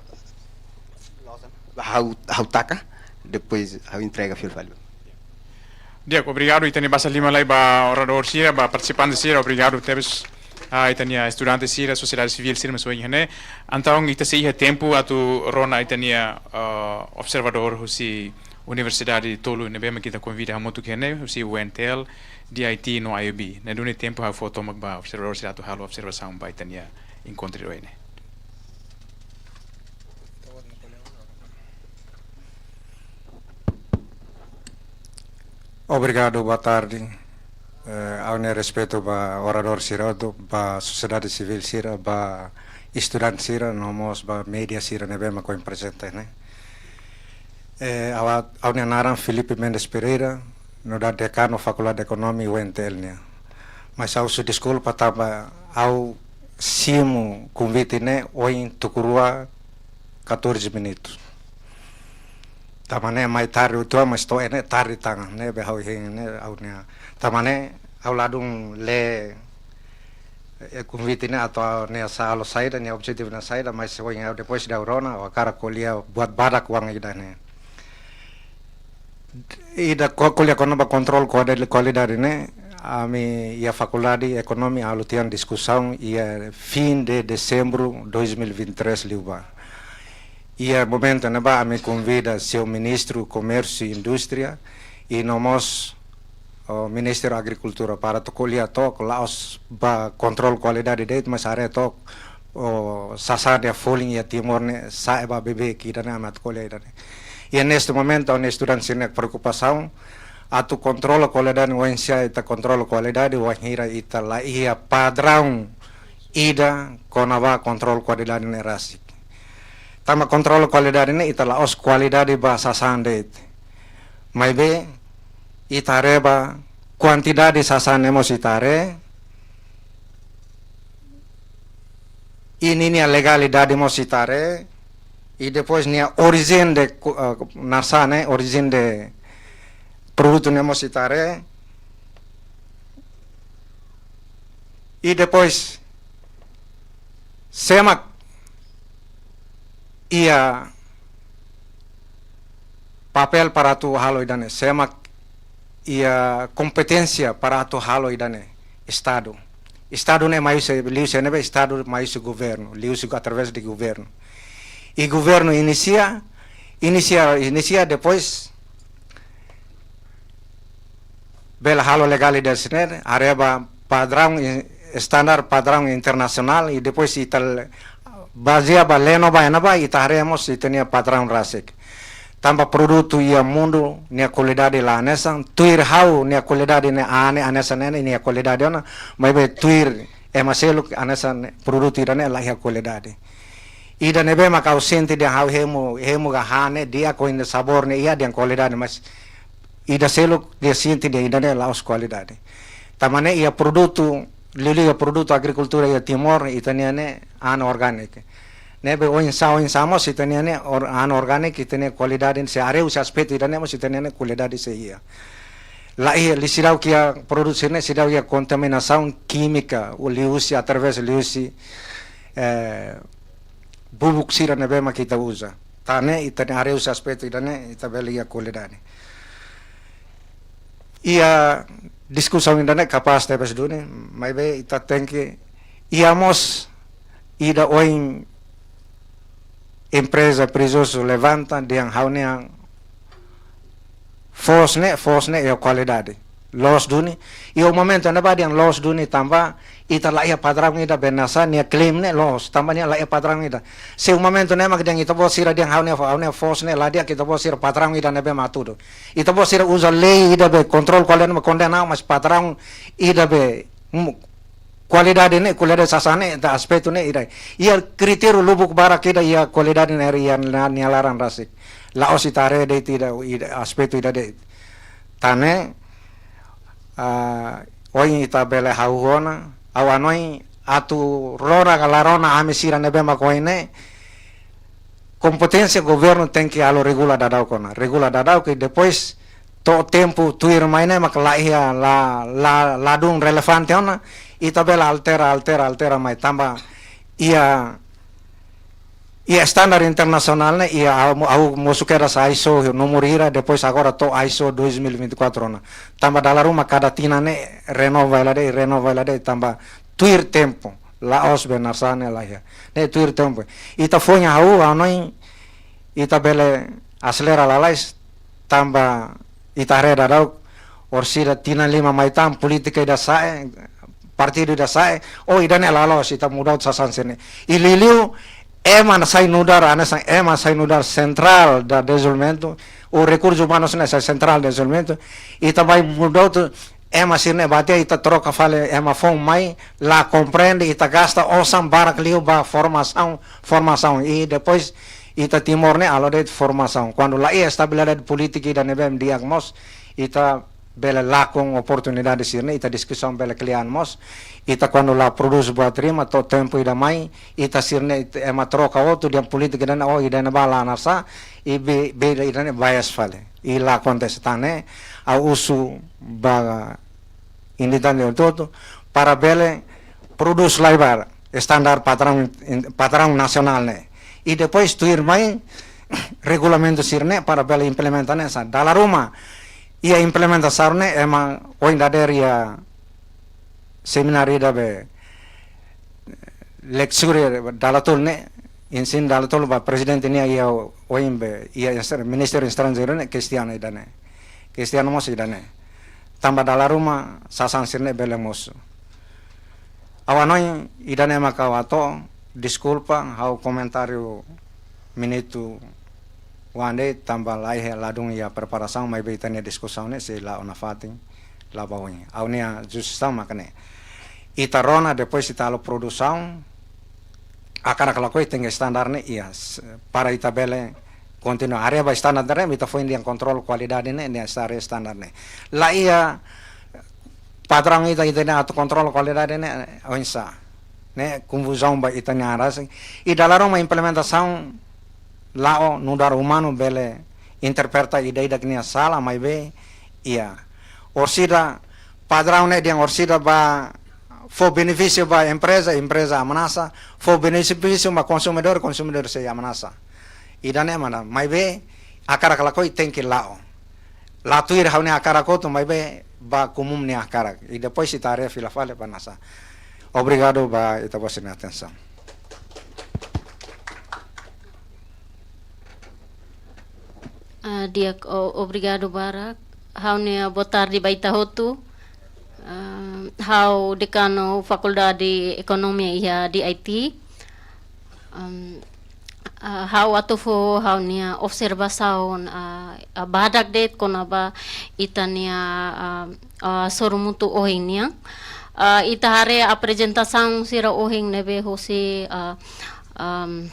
ha'u, ha'u taka, depois ha'u entrega fila fali. Di'ak, obrigadu ita-nia basa liman lai ba oradór sira, ba partisipante sira, obrigadu tebes, ah, ita-nia estudante sira, sosiedade sivíl sira mós ohin ne'e. Entaun ita sei iha tempu atu rona ita-nia, ah, observadór husi universidade tolu ne'ebé mak ita konvida hamutuk iha ne'e, husi U N T L, D I T no I O B. Ne'e duni tempu ha'u fó tomak ba observadór sira atu halo observasaun ba ita-nia enkontru ohin ne'e. Obrigadu, boa tarde. Eh, ha'u-nia respeitu ba oradór sira hotu, ba sosiedade sivíl sira, ba estudante sira, no mós ba média sira ne'ebé mak ohin prezente ne'e. Eh, ha'u, ha'u-nia naran Filipe Mendes Pereira, nu'udar dekanu Fakuldade Ekonomia U N T L nian. Mas ha'u husu deskulpa tanba ha'u simu konvite ne'e ohin tuku rua catorze minutos. Tanba ne'e mai tarde uitoan, mas to'o iha ne'e tarde tan, ne'ebé ha'u hein ne'e ha'u-nia. Tanba ne'e ha'u ladún lee, eh, konvite ne'e atu ha'u-nia sa halo saida, nia objetivu ne'e saida, mas ohin ha'u depois de ha'u rona, ha'u hakarak ko'alia buat badak oan ida-ne'e. Ida ko-, ko'alia kona-ba kontrolu kualida-, kualidade ne'e, ami iha Fakuldade Ekonomia halo tiha ona diskusaun iha fim de dezembro dois mil e vinte e três liubá. Iha momentu ne'ebá ami konvida señór Ministru Komérsiu i Indústria i no mós, o, Ministru Agrikultura para atu ko'alia took, la'ós ba kontrolu kualidade de'it, mas haree took, o, sasán ida folin iha Timor ne'e sa'e ba bebeik ida-ne'e, ami atu ko'alia ida-ne'e. I neste momento, ha'u-nia estudante sira-nia preokupasaun atu kontrola kualidade, oinsá ita kontrola kualidade, wainhira ita la iha padraun ida kona-ba kontrolu kualidade ne'e rasik. Tanba kontrolu kualidade ne'e ita la'ós kualidade ba sasán de'it. Maibé ita haree ba kuantidade sasán ne'e mós ita haree, i ninia legalidade mós ita haree, i depois nia orijen de ku-, eh, naran ne'e, orijen de produtu ne'e mós ita haree, i depois sé mak iha papél para atu halo ida-ne'e, sé mak iha kompeténsia para atu halo ida-ne'e, Estadu. Estadu ne'e mai husi, liuhusi ne'ebé? Estadu mai husi governu, liuhusi através de governu. I governu inisia, inisia, inisia depois bele halo legalidade sira-ne'e, haree ba padraun i-, standar padraun internasionál, i depois ita l-, bazeia ba lei no ba iha ne'ebá, ita haree mós ita-nia padraun rasik. Tanba produtu iha mundu nia kualidade la hanesan, tuir ha'u nia kualidade ne'e, ah, ne'e hanesan ne'e nia kualidade ona, maibé tuir ema seluk hanesan ne'e, produtu ida-ne'e la iha kualidade. Ida ne'ebé maka ha'u sente dehan ha'u hemu, hemu ka han ne'e di'ak, oinsá sabór ne'e iha dehan kualidade, mas ida seluk dehan sente dehan ida-ne'e la'ós kualidade. Tanba ne'e iha produtu, liuliu iha produtu agrikultura iha Timor, ita-nia ne'e anorgániku. Ne'ebé oinsá, oinsá mós ita-nia ne'e or-, anorgániku, ita-nia kualidade, se haree husi aspetu ida-ne'e mós ita-nia ne'e kualidade sei iha. La iha, liu seidauk iha produtu sira-ne'e seidauk iha kontaminasaun kímika, liuhusi, através liuhusi, eh, bubuk sira ne'ebé mak ita uza. Tan ne'e ita-nia haree husi aspetu ida-ne'e, ita bele iha kualidade. Iha diskusaun ida-ne'e kapás tebes duni, maibé ita tenke, iha mós ida oin empreza prizozu levanta dehan ha'u-nia foos ne'e, foos ne'e iha kualidade. Loos duni. Iha momentu ne'ebá dehan loos duni tanba ita la iha padraun ida be hanesan nia klaim ne'e loos, tanba nia la iha padraun ida. Se momentu ne'e mak dehan ita-boot sira dehan ha'u-nia fo-, ha'u-nia foos ne'e la di'ak, ita-boot sira padraun ida ne'ebé mak hatudu. Ita-boot sira uza lei ida be kontrolu kualidade mak kondena, mas padraun ida be, mm, kualidade ne'e, kualidade sasán ne'e, ita aspetu ne'e ida. Iha kritériu lubuk barak ida iha kualidade ne'e iha nia, nia laran rasik. La'ós ita haree de'it ida, ida aspetu ida de'it. Tan ne'e, ah, ohin ita bele hahú ona, ha'u hanoin atu rona ka la rona ami sira ne'ebé mak ohin ne'e, kompeténsia governu tenke halo regula daudauk ona. Regula daudauk i depois to'o tempu tuirmai ne'e mak la iha la, la, ladún relevante ona, ita bele altera, altera, altera mai tanba iha, iha standar internasionál ne'e, iha ha'u, ha'u mosu kedas ISO númeru hira, depois agora to'o ISO dois mil e vinte e quatro ona. Tanba dala ruma kada tinan ne'e renova hela de'it, renova hela de'it, tanba tuir tempu, la'ós be hanesan ne'e la iha. Ne'e tuir tempu. Ita foin hahú, hanoin, ita bele aselera lalais, tanba ita haree daudauk, orsida tinan lima mai tan, polítika ida sa'e, partidu ida sa'e, oh, ida-ne'e la loos, ita muda sasán sira-ne'e. I liuliu, ema sai nu'udar, hanesan ema sai nu'udar Central de Desenvolvimento, ou Recursos Humanos ne'e sai Central de Desenvolvimento, ita mai muda, ema sira-ne'e bate, ita troka fali ema foun mai, la komprende, ita gasta osan barak liu ba formasaun, formasaun. I depois, ita Timor ne'e halo de'it formasaun. Kuandu la iha estabilidade polítika ida ne'ebé di'ak mós, ita bele lakon oportunidade sira-ne'e, ita diskusaun bele kle'an mós. Ita kuandu la prodús buat ruma, to'o tempu ida mai, ita sira-ne'e, ita ema troka hotu dehan polítika ida-ne'e, oh, ida-ne'ebá la hanesan, i be, be ida-ne'e bias fali. I la akontese tan ne'e, ha'u husu ba identidade hotu-hotu, para bele prodús lai ba standar padraun in-, padraun nasionál ne'e. I depois tuirmai regulamentu sira-ne'e para bele implementa hanesan. Dala ruma, iha implementasaun ne'e ema ohin dadeer iha semináriu ida be lecture dala tolu ne'e, ensinu dala tolu ba prezidente nian iha ohin be, iha ester-, Ministériu Estranjeiru ne'e kestiona ida-ne'e. Kestiona mós ida-ne'e. Tanba dala ruma sasán sira-ne'e bele mosu. Ha'u hanoin ida-ne'e maka ha'u hato'o, deskulpa, ha'u komentáriu minutu oan de'it tanba la iha ladún iha preparasaun, maibé ita-nia diskusaun ne'e sei la'o nafatin, la'o ba oin. Ha'u-nia justisa maka ne'e. Ita rona, depois ita halo produsaun, hakarak ka lakohi tenke standar ne'e iha, s-, para ita bele kontinua. Haree ba standar ne'e, ita foin dehan kontrolu kualidade ne'e, ne'e haree standar ne'e. La iha padraun ita, ita-nia atu kontrolu kualidade ne'e, oinsá. Ne'e konfuzaun ba ita-nia an rasik. I dala ruma implementasaun la'o nu'udar umanu bele interpreta ida-idak nia sala, maibé iha. Orsida padraun ne'e dehan orsida bá fó benefísiu ba empreza, empreza ameasa, fó benefísiu ba konsumidór, konsumidór sei ameasa. Ida-ne'e mak ne'e, maibé hakarak ka lakohi tenke la'o. La tuir ha'u-nia hakarak hotu, maibé ba komún nia hakarak. I depois ita haree fila fali ba hanesan. Obrigadu ba ita-boot sira-nia atensaun. Ah, di'ak, o-, obrigadu barak. Ha'u-nia boa tarde ba ita hotu. Ah, ha'u dekanu Fakuldade Ekonomia iha D I T. Am, Ah, ha'u atu fó ha'u-nia observasaun, ah, ah, badak de'it kona-ba ita-nia, ah, ah, sorumutu ohin nian. Ah, ita haree aprezentasaun sira ohin ne'ebé hosi, ah, am,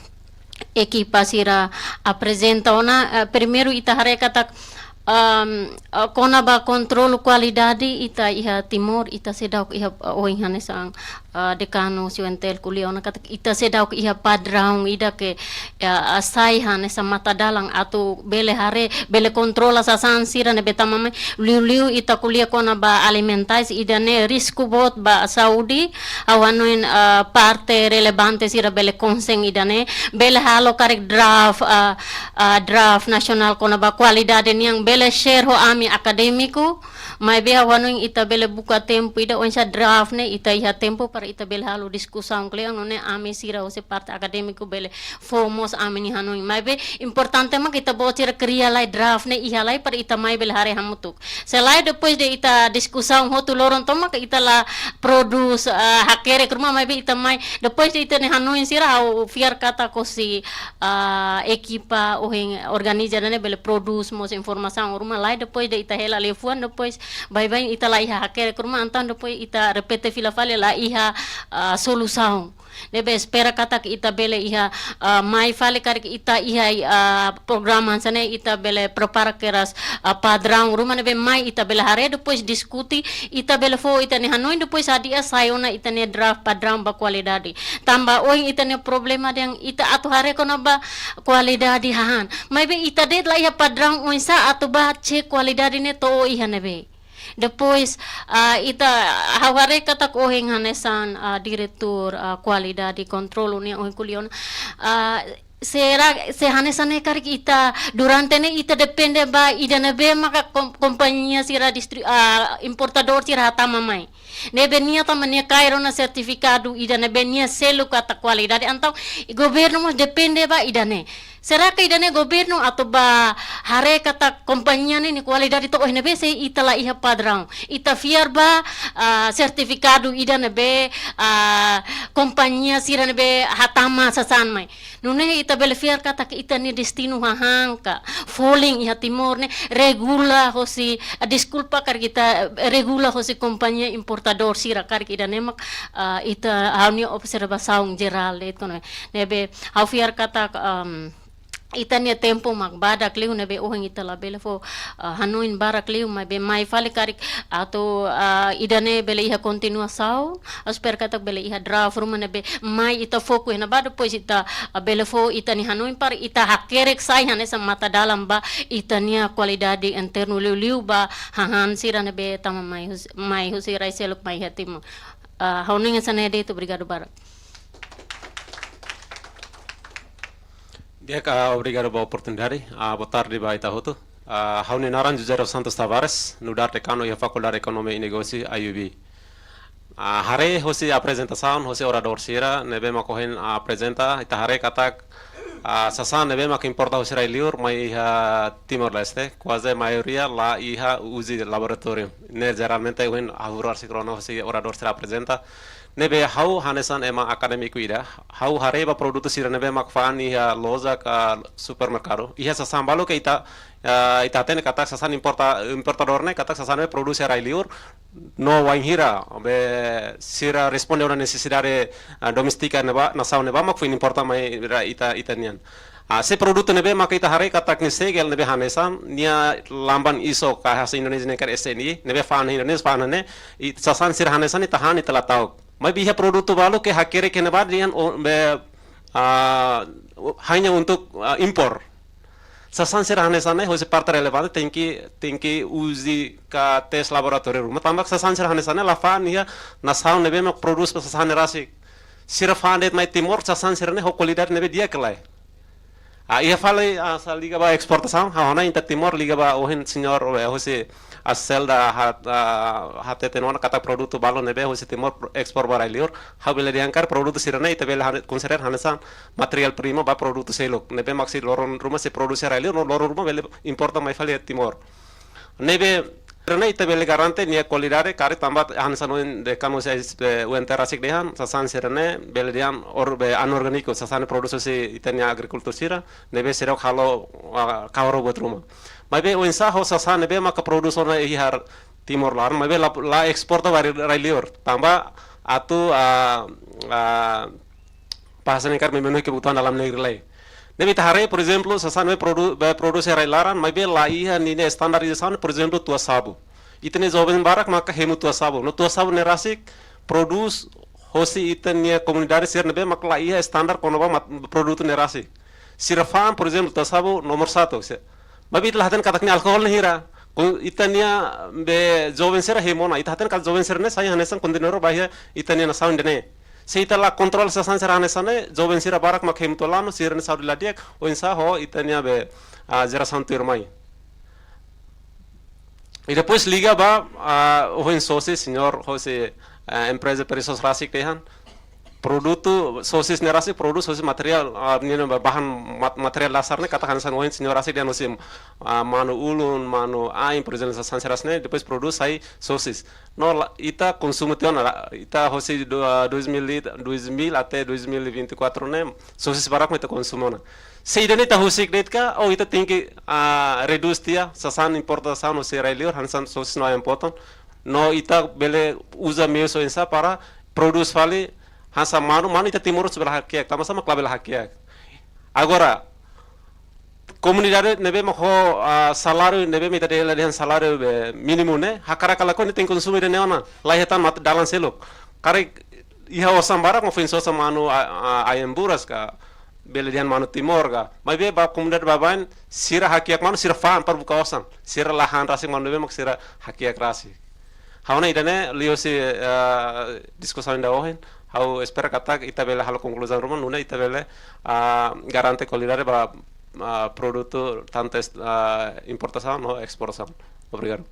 ekipa sira aprezenta ona, ah, primeiru ita haree katak, am, ah, kona-ba kontrolu kualidade ita iha Timor, ita seidauk iha, ah, ohin hanesan, ah, dekanu Siwentel ko'alia ona katak ita seidauk iha padraun ida ke, ya, ah, sai hanesan matadalan atu bele haree, bele kontrola sasán sira ne'ebé tama mai, liuliu ita ko'alia kona-ba alimentais ida-ne'e risku boot ba saúde, ha'u hanoin, ah, parte relevante sira bele konsen ida-ne'e, bele halo karik draft, ah, ah, draft nasionál kona-ba kualidade nian bele share ho ami akadémiku, maibé ha'u hanoin ita bele buka tempu ida oinsá draft ne'e ita iha tempu para ita bele halo diskusaun kle'an nune'e ami sira hosi parte akadémiku bele fó mós ami-nia hanoin. Maibé importante mak ita-boot sira kria lai draft ne'e iha lai para ita mai bele haree hamutuk. Se lae depois de ita diskusaun hotu loron tomak ita la prodús, ah, hakerek ruma maibé ita mai depois de ita-nia hanoin sira ha'u fiar katak hosi, ah, ekipa ohin organiza ne'e bele prodús mós informasaun ruma lae depois de ita hela liafuan depois baibain ita la iha hakerek ruma entaun depois ita repete fila fali la iha, ah, solusaun. Ne'ebé espera katak ita bele iha, ah, mai fali karik ita iha, ah, programa hanesan ne'e ita bele prepara kedas, ah, padraun ruma ne'ebé mai ita bele haree depois diskute ita bele fó ita-nia hanoin depois hadi'a sai ona ita-nia draft padraun ba kualidade. Tanba ohin ita-nia problema dehan ita atu haree kona-ba kualidade hahán. Maibé ita de'it la iha padraun oinsá atu bá cek kualidade ne'e to'o iha ne'ebé. Depois, ah, ita ha'u haree katak ohin hanesan, ah, diretór, ah, kualidade kontrolu nian ohin ko'alia ona. Ah, será, se hanesan ne'e karik ita durante ne'e ita depende ba ida ne'ebé maka kom-, kompañia sira distri-, ah, importadór sira hatama mai. Ne'ebé nia tama nia kaer ona sertifikadu ida ne'ebé nia selu katak kualidade entaun governu mós depende ba ida-ne'e. Será ke ida-ne'e governu atu bá haree katak kompañia ne'e nia kualidade to'o iha ne'ebé se ita la iha padraun. Ita fiar ba, ah, sertifikadu ida ne'ebé, ah, kompañia sira ne'ebé hatama sasán mai. Nune'e ita bele fiar katak ita-nia destinu hahán ka folin iha Timor ne'e regula hosi, ah, deskulpa karik ita, eh, regula hosi kompañia importadór sira karik ida-ne'e mak, ah, ita ha'u-nia observasaun jerál de'it kona-ba. Ne'ebé ha'u fiar katak, am, ita-nia tempu mak badak liu ne'ebé ohin ita labele fó, ah, hanoin barak liu maibé mai fali karik atu, ah, ida-ne'e bele iha kontinuasaun, ha'u espera katak bele iha draft ruma ne'ebé mai ita foku iha ne'ebá depois ita, ah, bele fó ita-nia hanoin para ita hakerek sai hanesan matadalan ba ita-nia kualidade internu liuliu ba hahán sira ne'ebé tama mai hus-, mai husi rai seluk mai iha Timor. Ah, ha'u-nia hanesan ne'e de'it, obrigadu barak. Di'ak, ah, obrigadu ba oportunidade. Ah, boa tarde ba ita hotu. Ah, ha'u-nia naran José dos Santos Tavares, nu'udar dekanu iha Fakuldade Ekonomia i Negósiu, I U B. Ah, haree hosi aprezentasaun hosi oradór sira ne'ebé mak ohin, ah, aprezenta, ita haree katak, ah, sasán ne'ebé mak importa hosi rai-liur mai iha Timor-Leste, kuaze maioria la iha uji laboratóriu. Ne'e jeralmente ohin hahú rasik rona hosi oradór sira aprezenta. Ne'ebé ha'u hanesan ema akadémiku ida, ha'u haree ba produtu sira ne'ebé mak fa'an iha loja ka supermerkadu. Iha sasán balu ke ita, eh, ita hatene katak sasán importa-, importadór ne'e katak sasán ne'e produs iha rai-liur, no wainhira be sira responde ona nesesidade, eh, doméstika ne'ebá, nasaun ne'ebá mak foin importa mai iha ita, ita nian. Ah, se produtu ne'ebé maka ita haree katak nia segel ne'ebé hanesan, nia lamban iso ka hanesan Indonézia ne'e karik S N I, ne'ebé fa'an Indonézia fa'an ne'e, i sasán sira hanesan ita han ita la ta'uk. Maibé iha produtu balu ke hakerek iha ne'ebá dehan o, be, ah, hanya untuk, ah, impor. Sasán sira hanesan ne'e, hosi parte relevante tenke, tenke uji ka tes laboratóriu ruma. Tanba sasán sira hanesan ne'e la fa'an iha nasaun ne'ebé mak produs ba sasán ne'e rasik. Sira fa'an de'it mai Timor, sasán sira-ne'e ho kualidade ne'ebé di'ak ka lae. Ah, iha fali, ah, sa liga ba esportasaun, ha'u hanoin ita Timor liga ba ohin señór, eh, hosi ASELDA hat-, ah, hateten ona katak produtu balu ne'ebé hosi Timor pro-, ekspor ba rai-liur, ha'u bele dehan karik produtu sira-ne'e ita bele hane-, konsidera hanesan materiál prima ba produtu seluk, ne'ebé mak sei loron ruma sei produs iha rai-liur, no loron ruma bele importa mai fali iha Timor. Ne'ebé Sira-ne'e ita bele garante nia kualidade, karik tanba hanesan ohin dekan husi, eh, U N T rasik dehan, sasán sira-ne'e bele dehan or-, be anorgániku, sasán ne'ebé produs husi ita-nia agrikultór sira, ne'ebé sira halo, ah, kahur buat ruma. Maibé oinsá ho sasán ne'ebé maka produs ona iha Timor laran, maibé la, la esporta ba rai, rai liur. Tanba atu, ah, ah, bahasa ne'e karik memenuhi kebutuhan dalam negeri lai. Ne'ebé ita haree, por ezemplu, sasán ne'ebé produ-, be produs iha rai laran, maibé la iha ninia estandarizasaun, por ezemplu, tua-sabu. Ita-nia joven barak maka hemu tua-sabu. No tua-sabu ne'e rasik produs hosi ita-nia komunidade sira ne'ebé maka la iha estandar kona-ba mat-, produtu ne'e rasik. Sira fa'an, por ezemplu, tua-sabu nomor satu. Se, maibé ita la hatene katak nia alkohol ne'e hira. Ko ita-nia be joven sira hemu ona. Ita hatene katak joven sira-ne'e sai hanesan kontenedór ba iha ita-nia nasaun ida-ne'e. Se ita la kontrola sasán sira hanesan ne'e, joven sira barak mak hemu tua-lanu, sira-nia saúde la di'ak, oinsá ho ita-nia be, ah, jerasaun tuirmai. I depois liga ba, ah, ohin sosis, señór hosi, ah, empreza Peresosos rasik dehan. Produtu, sosis ne'e rasik produs hosi materiál, ah, ninia bahan mat-, materiál dasar ne'e katak hanesan ohin señór rasik dehan hosi, ah, manu-ulun, manu-ain, por ezemplu, sasán sira rasik ne'e, depois produs sai sosis. No la, ita konsumu tiha ona, ita hosi do-, ah, dois mil e, dois mil até dois mil e vinte e quatro ne'e, sosis barak mak ita konsumu ona. Se ida-ne'e ita husik de'it ka, oh, ita tenke, ah, redús tiha, sasán importasaun hosi rai liur, hanesan sosis no ayam potong. No ita bele uza meius oinsá para produs fali, hanesan manu, manu ita timoroan bele hakiak, tanba sá mak labele hakiak. Agora, komunidade ne'ebé mak ho, ah, saláriu ne'ebé mak ita dehan, dehan saláriu be mínimu ne'e, hakarak ka lakohi nia tenke konsumu ida-ne'e ona, la iha tan mat-, dalan seluk. Karik iha osan barak mak foin sosa manu, a, a, ayam buras ka, bele dehan manu Timor ka. Maibé ba komunidade baibain, sira hakiak manu, sira fa'an para buka osan. Sira la han rasik manu ne'ebé mak sira hakiak rasik. Ha'u hanoin ida-ne'e liuhosi, eh, diskusaun ida ohin, ha'u espera katak ita bele halo konkluzaun ruma, nune'e ita bele, ah, garante kualidade ba, ah, produtu tantu es-, ah, importasaun no esportasaun. Obrigadu.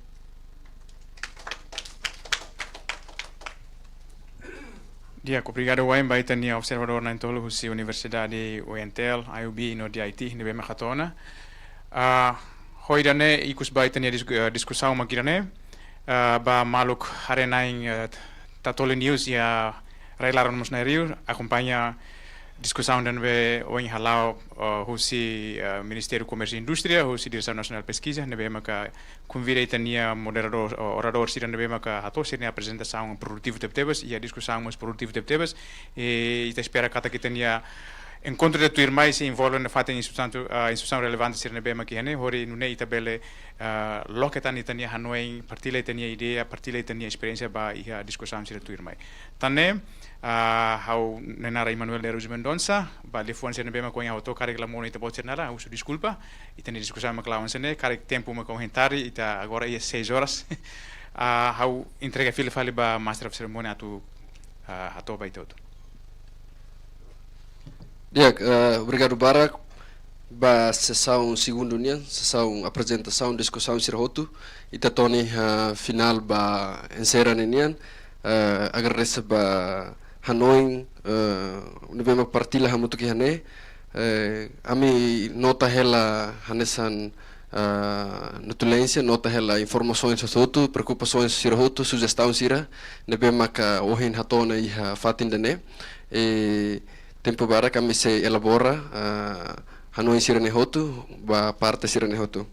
Di'ak, obrigadu wa'in ba ita-nia observadór na'in-tolu husi Universidade U N T L, I U B no D I T, ne'ebé mak hato'o ona. Ah, ho ida-ne'e ikus ba ita-nia dis-, eh, diskusaun mak ida-ne'e. Ah, ba maluk haree-na'in, eh, Tatoli News iha rai laran mós rai liur, akompaña diskusaun ida ne'ebé ohin hala'o, eh, husi, eh, Ministériu Komérsiu Indústria, husi Diresaun Nasionál Peskiza, ne'ebé maka konvida ita-nia moderadór, o, oradór sira ne'ebé maka hato'o sira-nia aprezentasaun produtivu tebetebes, iha diskusaun mós produtivu tebetebes, i ita espera katak ita-nia enkontru ida tuirmai sei envolve nafatin instituisaun, ah, instituisaun relevante sira ne'ebé mak iha ne'e, hodi nune'e ita bele, ah, loke tan ita-nia hanoin, partilla ita-nia ideia, partilla ita-nia esperiénsia ba iha diskusaun sira tuirmai. Tan ne'e, ah, ha'u-nia naran Emmanuel de Araújo Mendonça, ba liafuan sira ne'ebé mak ohin ha'u hato'o karik la monu ita-boot sira-nia naran, ha'u husu deskulpa, ita-nia diskusaun mak la'o hanesan ne'e, karik tempu mak ohin tarde, ita agora iha seis horas. Ah, ha'u entrega fila fali ba Master of Ceremony atu, ah, hato'o ba ita hotu. Di'ak, eh, obrigadu barak ba sesaun segundu nian, sesaun aprezentasaun, diskusaun sira hotu. Ita to'o iha, eh, finál ba enserra ninian, eh, agradese ba hanoin, eh, ne'ebé mak partilla hamutuk iha ne'e. Eh, ami nota hela hanesan, ah, notulénsia, nota hela informasaun sira hotu, preokupasaun sira hotu, sujestaun sira ne'ebé maka ohin hato'o ona iha fatin ida-ne'e. I tempu badak ami sei elabora, ah, hanoin sira-ne'e hotu, ba parte sira-ne'e hotu.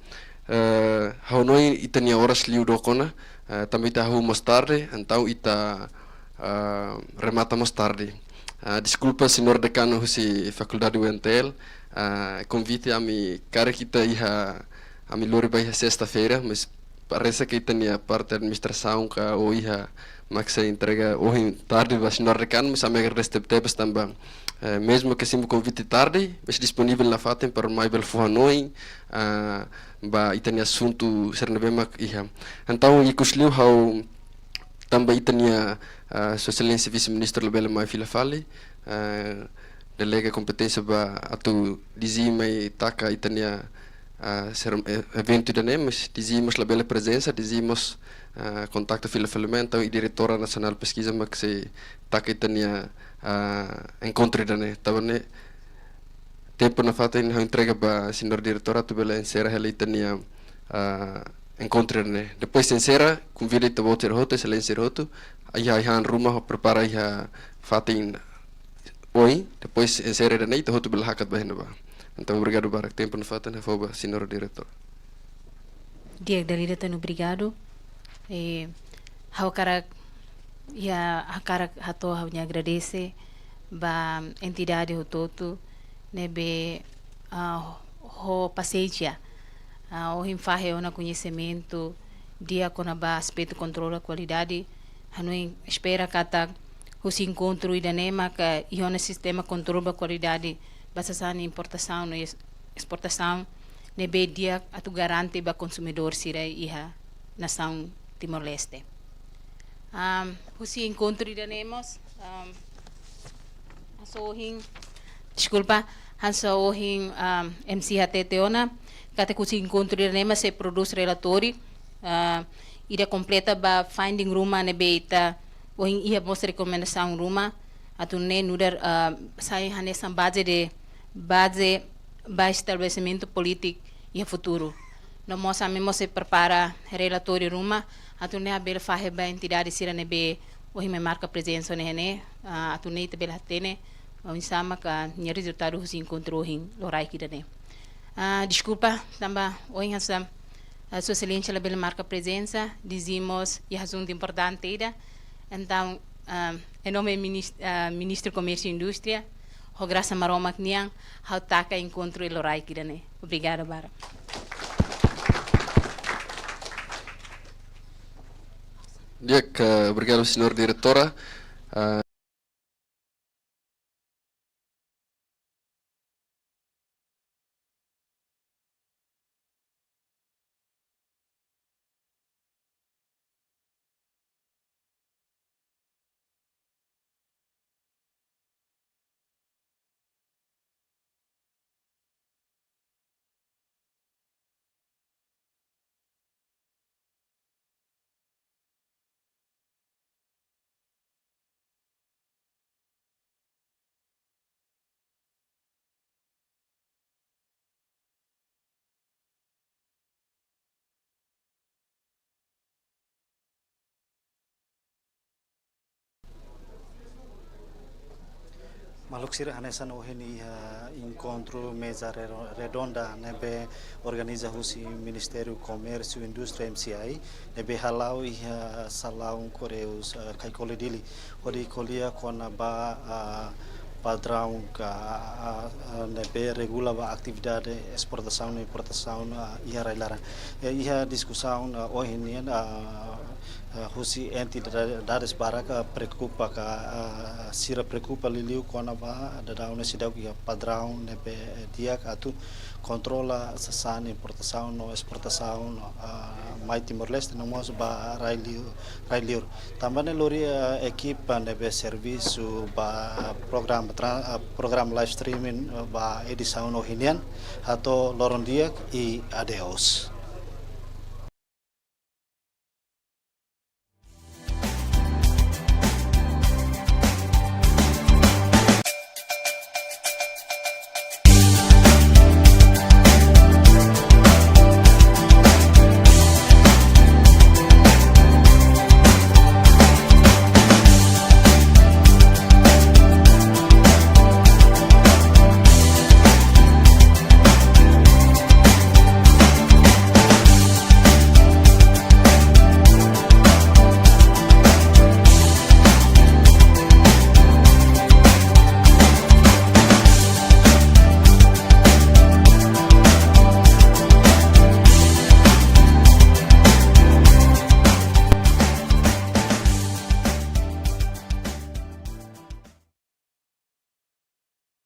Eh, ha'u hanoin ita-nia oras liu dook ona, eh, tanba ita hahú mós tarde, entaun ita, ah, remata mós tarde. Ah, deskulpa, señór dekanu husi Fakuldade U N T L, ah, konvite ami karik ita iha, ami lori ba iha sesta-feira, mas parese ke ita-nia parte administrasaun ka ou iha mak sei entrega ohin tarde ba señór dekanu, mas ami agradese tebetebes tanba, eh, mezmu ke simu konvite tarde, mas disponivel nafatin para mai bele fó hanoin, ah, ba ita-nia asuntu sira ne'ebé mak iha. Entaun, ikusliu ha'u tanba ita-nia, ah, Sua Exelénsia Vise-Ministru labele mai fila fali, ah, delega kompeténsia ba atu dizime mai taka ita-nia, ah, ser-, eh, eventu ida-ne'e, mas dizime mós labele prezensa, dizime mós, ah, kontaktu fila fali mai, entaun i Diretora Nasionál Peskiza mak sei taka ita-nia, ah, enkontru ida-ne'e. Tanba ne'e tempu nafatin ha'u entrega ba señór diretora atu bele enserra hela ita-nia, ah, enkontru ne'e. Depois enserra, konvida ita-boot sira hotu, eselénsia sira hotu, iha, iha ruma hodi prepara iha fatin oin, depois enserra ida-ne'e, ita hotu bele hakat ba iha ne'ebá. Entaun, obrigadu barak, tempu nafatin, hafoin ba señór diretór. Di'ak, dala ida tan obrigadu. Eh, ha'u hakarak, iha, hakarak hato'o ha'u-nia agradese ba entidade hotu-hotu ne'ebé, ah, ho pasiénsia, ah, ohin fahe ona koñesimentu di'ak kona-ba aspetu kontrolu kualidade. Ha'u hanoin, espera katak husi enkontru ida-ne'e maka iha ona sistema kontrolu ba kualidade ba sasán importasaun no es-, esportasaun ne'ebé di'ak atu garante ba konsumidór sira iha nasaun Timor-Leste. Am, husi enkontru ida-ne'e mós, am, hanesan ohin, deskulpa, hanesan ohin, am, M C hatete ona, katak husi enkontru ida-ne'e mós sei prodús relatóriu, ah, ida kompleta ba finding ruma ne'ebé ita ohin iha mós rekomendasaun ruma, atu nune'e nu'udar, ah, sai hanesan baze de, baze ba estabelesimentu polítiku iha futuru. No mós ami mós sei prepara relatóriu ruma, atu nune'e bele fahe ba entidade sira ne'ebé ohin mai marka prezensa ne'e, ah, atu nune'e ita bele hatene oinsá maka nia rezultadu husi enkontru ohin loraik ida-ne'e. Ah, deskulpa, tanba ohin hanesan, ah, Sua Exelénsia labele marka prezensa, dizimos, iha asuntu importante ida. Entaun, ah, em nome minis-, ah, Ministru Komérsiu i Indústria, ho grasa Maromak nian, ha'u taka enkontru loraik ida-ne'e. Obrigada barak. Di'ak, eh, obrigadu, señór diretór. Ah, Maluk sira, hanesan ohin iha enkontru meza re-, redonda ne'ebé organiza husi Ministériu Komérsiu i Indústria, M C I, ne'ebé hala'o iha salaun Correios, eh, Caicoli, Dili, hodi ko'alia kona-ba, ah, padraun ka, ah, ah, ne'ebé regula ba atividade esportasaun no importasaun, ah, iha rai-laran. Eh, iha diskusaun, ah, ohin nian, ah, ah, husi entidades barak, ah, preokupa ka, ah, sira preokupa liuliu kona-ba daudaun ne'e seidauk iha padraun ne'ebé di'ak atu kontrola sasán importasaun no esportasaun, ah, mai Timor-Leste no mós ba rai-liur, rai-liur. Tanba ne'e lori, ah, ekipa ne'ebé servisu ba programa tra-, ah, programa live streaming, ah, ba edisaun ohin nian, hato'o loron di'ak i adeus.